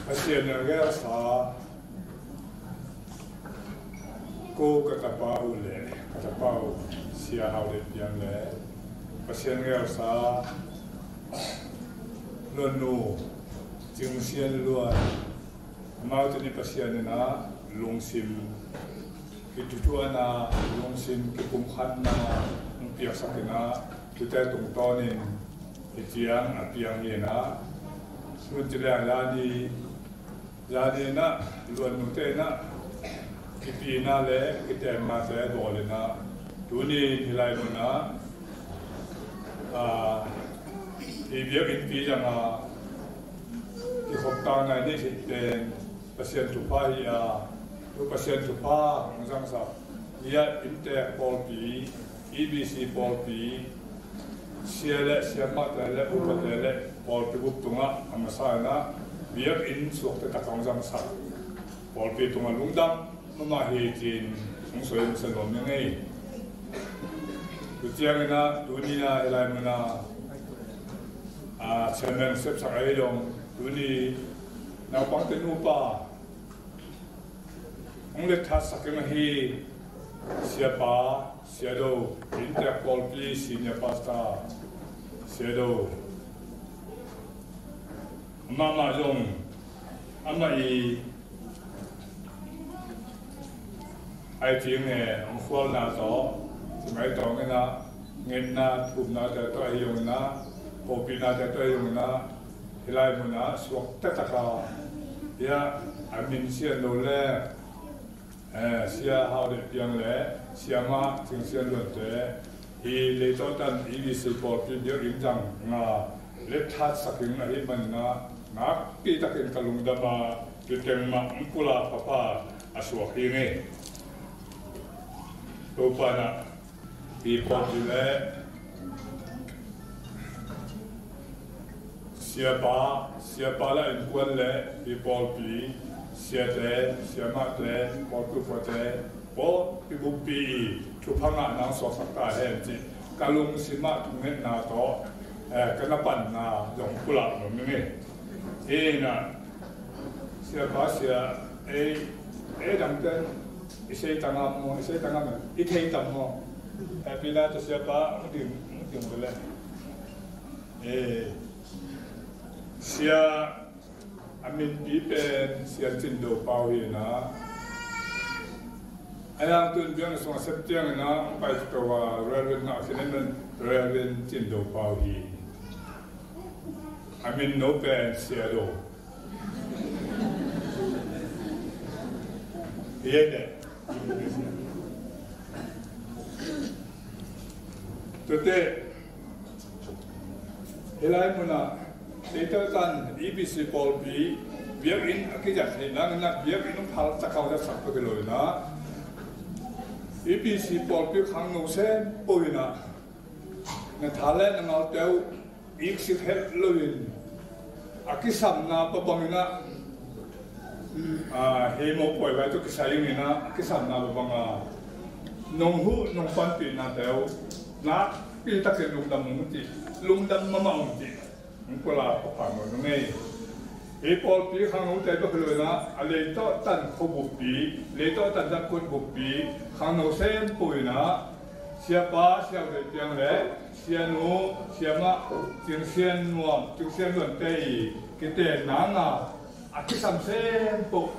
Pasian in a gelsa, ko ka tapa uh le ka tapa uh Sia Hau Dei Piang le Pasian gelsa Luannu Cing Sian Luan, amaute nih Pasian in ah lungsim kithutuahna, lungsim kipumkhatna hong piaksak in ah, tuate tungtawnin hih ciang a piang hi in ah, sun ci leng zani, zani in ah Luannute in ah kipina le kiteenna te bawl in ah, tuni hih lai munah, ah, hih biakinnpi zangah kikhopna i neih khit pen Pasian thupha hi a, tu Pasian thupha hong zangsak, hih ah inntek pawlpi, E B C pawlpi, sia le siamahte le upate le pawlpi bup tungah a masa in ah biakinn suakta tak hong zangsak pawlpi tungah lungdam mahmah hi ci-in hong sawi masa nuam ing ei. Tu ciangin ah tuni-a hih lai munah, ah, chairman sepsak ahi zong, tuni naupangte nupa hong letthatsak in ahi, Siapa Sia Do, inntek pawlpi senior pastor Sia Do, amah mah zong amah i ai cing he hong khualna tawh, ngaitawng in ah, ngetna thumnate tawh ahi zongin ah, hopihnate tawh ahi zongin ah, hih lai munah suakta taka, hih ah a min sian lo le, eh, Sia Hau Dei Piang le Siamah Cing Sian Luante, hih Leitawhtan E B C pawlpi biakinn zang nga letthatsak in ahih manin ah, nakpi takin ka lungdam a, tu teng mah hong pulak pha pha a suak hi ing ei. Topa in ah hih pawlpi le siapa, siapa le innkuan le hih pawlpi siate, siamahte, pawlpi upate, pawlpi buppi i thupha ngahna hong suaksak ta hen cih ka lungsim ah thungetna tawh, eh, ka na panna zong pulak nuam ing ei. Hi in ah, Siapa, Sia, ei, ei dangte i sei tangam maw, i sei tangam, i thei tam maw? Happy na ta Siapa, hong ding, hong ding bele. Eh, Sia a minpi pen Sia Cin Do Pau hi na. A yang tun biang sung a sep tiang na, hong pai to a Reverend na kinen, Reverend Cin Do Pau hi. A min no pen Sia Do. Hi ei de. Tute, hih lai munah Leitawhtan E B C pawlpi biakinn a kizat theih nangin ah biakinn hong phal cakau zatsak pek hi lo in ah, E B C pawlpi khangno sem po in ah, na tha le na ngaute uh iksik het loin a kisamna pa bangin ah, ah, hei mo pawi vai tawh kisai ing in ah, a kisamna pa banga nong huh nong panpihnate uh nakpi takin lungdam ung cih, lungdam mahmah ung cih hong pulak pha pha nuam ing ei. Hih pawlpi khangnote bek hi lo in ah, a Leitawhtan khua buppi, Leitawhtan zat kuat buppi khangno sem po in ah, Siapa Sia Dei Piang le Sianu Siamah Cing Sian Nuam, Cing Sian Luante i kitenna nga a kisam sem po,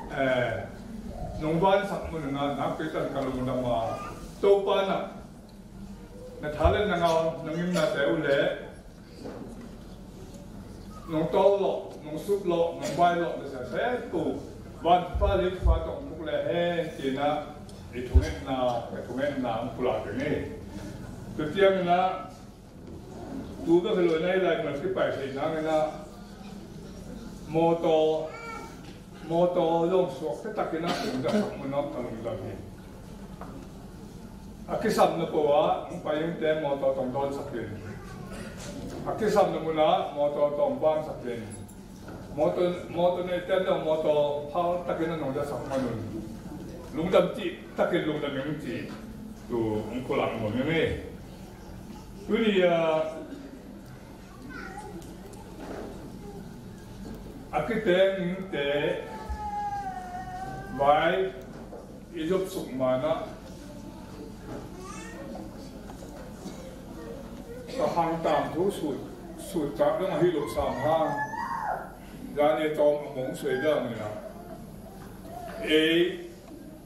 eh, nong vansak mun in ah nakpi takin ka lungdam a, Topa in ah na tha le na ngau, na ngimnate uh le nong tawl lawh, nong sup lawh, nong vai lawh na sia sem po, van pa le fa tawh Le he, ci-in ah i thungetna, ka thungetna hong pulak ding hi. Tua ciangin ah tu bek hi lo in ah, hih lai mun kipai theih nangin ah mawtaw, mawtaw zong suak taktakin ah hong zatsak mun ah ka lungdam hi. A kisamna peuh ah hong pai dingte mawtaw tawh hong dawnsak in, a kisamna mun ah mawtaw tawh hong vansak in, mawtaw, mawtaw neihte in zong mawtaw phal takin ah hong zatsak man un, lungdam cih takin lungdam ing ci, tu hong pulak nuam ing hi. Tuni a, a kiteng ningte vai i zopsuk man ah ka hang tangthu sut, sut tak dong ahi lo sam hang, zani tawm a mong suai dang in ah, ei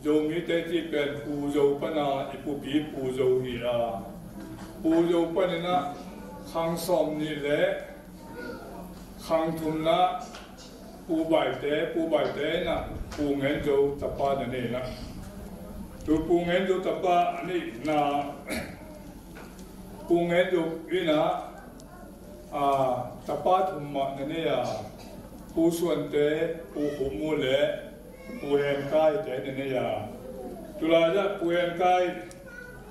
Zomite cih pen Pu Zo pan a, i pupi Pu Zo hi a, Pu Zo panin ah khang sawm nih le khang thumna Pu Baite, Pu Baite in ah Pu Ngen Zo tapa na nei in ah, tu Pu Ngen Zo tapa a neihna, Pu Ngen Zo in ah, a, tapa thum mah na nei a, Pu Suante, Pu Khum Mu le Pu Hen Kaite na nei a. Tulai ah Pu Hen Kai,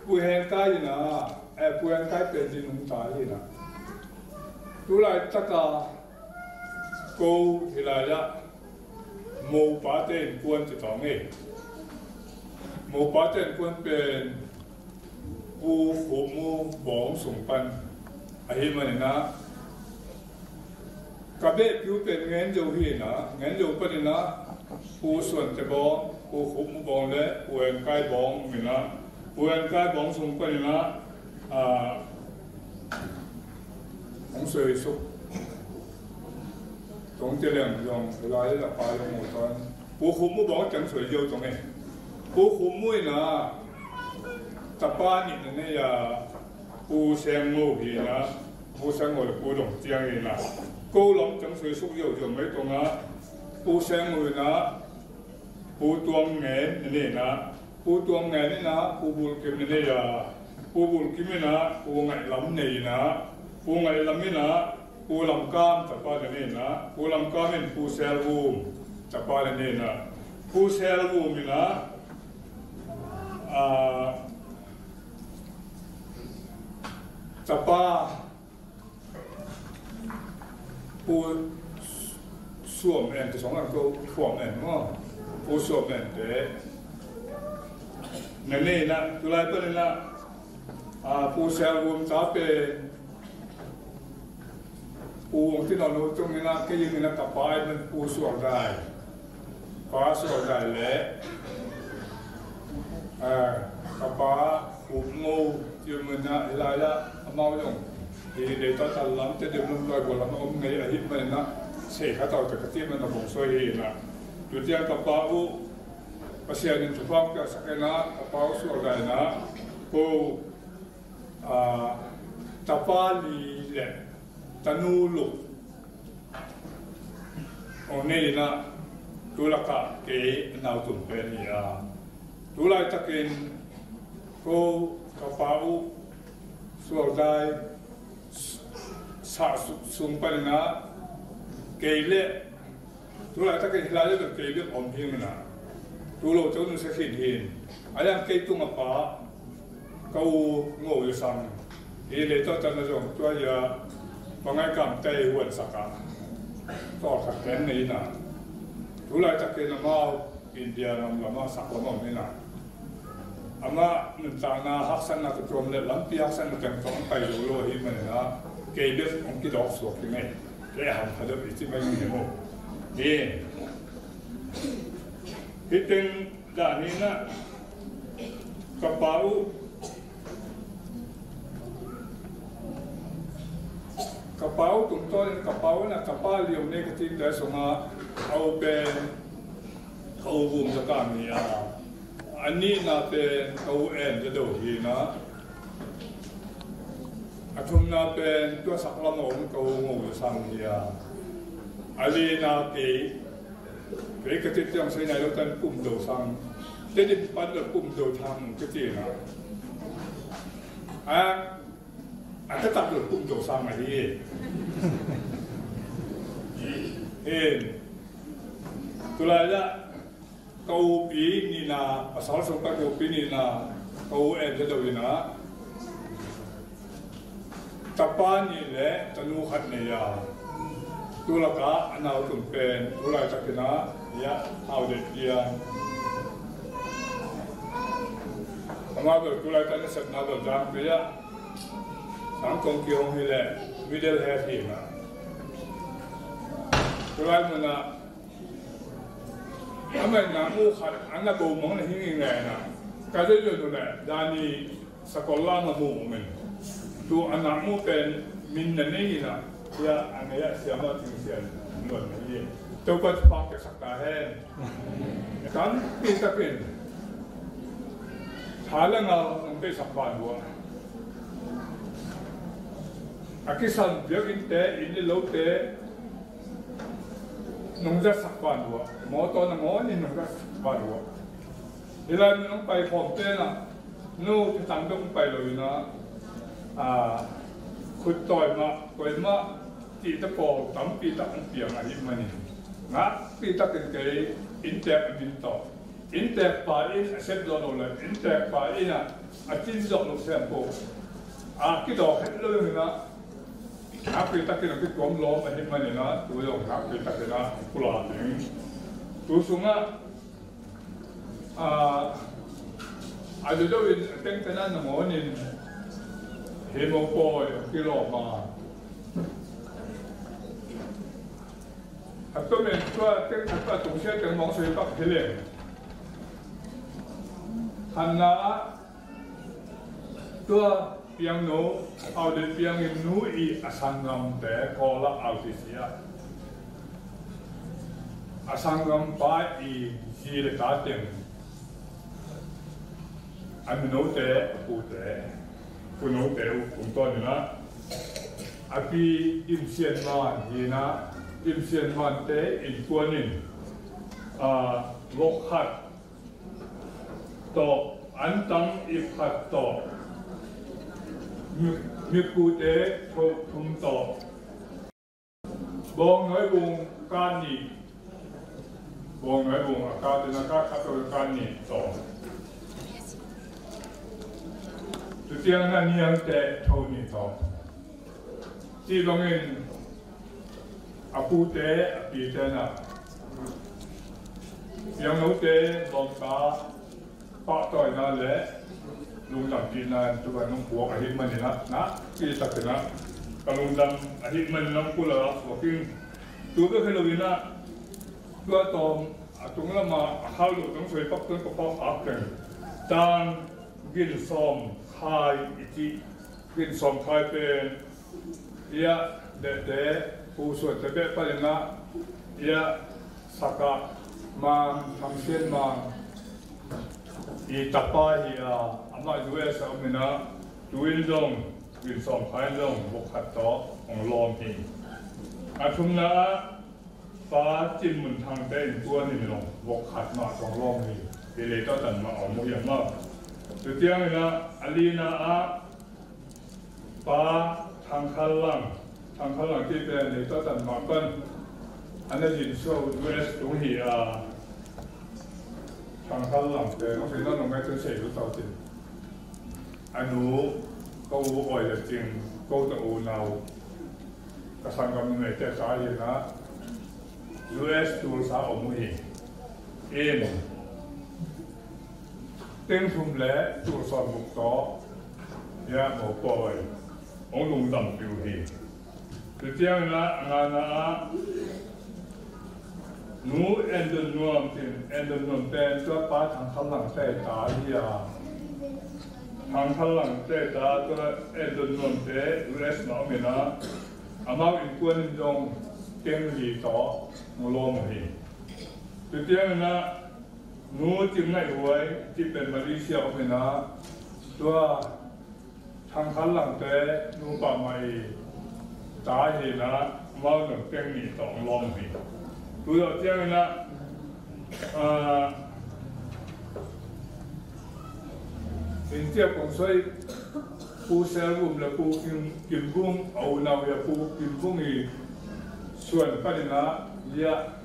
Pu Hen Kai in ah, eh, Pu Hen Kai pen zi nungta hi in ah, tulai taka ko hih lai ah mopate innkuan ci tawng hi. Mopate innkuan pen Pu Khum Mu bawng sung pan ahih manin ah, ka behpiu pen Ngen Zo hi in ah, Ngen Zo panin ah Pu Suante bawng, Pu Khum Mu bawng le Pu Hen Kai bawng om in ah, Pu Hen Kai bawng sung panin ah, a, hong suaisuk tawng te leng zong, lai le pa zong mu tawn. Pu Khum Mu bawng teng suai ziau tawng e. Pu Khum Mu in ah tapa nih na nei a, Pu Seng Ngo hi in ah, Pu Seng Ngo le Pu Dong Ciang hi in ah, ko lam teng suaisuk ziauziau mai tawng ah, Pu Seng Ngo in ah Pu Tuang Ngen na nei in ah, Pu Tuang Ngen in ah Pu Bul Kim na nei a, Pu Bul Kim in ah Pu Ngaih Lam nei in ah, Pu Ngaih Lam in ah Pu Lam Kam tapa na nei in ah, Pu Lam Kam in Pu Sel Vum tapa na nei in ah, Pu Sel Vum in ah, a, tapa Pu Suam En te song an ko, Suam En maw? Pu Suam En te na nei in ah, tulai panin ah, a, Pu Sel Vum ta pen Pu Ung Tin Aw Nu tung in ah, kei in ah ka pa in Pu Suak Dai, Pa Suak Dai le, a, ka pa Khum Ngo ci mun ah, hih lai ah amau zong hi deita tal lam te dem lam lai gua lam om ngei ahih manin ah, sei kha tau te ka cih man a bawng suai hi in ah, tu ciang ka pa uh Pasian in thupha piaksak in ah, ka pa uh Suak Dai in ah ko, a, tapa li le tanu luk hong nei in ah, tu lakah kei nau tum pen hi a, tu laitakin ko ka pa uh Suak Dai sa su-, sung panin ah kei le, tu laitakin hih lai le kei bek om hi in ah, tu lo ceu nu se khin hin, a lian kei tung a pa ka u Ngo Za Sang hi le, tawh tan a zong tua hi a, Pangai Kam tei huan sak a, tawh khat pen nei in ah, tu laitakin amau India lam lam ah sak lam om hi in ah, amah nuntakna haksatna ka tuam le lampi haksatna teng tawh hong pai zo lo ahih manin ah, kei bek hong kidawk suak hi ngei. Kei a hampha deuh i ci mai hi maw? Hi. Hih teng dan hi in ah, ka pa uh, ka pa uh tungtawnin ka pa uh in ah, ka pa Liau Nei ka cihte sungah a u pen ka u Vum Za Kam hi a, a nihna pen ka u En Za Do hi in ah, a thumna pen tua sak lam a om ka u Ngo Za Sang hi a, a lina kei, Kei ka cih ciang sei nai lo tan Pum Do Sang. Tedim pan lo Pum Do Thang ka cih na. A, a taktak lo Pum Do Sang ahi. Hen. Tulai la ka upi nina, pasal sung ka upi nina, ka u en te do ina. Tapa nih le tanu khat nei a, tulaka a nau tum pen tulai takin a, ia, hau dek pian. Amau bel tulai takin a sepna bel dang pia. Sang kong kihong hi le middle head hi na. Tulai muna amai na mu khat an na bo mong na hi ngi ngai na. Ka dei dei nu le dani Sakol lam a mu min. Tu a na mu pen min na nei ina. Ia a ngei a siama ting sian luan na hi. Topa Topa ke sak ta hen. Kan pi takin. Tha le ngal nong pe sak ban bua. A kisan biak in te, in le lo te. Nong za sak ban bua. Motor na ngon in nong za sak ban bua. Hilai min nong pai khom te na. Nu, thatang dong pai lo ina, a, khut tawi mah, koi mah, cih te pawl tampi tak hong piang ahih manin. Ngakpi takin kei, inntek a min tawh. Inntek pa in a sep zawh lo le, inntek pa in a, a cin zawh lo sem po. A, kidawk het lo ina, ngakpi takin a kituam lawm ahih manin a, tu zong ngakpi takin a, pula ding. Tu sungah, A, a dodo in a teng tena nangonin hi mo pawi a kilawm a. A tomin tua teng khat tua tungsia teng mawng soi pak hi leng. Hanna ah tua piangno, au dei piangin nu i a sanggamte, Kawl ah R C C ah. A sanggampa i zi le ta teng. A nunote, a pute, punote uh kum tawn in ah. A pi Dim Sian Man hi in ah, Dim Sian Mante innkuan in, a, vok khat tawh, antang ip khat tawh, mi, mikute tho thum tawh, bawng nuai bung kan nih, bawng nuai bung a katin a kat khat tawh kan nih tawh. Tutiang na niangte tho nih tawh. Cih bangin a pute, a pite na, piangnote bawngta pahtawina le lungdampihna in tukan nong puak ahih manin ah, na, cih takin ah, ka lungdam ahih manin nong pulak ah puak in. Tu bek hi lo in ah, tua tawm a tung lamah a khau lo tong soi pak tun ka pau khak teng. Tang gin sawm khai i cih, gin sawm khai pen, ia, dehte, pusuante peh palinah, ia, Saka Mang, Thang Sian Mang i tapa hi a, amah U S a om in ah, tu-in zong gin sawm khai in zong vok khat tawh hong lawm hi. A thumna ah, Pa Cin Mun Thangte innkuan in zong vok khat mah tawh lawm hi. Hi lei tawh tan mah a om uh hiam maw? Tutiang in ah, a lina ah Pa Thang Khal Lang, Thang Khal Lang cih pen lei tawh tan mah pan a na zin suah uh U S tung hi a, Thang Khal Lang pen hong thei nawn lo ngai tun sei lo tau cin. A nu, ko u Awi Le Cing, ko tawh unau, ka sanggam numeite ta hi in ah, U S Tulsa om uh hi. In, teng thum le tul sawm guk tawh, ia, mopawi hong lungdampih uh hi. Tutiang in ah, a ngana ah, Nu En Don Nuam cin, En Don Nuam pen tua Pa Thang Khal Langte ta hi a. Thang Khal Langte ta tua En Don Nuamte U S mah om in ah, amau innkuan in zong teng li tawh hong lawm uh hi. Tutiang in ah, Nu Cing Ngaih Huai cih pen Malaysia om in ah, tua Thang Khal Langte nupa mah i ta hi in ah, amau zong teng nih tawh hong lawm uh hi. Tu zawh ciangin ah, Ah, in tia kong soi Pu Sel Vum le Pu Kim, Kim Vum, a unau ia Pu Kim Vum i suan panin ah ia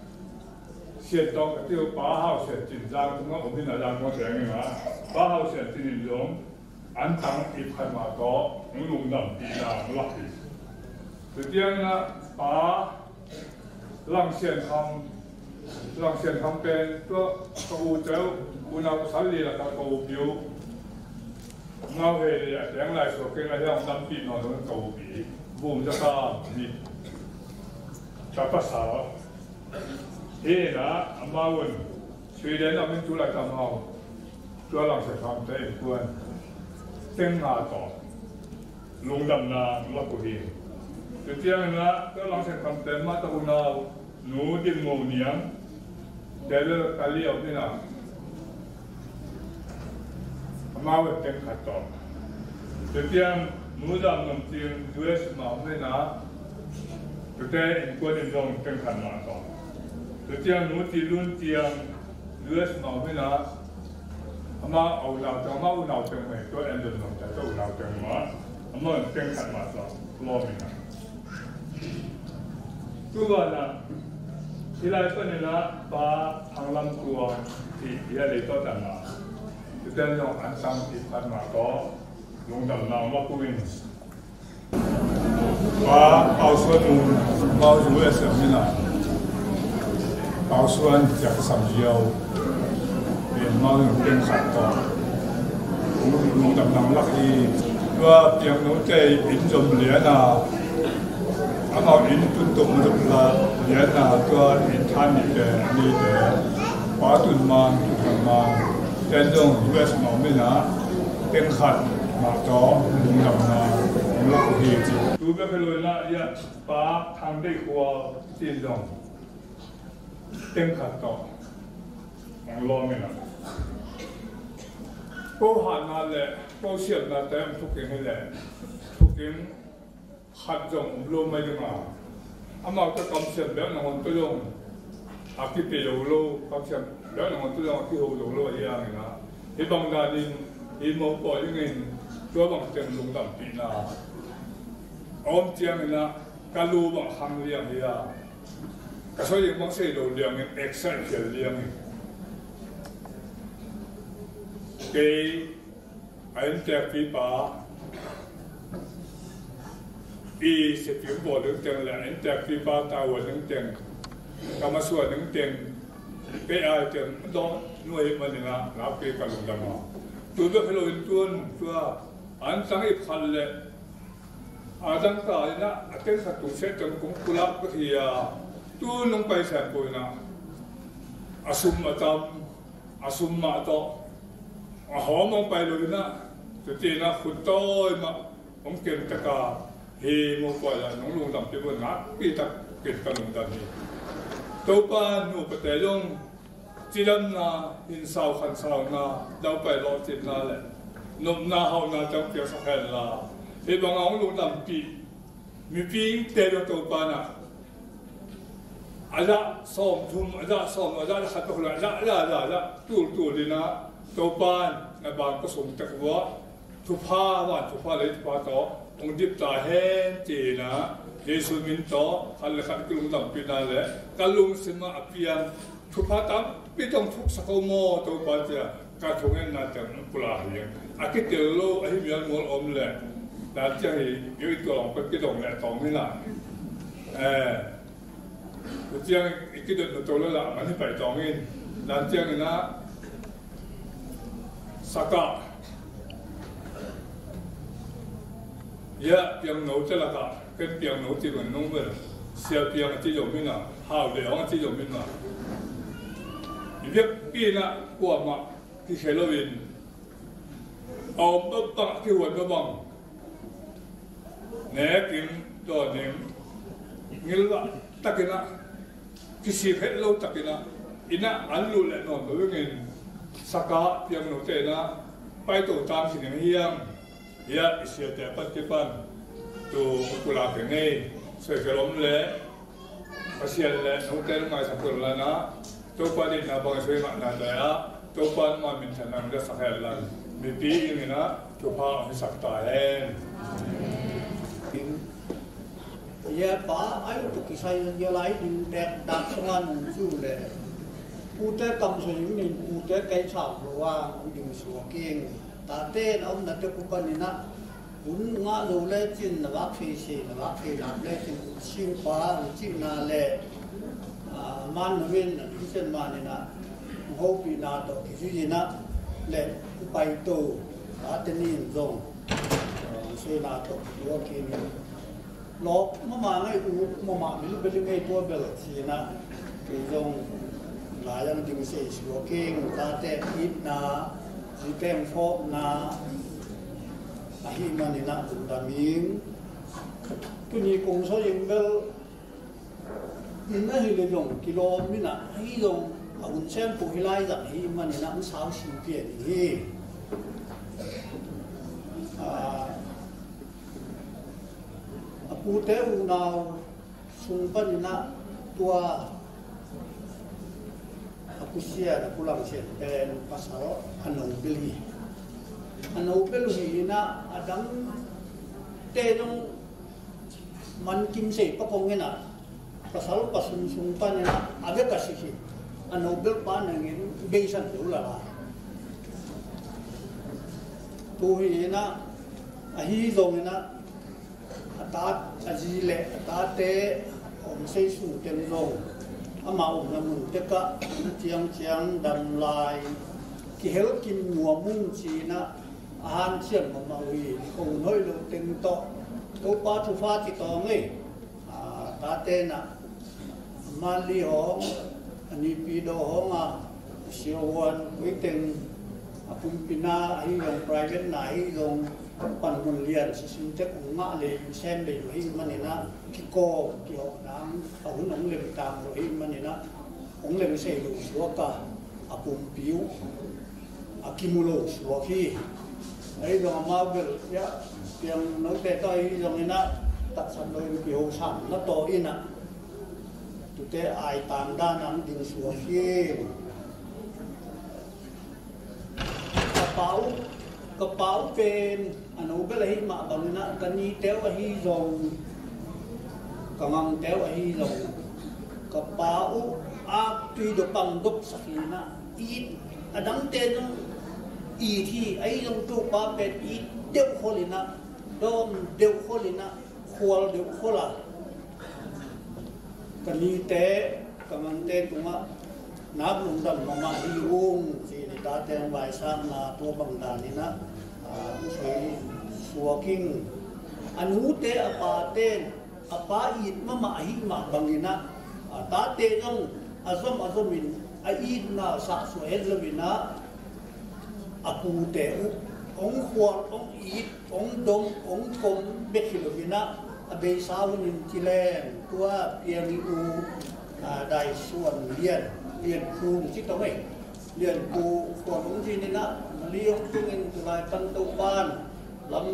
Sian Tawng ka tiu, Pa Hau Sian Cin Zangkong a om in a, Zangkong teng in ah Pa Hau Sian Cin in zong an tang ip khat mah tawh hong lungdampihna hong lak hi. Tua ciangin ah Pa Lang Sian Kham, Lang Sian Kham pen tua ka u teu, unau pasal li lakah ka u piu. Ngau hei li a teng lai suak keng a hiang dampih nawn lo ka u pi. Vum za ka mi. Ka pasal. Hi na, amau un. Sweden a min tu lai ta mau. Tua Lang Sian Kham te innkuan teng nga tawh lungdamna lak uh hi. Tua ciangin ah tua Lang Sian Kham te mah tawh unau Nu Dim Ngo Niang te le ka liau ni na. Amau teng khat tawh. Tua ciang Nu Zam Nom Cing U S mah om hi na. Tuate innkuan in zong teng khat mah tawh. Tua ciang Nu Ci Lun Ciang U S mah om hi na. Amau a unau teng, amau unau teng mah, tua en dun nong ta, tua unau teng mah. Amau teng khat mah tawh lawm hi na. Tu banah hih lai panin ah Pa Thang Lam Tuang hi, hi a lei tawh tan ah. Tuate zong an tang ip khat mah tawh lungdamna hong lak uh in. Pa Pau Suan nu, Pau U S M in ah, Pau Suan Ciang Sam Ziau, in Mau Nung Teng Khat tawh lungdamna lak hi. Tua piangnote inn zom lian a, amau inn tun tuk mah zom lian a, tua inn than nihte, nihte, Pa Tun Mang, Tun Mang, ten zong U S mah om in ah, teng khat mah tawh lungdamna hong lak uh hi ci. Tu bek hi lo in ah, ia Pa Thang Deih Khual cin zong teng khat tawh hong lawm in ah, ko hatna le ko siamnate hong thukim hi leh, thukim khat zong om lo mai ding a, amau tawh kamsiam bek nangawn tawh zong a kipia zo lo, kamsiam bek nangawn tawh zong a kiho zo lo ahi hangin ah, hih bang danin hih mopawi dingin tua bang teng lungdampihna a om ciangin ah, ka lu bang khang liang hi a, ka soi ding bang sei lo liangin, excite khial liangin, kei a inntekpipa i sepim bawl ding teng le a inntekpipa tawh a ding teng, ka masuan ding teng, kei a teng dawh nuai manin ah nakpi ka lungdam a. Tu bek hi lo in tuan tua an tang ip khat le a dang ka in ah a teng khat tung seh teng kong pulak bek hi a, tu nong pai san poi in ah a sum a tam, a sum mah tawh a hawm hong pai lo in ah, tuate in ah khut tawi mah hong kem tak a, hih mopawi ah nong lungdampih uh nakpi takin ka lungdam hi. Topa nupate zong cidamna, hinsau khansauna, daupai lawhcinna le nopna hauhna teng piaksak hen la, hih bang a hong lungdampih mipite zong Topa in ah a zah sawmthum, a zah sawm, a zah khat, a zah, a zah, a zah tultul in ah Topa in na bang ka sung tek uh a, thupha, van thupha, lei thupha tawh hong dip ta hen ci-in ah, Jesu min tawh khat le khat kilungdampihna le ka lungsim ah a piang thupha tampi tawh hong thuksak ko maw Topa, ci-a ka thungetna teng hong pulak hi. A kitel lo ahi mialmual om leh dan ciang hi, yo i tua hong pek kidong leh tawng hi na. Eh, tua ciang i kidot na to lala man hi pai tawng in. Dan ciangin ah sakah, ia piangnote lakah ken piangno ci bang nong bel, sia piang a ci zom hi na, hau le hong a ci zom hi na. I biakpi in ah kuamah kikhia loin, a om bangbang, a kihuan bangbang, nek in, dawn in, ngilvah takin ah, kisik het lo takin ah, inn ah an luh leh nawn lo dingin, sakah piangnote in ah paito tang khin ding hi hang. Ia i siate a pan kipan tu pulak keng ei, soikhel om leh Pasian le note nong maisak kul lai-in ah, Topa deihna bang i soi ngahna dai-ah Topa nangma minthanna hong zasak hen lang, mipi ing in ah thupha hong hisak ta hen. Ia pa ai tu kisai ia lai ding tek dak sunga nung cu le pute kam soi ning pute kai chau lo a hong ding suak ing. Tate na omna te ku panin ah hun ngah lo lecin na vak thei se na vak thei lam lecin singpa hong cihna le, ah, man nuin a Christian manin ah hopihna tawh kizui in ah le upai to tate nin zong, ah, soina tawh kizua kinin lawk mama ngei u mama milu beli ngei tua bel cina kei zong lai ang ding sei suak ing. Tate itna ziteng phawkna ahi manin ah lungdam ing. Tuni kong soi ing bel inn ahi le zong kilawm in ah ahi zong a hun sem pu hi lai zang ahi manin ah ang sau sin pian hi. Ah, a pute unau sung panin ah tua a kusia a kulang sian pen pasal a nobel hi. A nobel hi in ah a dangte zong man kim sei pakong in ah pasal pa sung sung panin ah a vek a si hi. A nobel pa nangin beisan lo lala tu hi in ah ahi zong in ah a ta a zi le a tate om sei sung teng zong ama omna mun tekah na ciangciang dam lai kihel kim nuam ung ci in ah a hanciam mahmah uh hi. Ko hun hoih lo teng tawh Topa thupha ci tawng ei. Ah, tate na Mali hong, a nipi do hong a, siahuan kuiteng a pumpina ahi zong private na ahi zong panmun lian sisim tek ong ngah lei sem lei lo ahi manin ah kikawm kihawh nang a hun ong lem tang lo ahi manin ah ong lem sei lo suak a, a pumpi uh a kimu lo suak hi. Ahi zong amau bel ia piang note tawh ahi zong in ah taksan lo in kiho sam na tawh in ah tute ai tang dan ang ding suak hi. Ka pa uh ka pa uh pen a nobel ahi mah bangin ah ka niteu ahi zong ka ngangteu ahi zong ka pa uh aktui dopang dopsak hi in ah it a dangte zong it hi. Ahi zong Topa pen it deuh khol in ah dawm deuh khol in ah khual deuh khol a ka nite ka ngangte tungah nak lungdam mahmah hi ung ci ni. Tate ang vaisakna tua bang dan in ah, ah, soi suak ing. A nute a pate a pa it mahmah ahi mah bangin ah, a tate zong a zom a zomin a itna sahsuah het loin ah a pute uh ong khual ong it ong dom ong kom bek hi loin ah a beisa hunin ci leng tua piang i u, ah, Daisuan Lian Lian Phung ci tong ei. Lian Phung khual ong ci nin ah mali ong tungin tulai pan Topan lam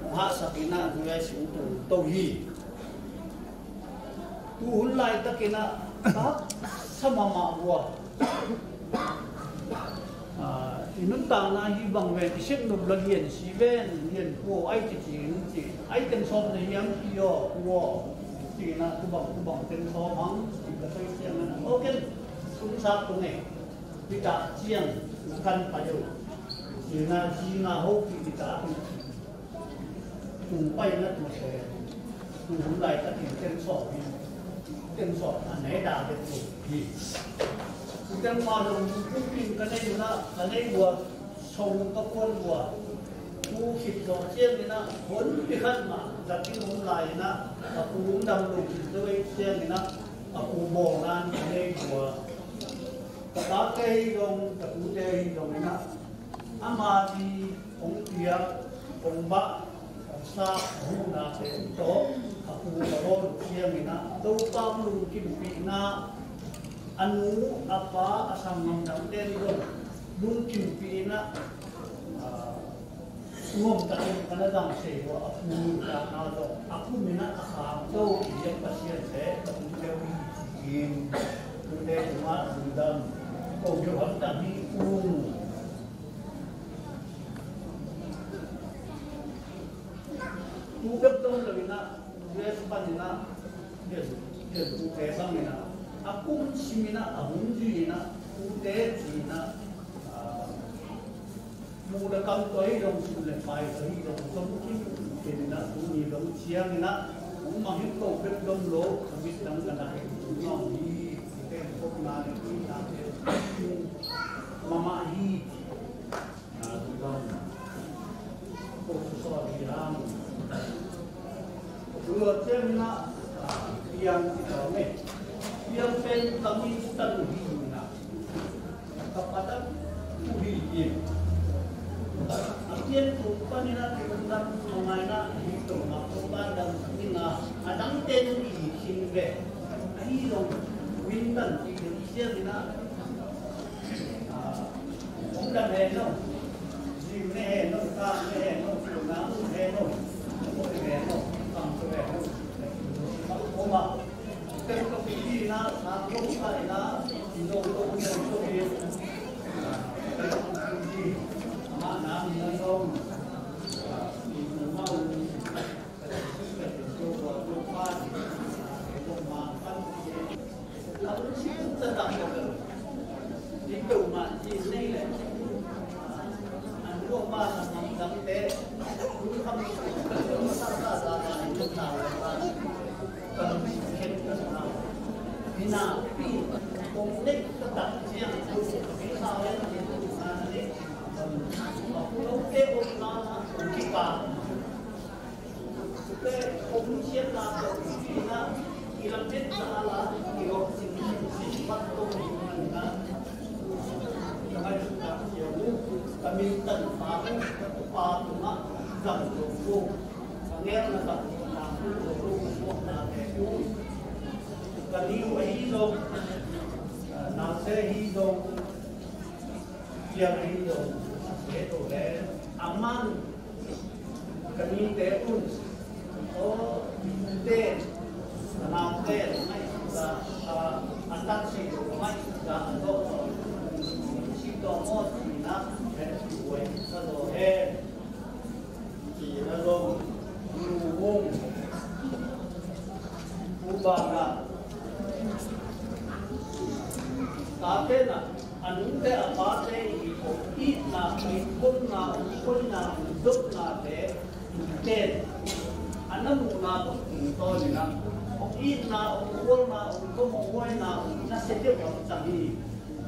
ong hahsak in ah tulai sing tung to hi. Tu hun laitakin ah ka sa mahmah uh a, ah, i nuntakna hi bang ve i sep nop la lian si ven lian kua ai ci ci in ci ai teng sawm na hiam ki aw kua ci in ah tu bang tu bang teng sawm hang ci ka sai siang in ah aw ken sum sak tung e. Pita ciang na kan pai uh ci in ah ci in ah ho ki pita tung pai na tu se tu hun laitakin teng sawm hi. Teng sawm a nei da bek tu hi. Teng ma dong tu pin ka nei na ka nei bua song ka kuan bua tu khit zawh ciang in ah hon pi khat ma zating hong lai in ah a ku hong dam lo kin tu ei ciang in ah a ku bawng nan ka nei bua ka tate hi zong ka tute hi zong in ah ama di hong piak hong bah hong sa hong na te tawh a ku ka bawl ciang in ah Topa lungkimpihna a nu a pa a sanggam dangte ni zong lungkimpihna, ah, ngom takin ka na zang sei uh a pu ka na zong a pu min ah a kham zo i lian Pasian te ka pu deuh hi in. Te tungah lungdam ko kio hamtang hi ung. Tu bek dong lo inah, U S pan inah, tute bang inah, a kum sim inah, a hun zui inah, tute ci inah, ah, muh le kam tawh hi dong, sum le pai tawh hi dong, sum kim ken inah, tuni dong ciang inah, hong mangngilh ko bek dong lo, a mit dang ka na hei tung ngau hi, tute kop na le tute mahmah hi. Tua ciangin ah, ah, piang ci tawh meh. Piang pen ka min tan uh hi inah, ka pa tan uh hi in. A pianpih panin ah kilungdam mah inah, hi tawh mah tawh pa dang inah, a dangte nong it khin ve. Ahi zong min tan ci ding ciangin ah, ah, Kum dang hen lo, zim ne hen lo, kang ne hen lo, kum dang hen lo, kum ne hen lo, kang ne hen lo. Kum a, kum kum pi na, sa kum pi na, kum kum pi na, kum kum pi na, ma na mi na song, kum kum pi na. Te om siatna tawh i na i lam et ta a la i lawh sin sin pat tawh i man na. Ka ngaihsutna sia uh, ka min tan pa uh, ka tupa tungah zang lo uh, ka ngelna zang lo na uh, lo lo uh, suaknate uh, ka ni uh ahi zong, naute ahi zong, ciang ahi zong, a se to le, a man Ka nite un, aw, nite, ka naute, ngaihsutna, a, a taksa, ngaihsutna, a dawh, si tawh maw, cina, he, buai, ka daw he, cina zong, nu hung, u bang a, tate na, a nute a pate i hong itna, hong khualna, hong khualna, hong dotnate, hong ten. A na muhna tawh hong tawnin a, hong itna, hong khualna, hong khualna, hong huaina, hong nasia deuh a hong cang hi.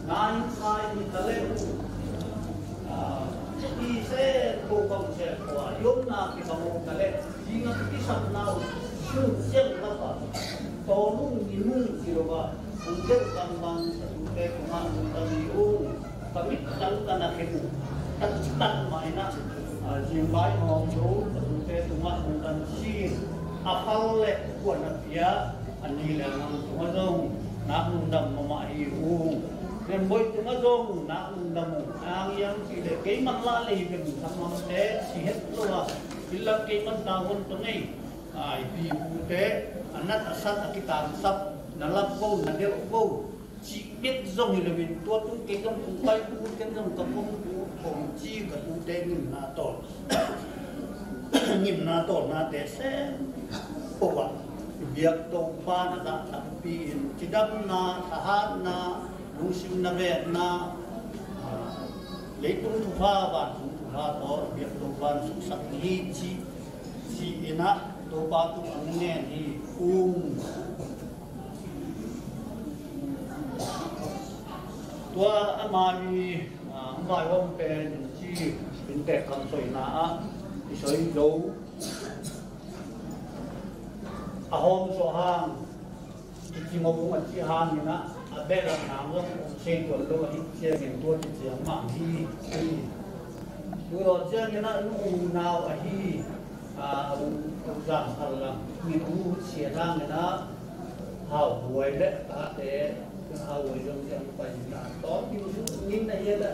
Na in sa in hi ta leh, ah, i se ko bang se ko a, i omna kibang hong ta leh, Dinga kisapna uh, sun siang lapa, tawlung minung ci lo a, ung deuh bangbang, ka tute tungah lungdam hi ung, ka mit dang ka na khe uh, taktak mah inah, a, zingbai hawm lo, ka tute tungah lungdam sin, a phal le kuan a pia, a ni le a ngang tungah zong, nak lungdam mahmah hi ung, Len Boi tungah zong, nak lungdam ung, ang yang ci le, kei man lah lei beng, tham mang te, si het lo a, Bil lam kei man ta hon tong ei. Ai, pi pute, a nat a sat a kitangsap, na lap ko, na deuh ko. Cih bek zong hi lo in, tua tung kei zong kong pai pu, ken zong ka kong pu, kong ci ka tute ngimna tawl. Ngimna tawlnate sem. Pua. Biak Topa na zah takpi in, cidamna, thahatna, lungsim na vetna, ah, leitung thupha, vantung thupha tawh biak Topa in suksak hi ci, ci inah Topa tung ang ngen hi ung. Tua ama hi, ah, ang vaihawm pen ci, inntek kham soina ah i soi zo. A hawm suah hang, i cimawh ung a cih hangin ah, a behlap nang zong ong sei tuan lo ahi ciangin tua ci ciang mah hi. Tua ciangin ah nu ung nau ahi, a, ung, ung zang khal lam, min ung sia hangin ah, hau buai le tate, hau buai zong ciang pai na tawm ding su ning na hia le.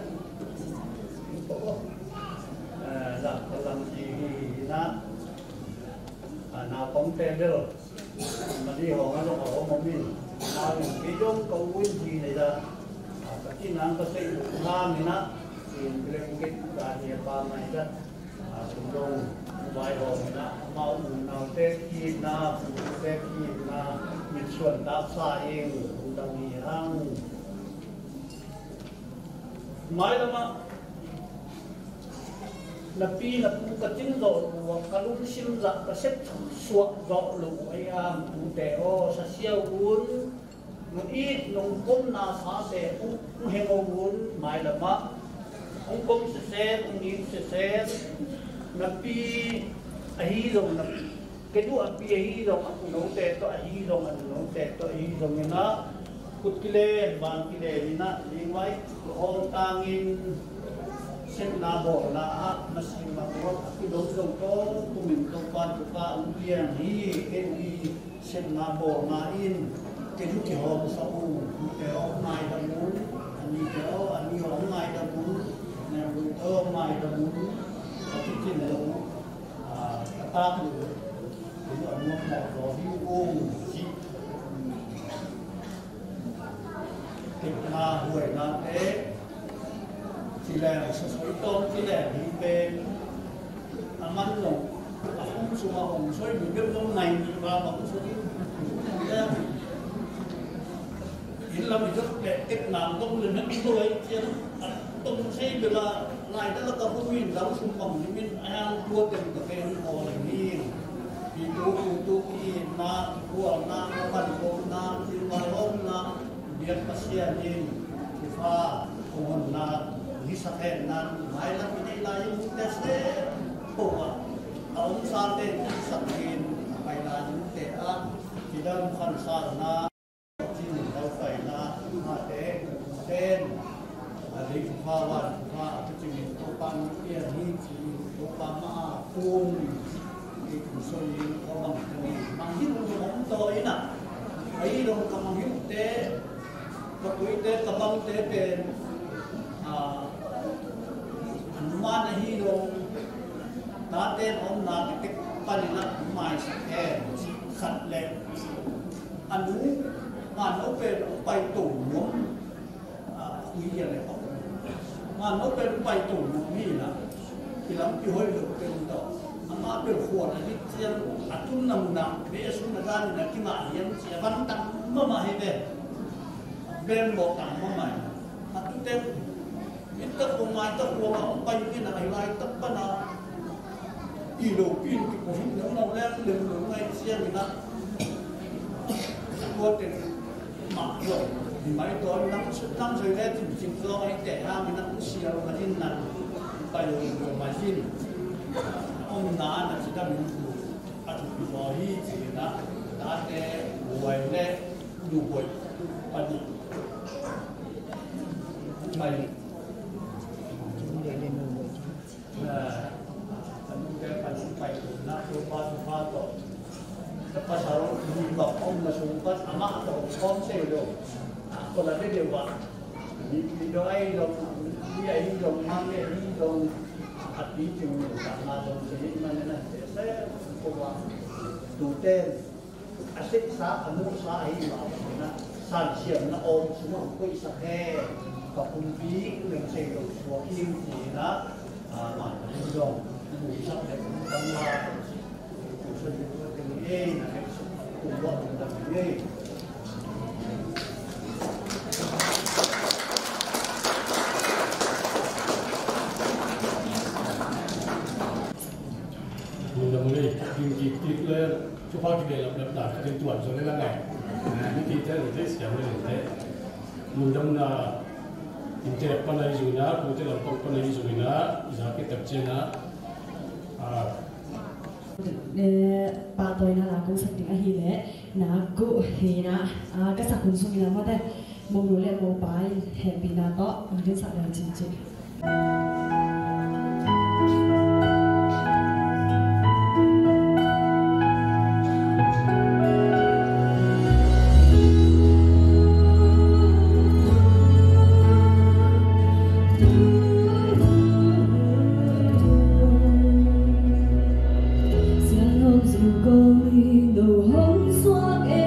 Eh, zang khal lam ci hi hi na. A, naupangte bel. Madi hong a zong a om om in. Hangin kei zong ka u in hi nei dah, ka ci nang ka sei u hangin ah, in blanket ka hi a pa mai dah, a sum dong vai hawm in ah, amau u naute ki na, pu te ki na, mitsuan taksa ing, u dang hi hang. Mailamah na pi na pu ka cin zawh lo uh, ka lungsim zah ka sep suah zawh lo uh ei ang, tute aw, sa sia un, nong it nong komna sate hong heng un, mailamah hong kom sesen, hong it sesen. Na pi ahi zong, na pi, kei tu a pi ahi zong, a u note tawh ahi zong, a nu note tawh ahi zong in ah, kut kilen, van kilen in ah, lingvai hawng tangin, sepna bawlna ah, masin ma kuak a kidong zong tawh, kumin Topa, Topa hong piang hi, kei u hi, sepna bawlna in, kei tu kihawmsa ung, tute aw ngaidam un, a nite aw, a ni aw ngaidam un, neu tute aw ngaidam un, a kicin lo. Ka tak lu, a nuam mawh zaw hi ung ci. Tikna huaina te, ci leng sasoi tawm ci leng hi pen, a man zong a hong sung a hong soi mi bek zong nai ni ba bang sung in. Inn lam i zot leh tek nam dong le men i doi cian a tong sei bela lai da la ka hu min dang sum bang ni min a yang tua tem ka pen aw le min. I tu, tu, tu, ki na, kual na, ka pan ko na, i vai om na, biak Pasian in, i fa, kong hon na, hi sa khen na, mai la ki nei lai yung te se, ko a, a om sa te, hi sa khen, a pai lai yung te a, ki dam khan sa na. Cin in lo paina, mate, ten, a dei pha wan pha, a cin in Topa mi pian hi, cin in Topa ma a kum, i kum so in, ko mang tani, mang hi kum so om to ina, a i long ka mang hi te, ka kui te, ka bang te pen, a, a numan a hi long, ta ten om na, ki tek pan ina, mai sa ken, khat le, a nu, ma no pen hong pai to nuam, a, ui ya le pa. Ma no pen hong pai to nuam hi na. Ki lam ki hoi lo pen to. Ama pen khuan a dik cian a tun na mun a. Be a sun na dan na ki ma hiam cia van tang mama hi ve. Ben bo tang mama hi. A tu ten in tak ko mai tak ko ma hong pai ni na ai lai tak pa na. I lo pin ki ko hin lo lo leng lem lo ngai siang ina. Tua ten ma lo. Di mai to nang su nang soi le tin cin lo ai te ha mi nang sial ma jin nang. Pai lo lo ma jin. Om na na ci ta min tu. A tu lo hi ci na. Ta te buai le du buai. Pa di. Mai. Na, a nute pan hong pai to, na, Topa, Topa tawh. Na pasal, mi bang om na sung pan, amah tawh hong khawm se lo. A, ko la de de wa. Mi, mi do ai lo, mi ai lo, ma me ai lo. A pi ting lo, ta ma lo, se ma ne na se se, ko wa. Tu ten. A seksa, a muhsa ahi mah bangin ah, sansiamna awng sungah hong koihsak hen. Ka pumpi nang sei lo suak ing ci-in ah, a, mah na hong dong, muhsak le hong dang la, hong suan le tua teng ei, na hek suk, hong luah hong dang ei. Hong dang ei, hong kik kik le. Thupha kibel lamlam na ka din tuan zo le la ngai. Ni ti te lo te siam le te. Lungdamna in te pan ai zui na, ku te lam pan pan ai zui na, za ke tap che na. Ah. Eh, pahtawina la kong sak ding ahih leh, na ku hi na, ah, ka sak hun sung ina mawte. Monu le mopa in hehpihna tawh hong dinsak leng cincin. Siang hong zu kong in no hong suak e.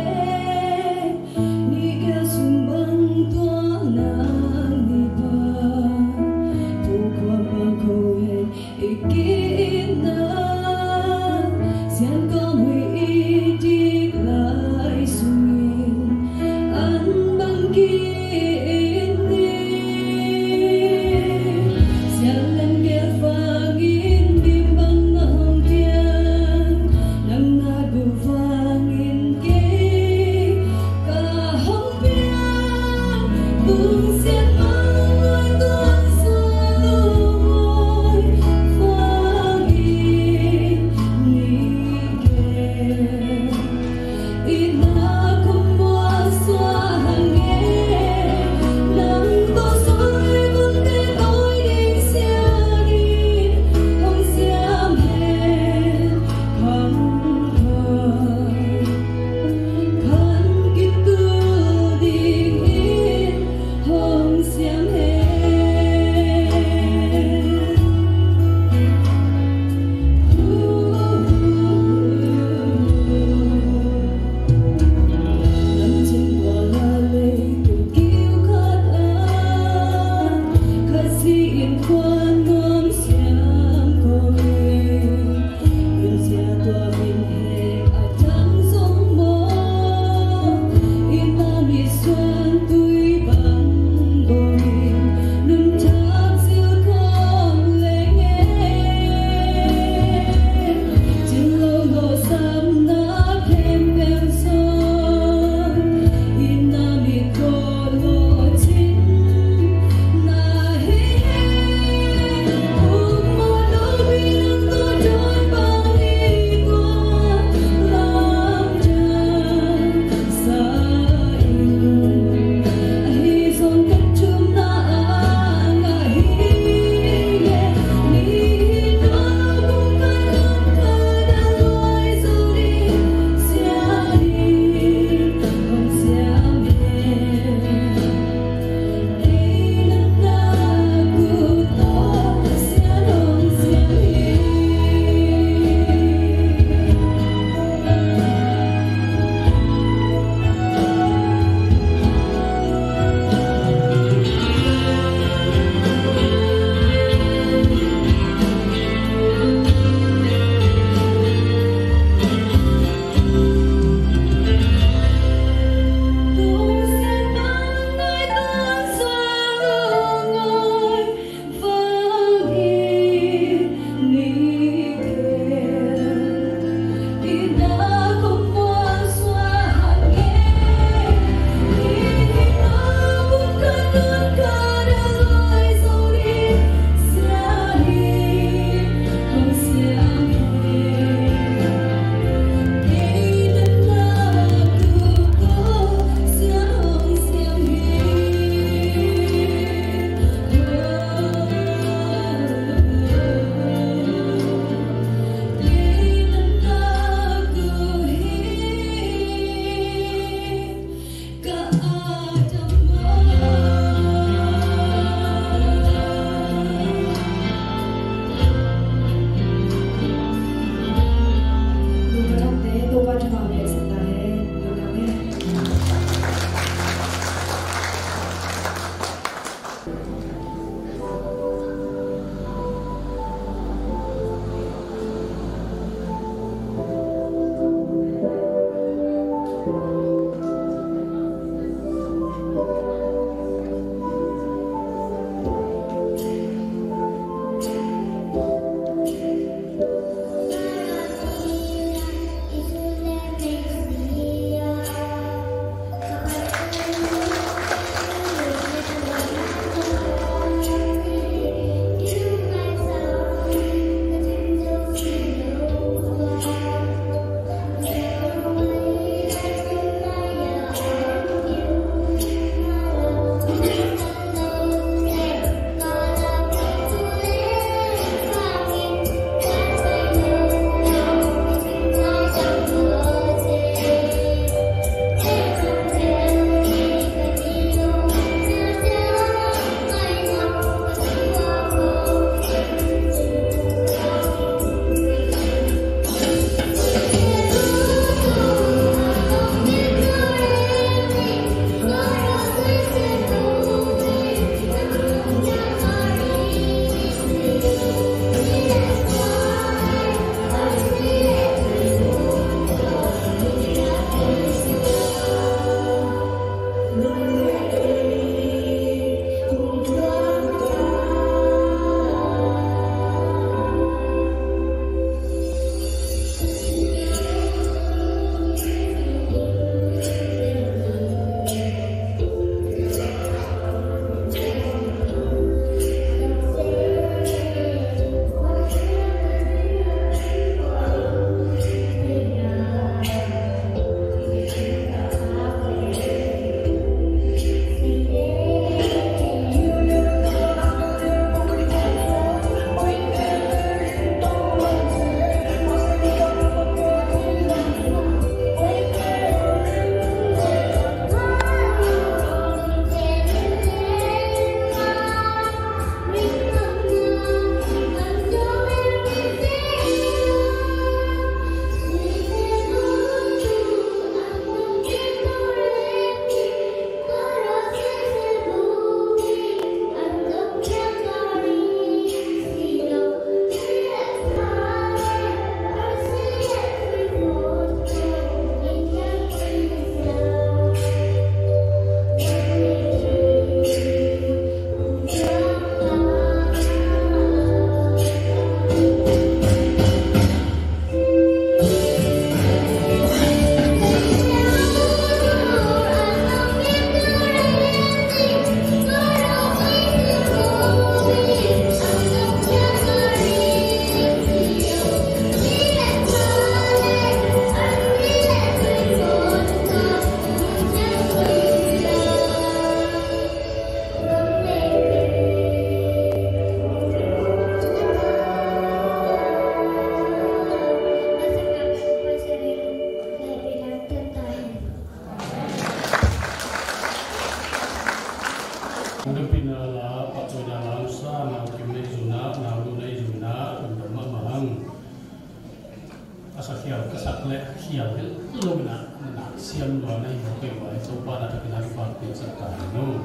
Sak le khial hel lo na, na siam lo na hi mo kei wa, Topa na takin a kipak piaksak ta hen.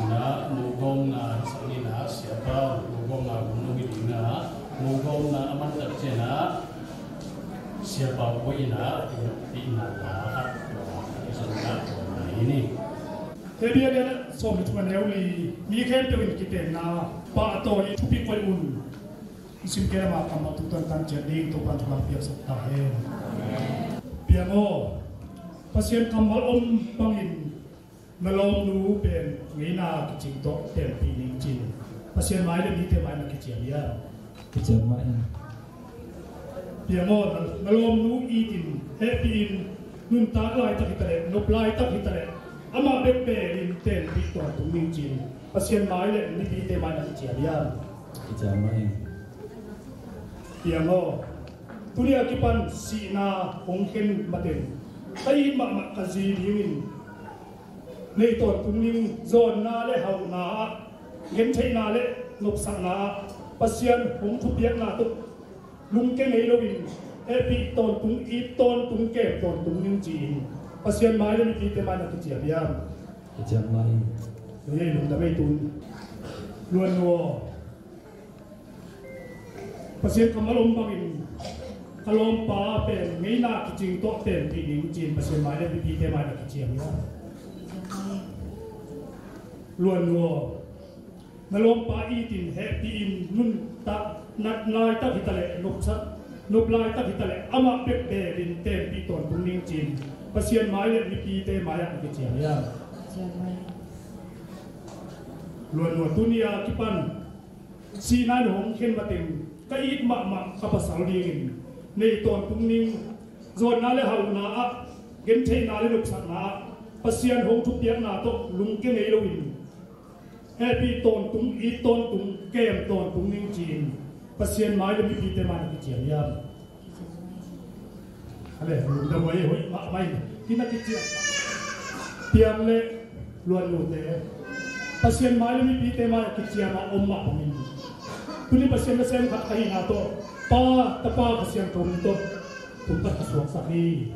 Na mo gawmna sak ni na, Siapa mo gawmna gum lo hi ding na, mo gawmna a man tak ciang na, Siapa ko ina, ina la khat, ina la khat ina hi ni. Hebru lian sawm le thum a neu li, mi khempeuh in kitenna pahtawi thupi koih un. I sim kei lama kammal tu tan tan ciat ding Topa'n thupha piaksak ta hen. Piang aw, Pasian kammal om bangin na lawmnu pen ngeina kicing tawh tenpih ning cin. Pasian mai le mite mai na kiciam hiam? Kiciam mah in. Piang aw, na, na lawmnu itin hehpih in, nuntak laitak hitaleh, nop laitak hitaleh, amah bek belin tenpih tawntung ning cin. Pasian mai le mipite mai na kiciam hiam? Kiciam mah in. Piang aw, tuni a kipan sihna hong khen mateng ka it mahmah ka zi dingin nei tawntung ning, zawnna le hauhna ah, gentheihna le nopsakna ah, Pasian hong thupiakna tawh lungke ngei loin hehpih tawntung, it tawntung, kem tawntung ning ci-in Pasian mai le mipite mai na kiciam hiam? Kiciam mah in. Ei, lungdam ei tun. Luan nu aw, Pasian kammal om bangin ka lawmpa pen ngeina kicing tawh tenpih ning cin Pasian mai le mipite mai na kiciam hiam? Luan nu aw, na lawmpa itin hehpih in, nuntak, nat laitak hitaleh, nopsak, nop laitak hitaleh, amah bek belin tenpih tawntung ning cin Pasian mai le mipite mai ah na kiciam hiam? Luan nu aw, tuni a kipan sihna in hong khen mateng ka it mahmah ka pasal dingin nei tawntung ning, zawnna le hauhna ah, gentheihna le nopsakna ah, Pasian hong thupiakna tawh lungke ngei loin hehpih tawntung, it tawntung, kem tawntung ning ci-in Pasian mai le mipite mai na kiciam hiam? Ale, lungdam ei, hoih mahmah in. Kina kiciam. Piang le Luan nute, Pasian mai le mipite mai a kiciam a om mah bangin, tuni Pasian nasem khat ka hihna tawh, Pa, Tapa, Kha Siangtho min tawh pumpat ka suaksak hi.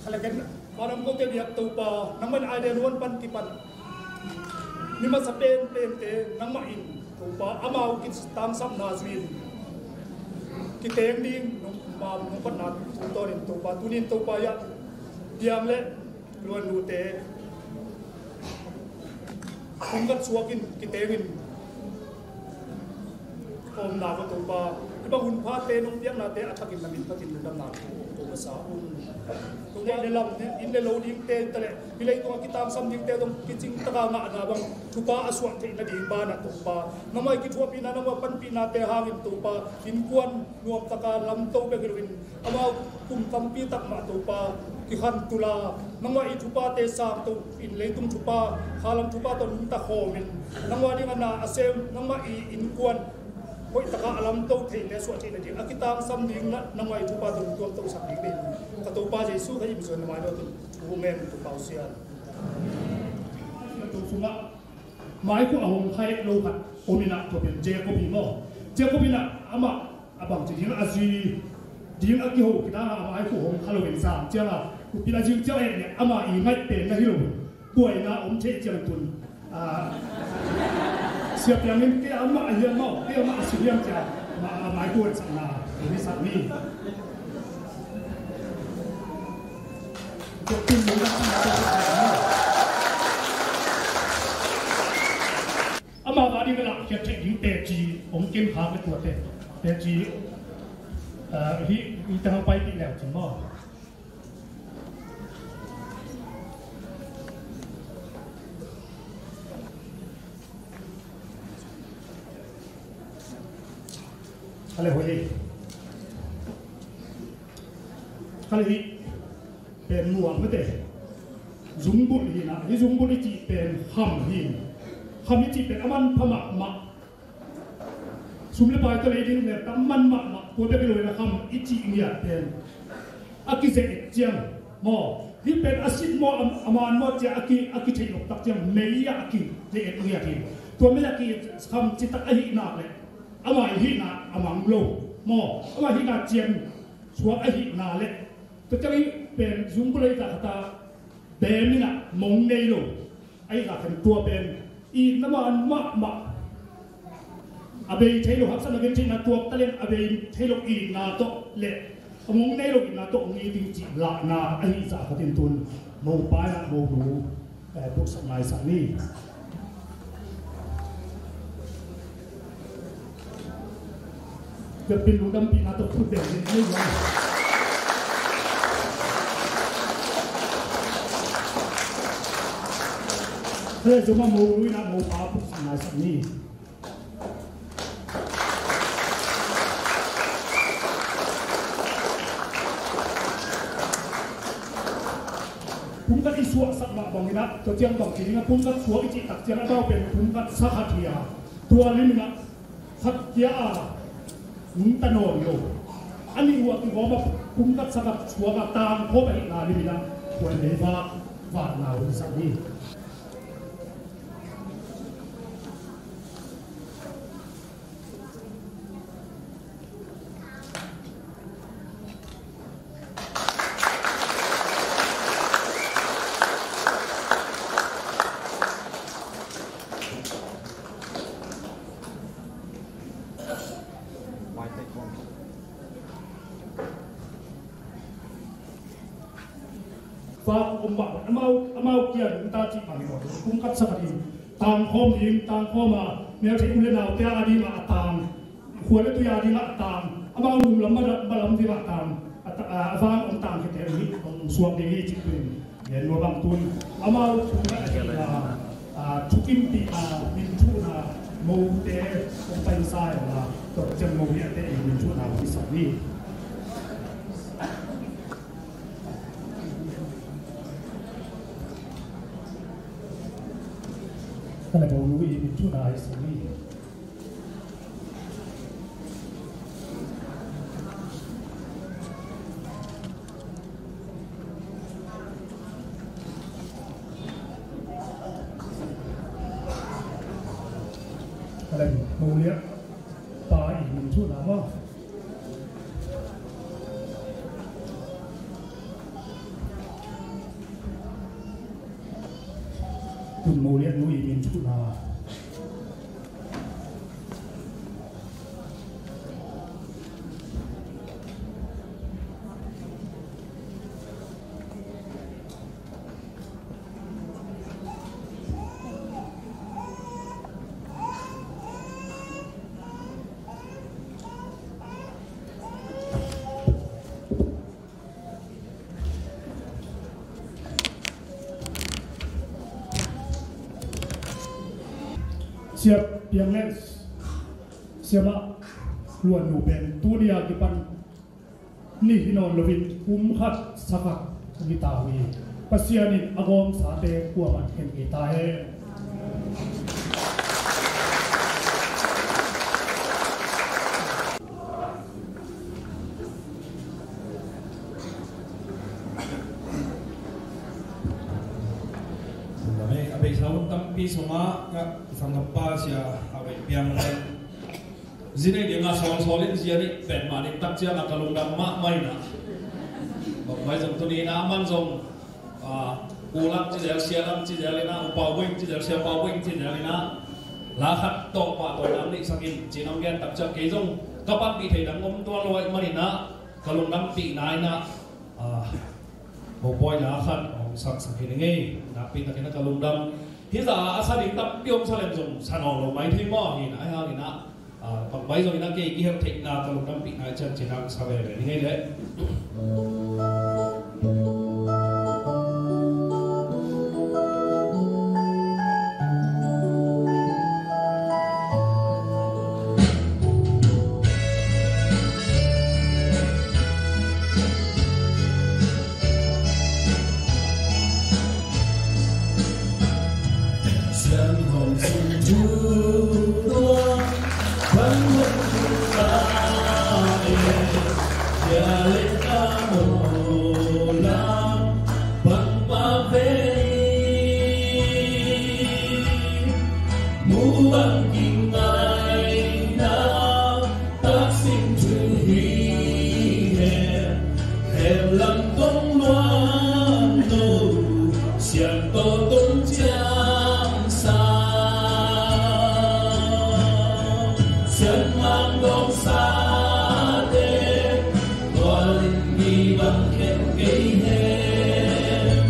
Kha le ken, Madam kote biak Topa, nangmah in Eden huan pan kipan mi masa penpente nangmah in Topa, amau kitangsapna zui-in kiteng ding nong, ma nong patna tungtawnin Topa, tunin Topa hiah Piang le Luan nute hong gat suakin kitengin ka omna ko Topa, hih bang hun phate nong piaknate a thakin na min phatin lungdamna ko ko masa un. Tung le lam inn le lo dingte taleh hih leitungah kitangsam dingte zong kicing taka ngahna bang thupha a suah theih nading banah Topa, nangmah i kithuahpihna, nangmah panpihnate hangin Topa, innkuan nuamtaka lamto bek hi loin amau kum tampi tak mah Topa kikhan tul a, nangmah i thuphate sangto in leitung thupha, khalam thupha tawh nungta khawmin, nangmah ding a na a sem, nangmah i innkuan hoihtaka a lamto theihte suah theih nading a kitangsam ding na, nangmah i thupha tawh nungtuam tosak ding ding. Ka Topa Jesu Khazih min suang na mai lo tun thu ngen Topa Pasian. Tua sungah maikhu a hong khaih lo khat om in ah, tua pen Jacob hi maw? Jacob in ah amah a bangci ding a zui ding a kiho kidang a maikhu hong kha lo in sang ciang a, upil a zing ciang a et leh amah i ngaih pen na hi lo, buaina om thei ciang tun, ah, Sia Piang in kei amah a hiam maw, kei amah a si hiam ciang a maikhu hong sakna hong hi sak ni. Ama va ding a lah khiat theih ding teci hong kin khak le tuate teci, ah, hi, hi te hong paipih leu cin maw? Ka le hoih hi. Ka le hih pen muang mete. Zungbulh hi na, hih zungbulh i cih pen kham hi. Kham i cih pen a manpha mahmah. Sum le pai tawh lei ding pen a man mahmah. Tua bek hi lo in a kham i cih ngiat pen a kizeh ciang maw? Hih pen a sit maw, a, a man maw ci-a a ki, a kitheih loh tak ciang mei-ah a ki, le et ngiat hi. Tua mei-ah a ki kham citak ahih nak leh ama hihna a mang lo maw, ama hihna cian suak ahihna leh, tua ciang hih pen zungbulh ahih tak khat a bem in a mong nei lo. Ahih lak hen tua pen itna man mahmah, a bei thei lo haksatna gentheihna tuak talent, a bei thei lo itna tawh le a mong nei lo itna tawh hong it ding cih lahna ahih zah khatin tun mopa in a monu, eh, puaksak maisak ni. Biakpiin lungdampihna tawh khut beng ding hi. Hei, zong a mo ruina mopa puk sang lai sak ni. Pumkhat i suahsak mah bangin ah, tua ciang bang kiding ah pumkhat suak i cih tak ciang a bau pen pumkhat sakhat hi a, tua limin ah khat kia a nungta nawn lo. A nih uh a kigawm a pumkhat sakhat suak a tangkhawm ahihna limin ah tua in ei vak, vakna hun sak hi. Vak om mah, amau, amau kia nungta cih bang hi lo. Pumkhat sakhat in tangkhawm ding, tangkhawm a, meltheih u le naute a ding a tang, khua le tui a ding a tang, amau nung lam, ma lam, ma lam ding a tang, a ta-, a, a vang om tang khete hi, om suak ding hi cih tu in. Gen nua bang tun amau pumkhat a ding a, a, thukimpihna, min thuhna, mote, om paisa a, tua ciang mo hi a te in min thuhna hi sa ni. Ka le bo nu i min thuhna hi sa ni. Ka le bo nu i pa i min thuhna maw. Tun Mo Lian nu i min thuhna. Sia Piang le Sia Mah Luan nu pen tuni a kipan ni hi nawn loin kum khat sa khat ni ta uh hi. Pasian in a gawmsate kuamah khen kei ta hen. A beisa hun tampi sungah ka sanggampa Sia Hau Vei Piang le zi nei ding a sawlsawl in zi a neih pen mah ning tak ciang a ka lungdam mahmah in a. Bang mai zong tuni in a man zong, a, U Lam ci zel, Sia Lam ci zel in a, U Pau Buing ci zel, Sia Pau Buing ci zel in a, la khat tawh pahtawina neihsak in ci-in hong gen tak ciang kei zong ka panpih thei dang om tuan lo ahih manin a, ka lungdampihna in a, a, mopawi la khat hong saksak hi ning ei. Nakpi takin a ka lungdam. Hih zah a sa ding tampi om sa leng zong sa nawn lo mai thei maw hi na, ahi hangin a, a, bangmai zongin a kei kihel theihna ka lungdampihna i cian cih hong sa veve ning ei leh. Bang kingaina, taksim thu hi hen, hemlam kong luang lo, siangtho tungciang sa, siangmang dong sate, tua lim mi bang khen kei hen,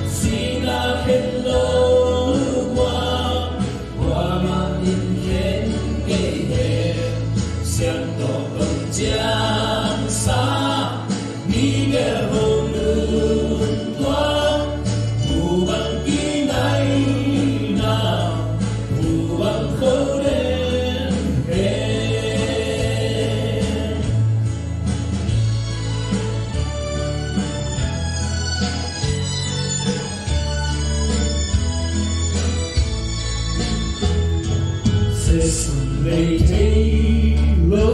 sina khen lo, tua Kuamah in khen kei hen, siangtho tungciang sa, mi bel ho lum tua, mu bang kingaina, mu bang kho den hen. Sesun vei thei lo,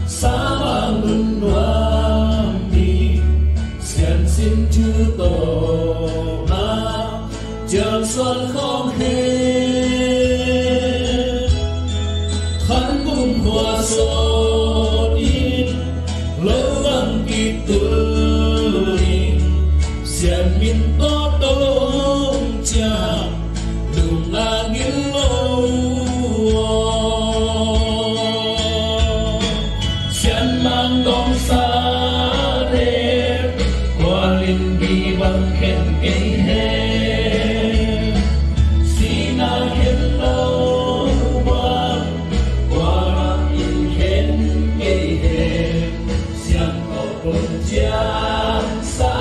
sa bang lungnuam ding, siansin thu tawh a, ciangsuan khawng hen. Khan kum khua sawt in, lo bang kitul in, sian min tawh tong ciang, lung a ngil lo aw. Sian mang dong sa le, kua lim mi bang khen kei hen. Sina khen lo bang, kuamah in khen kei hen. Siangtho tungciang sa,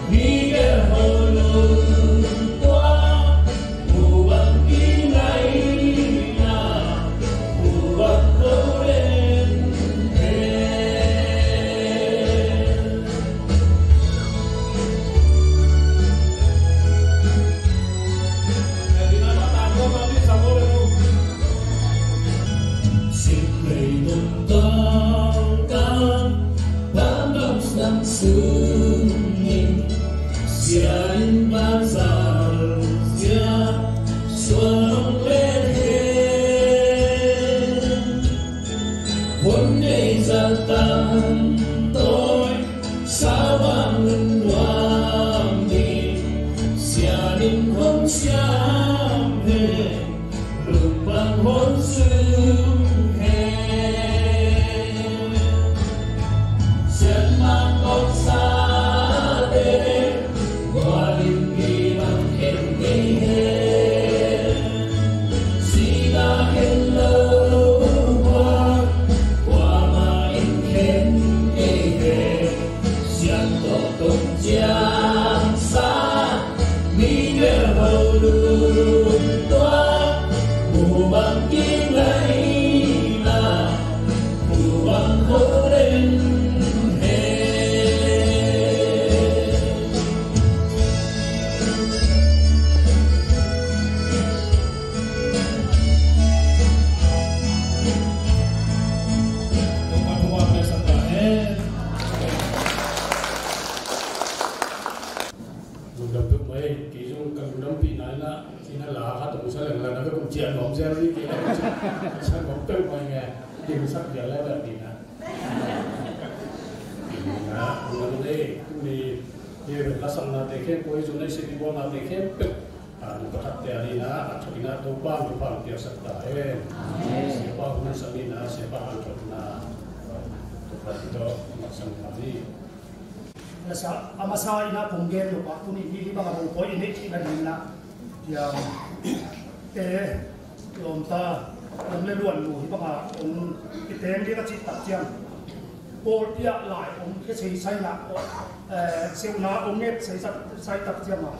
mi bel ho lum tua, mu bang kingaina, mu bang kho den hen. Sing lei nung tawh tang, bang dong sang sung in, sia in bang zal sia, suan hong len hen. Hun nei zal tang toi, sa bang lungnuam ding, sian in hong siam hen, lung bang hong sung hen. Sian mang kong sa te, kua lim mi bang khen kei hen. Sina khen lo bang, kuamah in khen kei hen. Siangtho tungciang sa, mi bel ho lum tua, mu bang kingaina, mu bang kho den hen. Lungdam peuhmah, lungdam peuhmah ei. Kei zong ka lungdampihna in ah, in ah la khat hong sa leng la na ka kum ciah nuam zel hi, kei la ka ciah sa nuam peuhmah ing e. Dingsak vial lai bel ding a. Ina, ina, ina, tuni, ina, lasaknate khempeuh, i zun i sep i bawlnate khempeuh, a, nu pakhatte a ding a, a thak in a Topa thupha hong piaksak ta hen. Amen. Siapa hun sang in a, siapa hanthawnna, Topa tawh hong sang ta ni. Nasa, a masa in a kong gen nop ah, tuni hih bang a mopawi i neih theihna ding in a, Piang te, lawmta, lam le luan lo hih bang a hong kiteng ding a cih tak ciang, pawlpi ah lai hong khia seisai na, eh, seuhna hong nget seisai tak ciang a,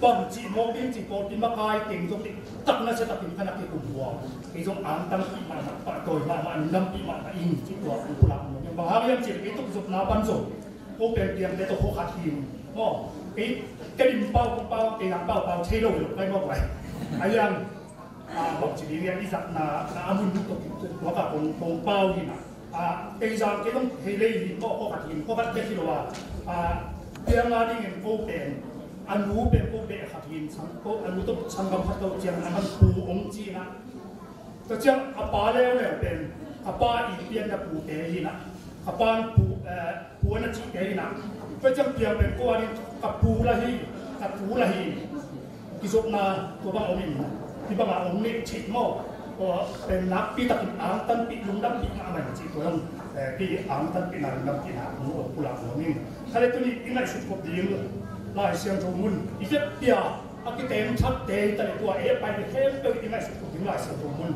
bang cih mawk ding cih pawlpi makai teng zong ding tak nasia takin ka na kikum hua. Kei zong angtang pih mahmah, pahtawi mahmah, lungdampih mahmah ing cih tua hong pulak mawk. Bang hang hiam cih leh kei tuk zopna pan zong ko pen Piangte tawh khua khat hi. Maw, kei, kei lim pau, kong pau, kei lam pau, pau thei lo hi lo, kai mawk lai. A liang, a, bang ci ding liang i zatna, a, a mun tuk tuk, tua ka kong, kong pau hi na. A, kei zang, kei zong thei lei hi, maw, khua khat hi, khua khat bek hi lo a. A, Piang a dingin ko pen, A nu pen ko beh khat hi in, sang ko a nu tawh sanggam khat ko ciang a man pu hong ci in ah. Tua ciang a pa leuleu pen a pa i pianna pute hi in ah, a pa pu, eh, pu a na cihte hi in ah. Tua ciang piang pen ko a ding ka pu la hi, ka pu la hi. Kizopna tua bang om in, hih bangah om nih cih maw? Tua pen nakpi takin angtanpih, lungdampih mahmah in cih tua dong, eh, pi angtanpihna, lungdampihna om, om pulak om in. Kha le tuni i ngaihsut khop ding Lai Siangtho mun i vekpi-a a kiteng thakte hi ta le tua ei a pai khempeuh i ngaihsut khop ding Lai Siangtho mun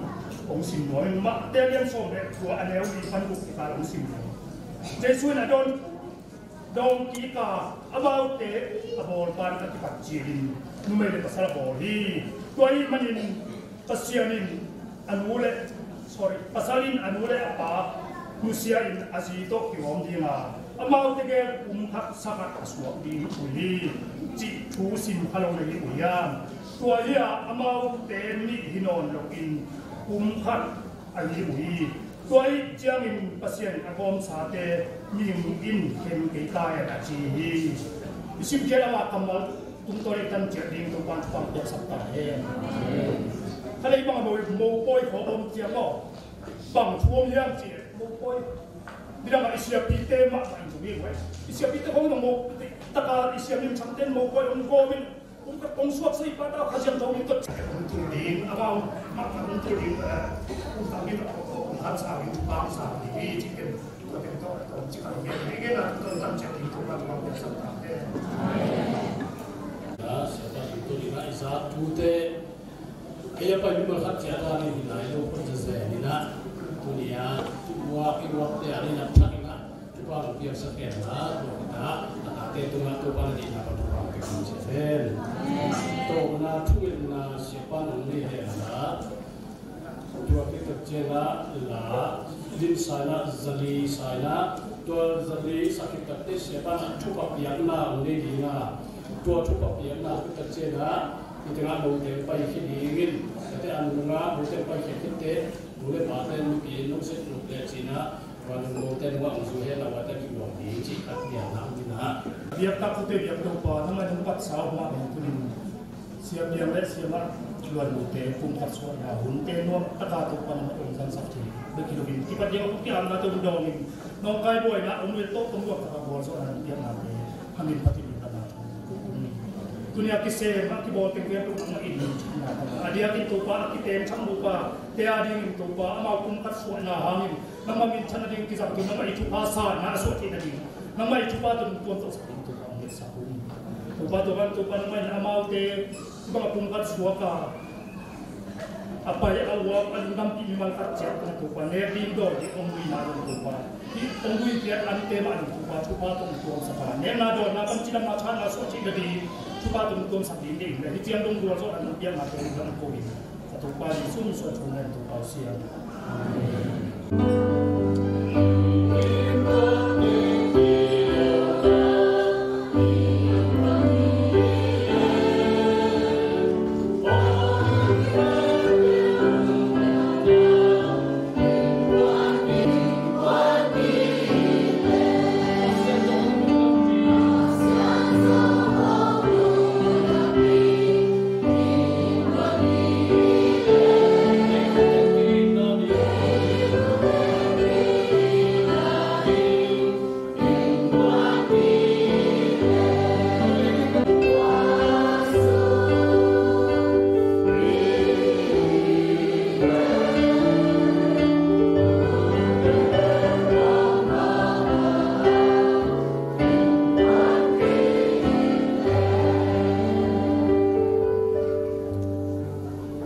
hong sim nuam in, Mate lian sawm le kua, a neu li pan guk kikal hong sim nuam. Jesu in a dawn dawng kik a, amaute a bawlpa in a kipat ciangin numei le pasal a bawl hi. Tua ahih manin Pasian in a nu le, sorry, pasal in a nu le a pa nusia in a zi tawh kihawm ding a, amaute gel kum khat sa khat a suak ding uh hi, cih thu sim kha lo na hi uh hiam? Tua hi a, amaute nih hi nawn loin kum khat a hi uh hi. Tua ahih ciangin Pasian in a gawmsate mihing in khen kei ta hen a ci hi. I simkhiat a ngah kammal tungtawn i tan ciat ding Topa'n thupha piaksak ta hen. Kha lei bang a mo, mopawi khawng om ciang aw, bang thu om hiam cih leh mopawi. Midang a i siapite mahmah in zong hi uh a, i siapite khawng zong mo, taka i siam in thangte in mopawi om gawm in, kum khat kong suaksa i pa ta Kha Siangtho min tawh hong tul ding, amau mah hong tul ding, eh, kum khat min hong hal sa ding, pang sa ding hi, ci ken, tua ken tawh, tawh ci khat hi, hi gen a, tawh tan ciat ding, tawh pan pang piaksak ta hen. Siapa ding tawh ding a i zak tute, ei a pai mimal khat ciat a ding hi lai lo, pun sa se ni na, tu ni a, tu wa ki wa te a ni na thak na, Thupha hong piaksak hen la, tua kita a tate tungah Topa na deihna pan thupha hong piaksak hen. Tawpna thungetna siapa nong nei hen la, tua khit tak ciangin la, lim sa in ah, za li sa in ah, tua za li sa khit tak teh siapa in ah thupha piakna hong nei ding a, tua thupha piakna khit tak ciangin ah, i tengah mote pai khia ding in, tate an nungah mote pai khia khit teh, nu le pate nupi in nong sep nop le ci in ah, Vantung mote nungah hong zu hen la, wate kibuang ding cih khat piakna om in ah. Biak tak tute biak Topa, nangmah in hong patsa uh mah bang tunin Sia Piang le Sia Mah Luan Mute kum khat suahna hunte nuam taka Topa nangmah in hong zangsak thei bek hi loin, kipat ding a kiamna tawh hong dawng in, nawngkai buaina om le tawh hong luak taka gualzawhna hong piaknate hangin phat in, tuni a kisem a kibawl teng khempeuh nangmah in hong cihna tawh, a diakin Topa a kiteng thang Topa te a dingin Topa amau kum khat suahna hangin nangmah minthan nading kizang tawh, nangmah i thupha sanna a suah theih nading, nangmah i thupha tawh nungtuam tawh sak ding Topa hong ngetsak un. Topa, Topa, Topa, nangmah in amaute hih bang a kum khat suak a, a pai a uap a lungdampih mimal khat ciat tawh Topa, nek ding dawn ding hong buina dong Topa, hih hong bui piak ante mah ding Topa, thupha tawh nungtuam sak a, nekna dawnna pan cidamna thahatna suah theih nading thupha tawh nungtuam sak ding deih in, hih ciang dong gualzawhna nong piakna tawh ding dong ko in. Ka Topa Jesu min suang thum len Topa Pasian.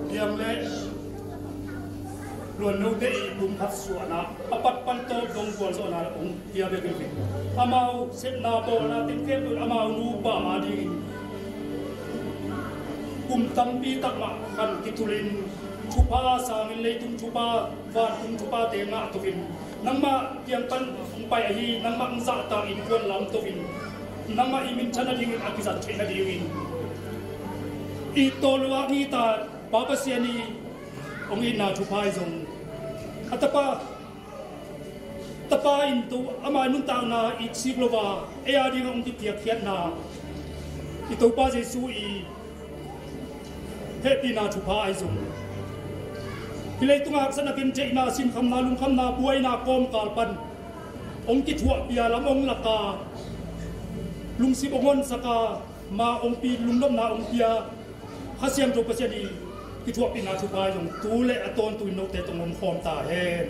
Piang le Luan note i kum khat suahna a pat pan tawh dong gualzawhna hong pia bek hi. Amau sepna bawlna teng khempeuh amau nupa a dingin kum tampi tak mah khan kitulin thupha sangin leitung thupha, vantung thupha te ngah tukin nangmah kiang pan hong pai ahi, nangmah hong zahtak innkuan lam tokin nangmah i minthan nadingin a kizat theih nadingin i tawlua ngita Pa Pasian i hong itna thupha i zong a tapa, tapa in to ama nuntakna it sik lo a, ei a dingah hong kipiakkhiatna I Topa Jesu i hehpihna thupha ahi zong, hih leitungah haksatna, gentheihna, sinkhamna, lungkhamna, buaina kawmkal pan hong kithuahpih a, lam hong lak a, lungsim hong honsak a, ma hong pi, lungnopna hong pia Kha Siangtho Pasian i kithuahpihna thupha zong tu le a tawntung in note tungah om khawm ta hen.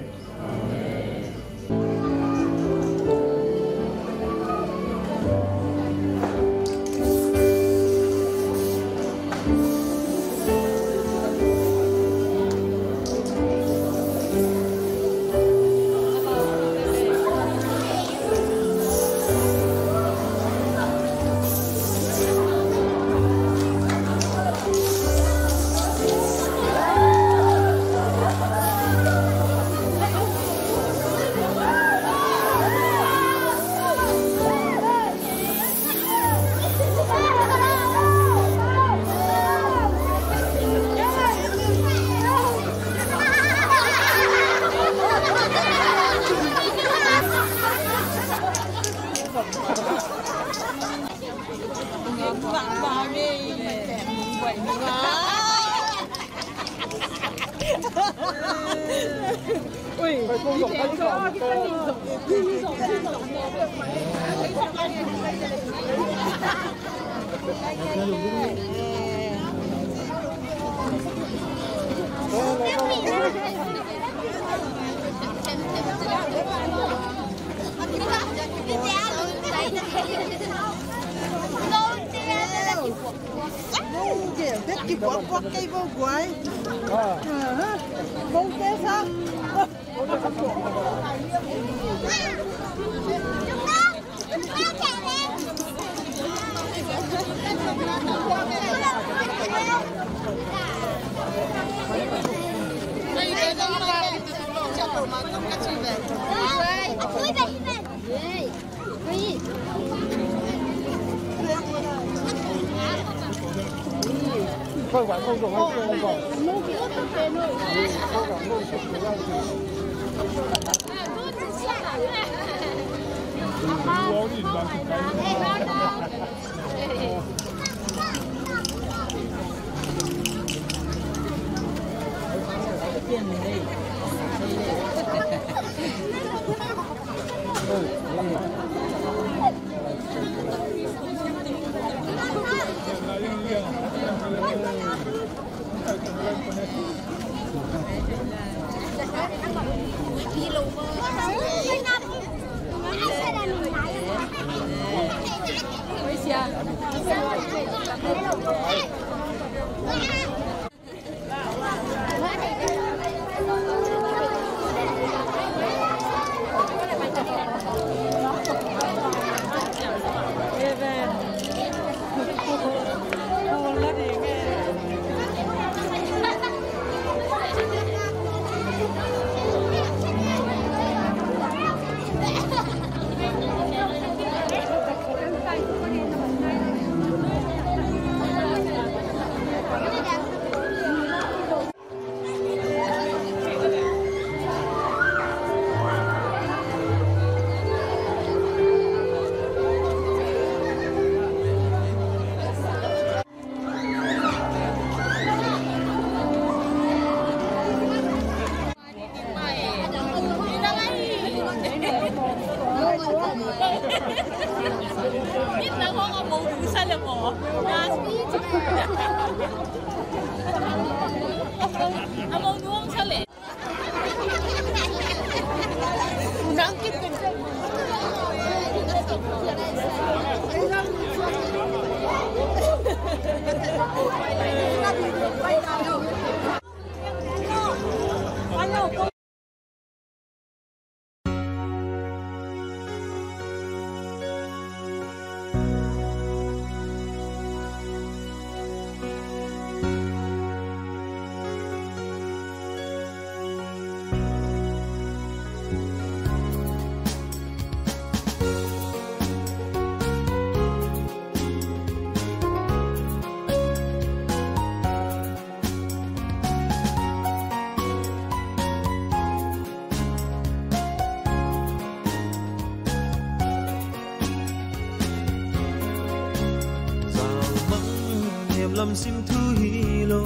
Lamsim thu hi lo,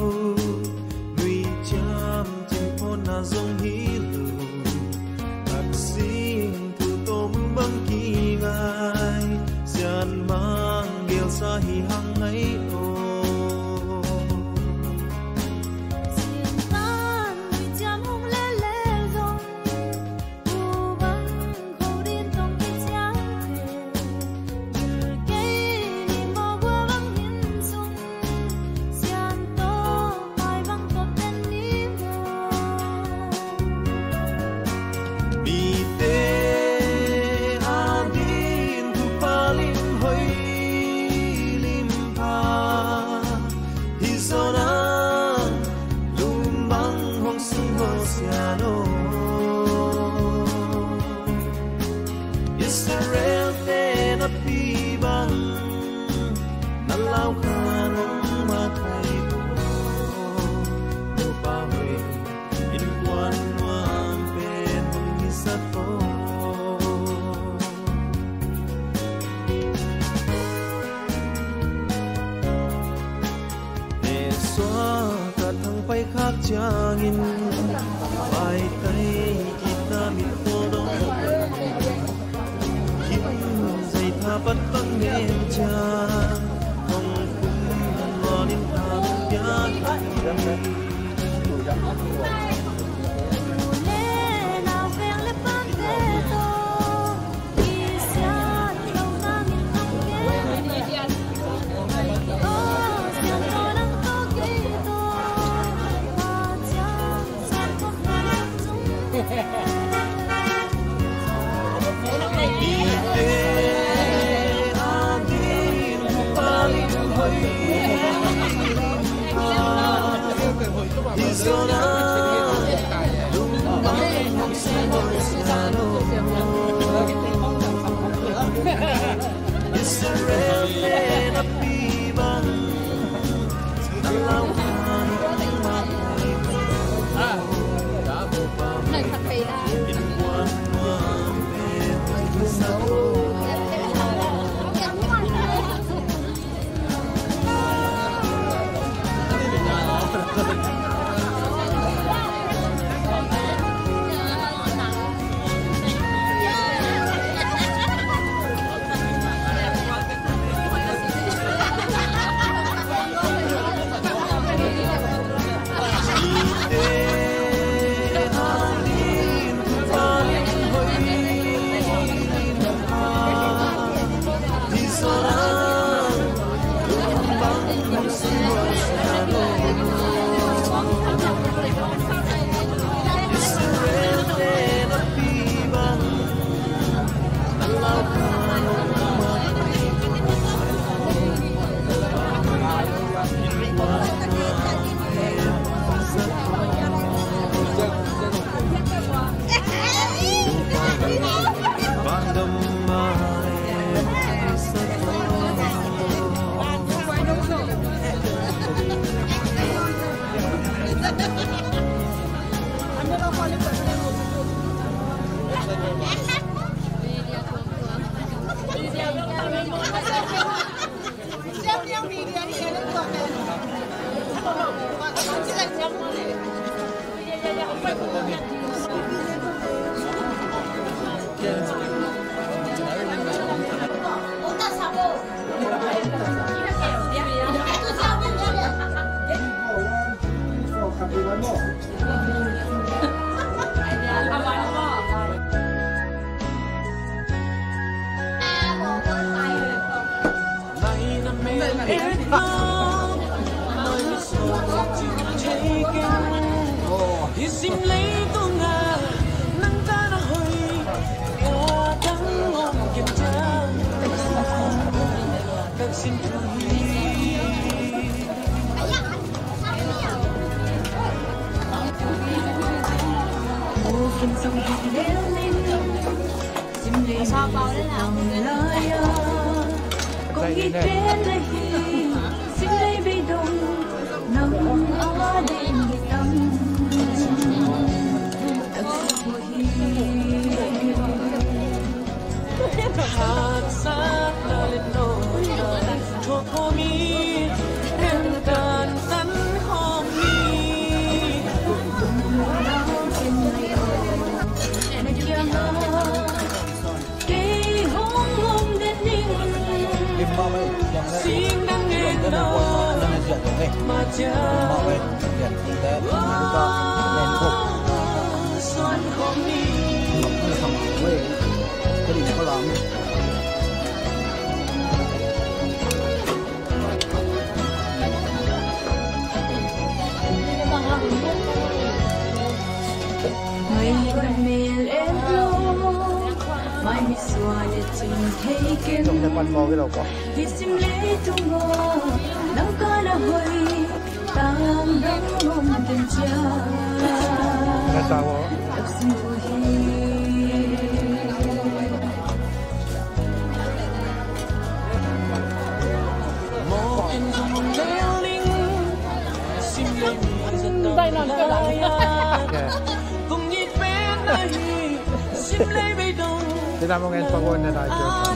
nui ciam cin phawna zong hi lo, tak sing thu tawm bang kingai, sian mang gelsa hi hang ngai aw. Sin tan nui ciam hong lel lel zong, u bang kho din tong kiciang te, gil kei ni maw gua bang hin sung, sian tawh pai bang tawh ten ni maw. Mite ading thupha lim hoih lim pha hi zaw nang, lum bang hong sung hong sian aw. Israel te na pi bang na lau kha nong ma thei ko, Topa hoih innkuan nuam pen hong hi sa ko. Esua ka thang pai khak ciangin, pai tai kitna mit pawl dong, kim zai tha pat bang ngen ciang, hong kum nuam in tha bang pia. Sila mong en pagon na tayo.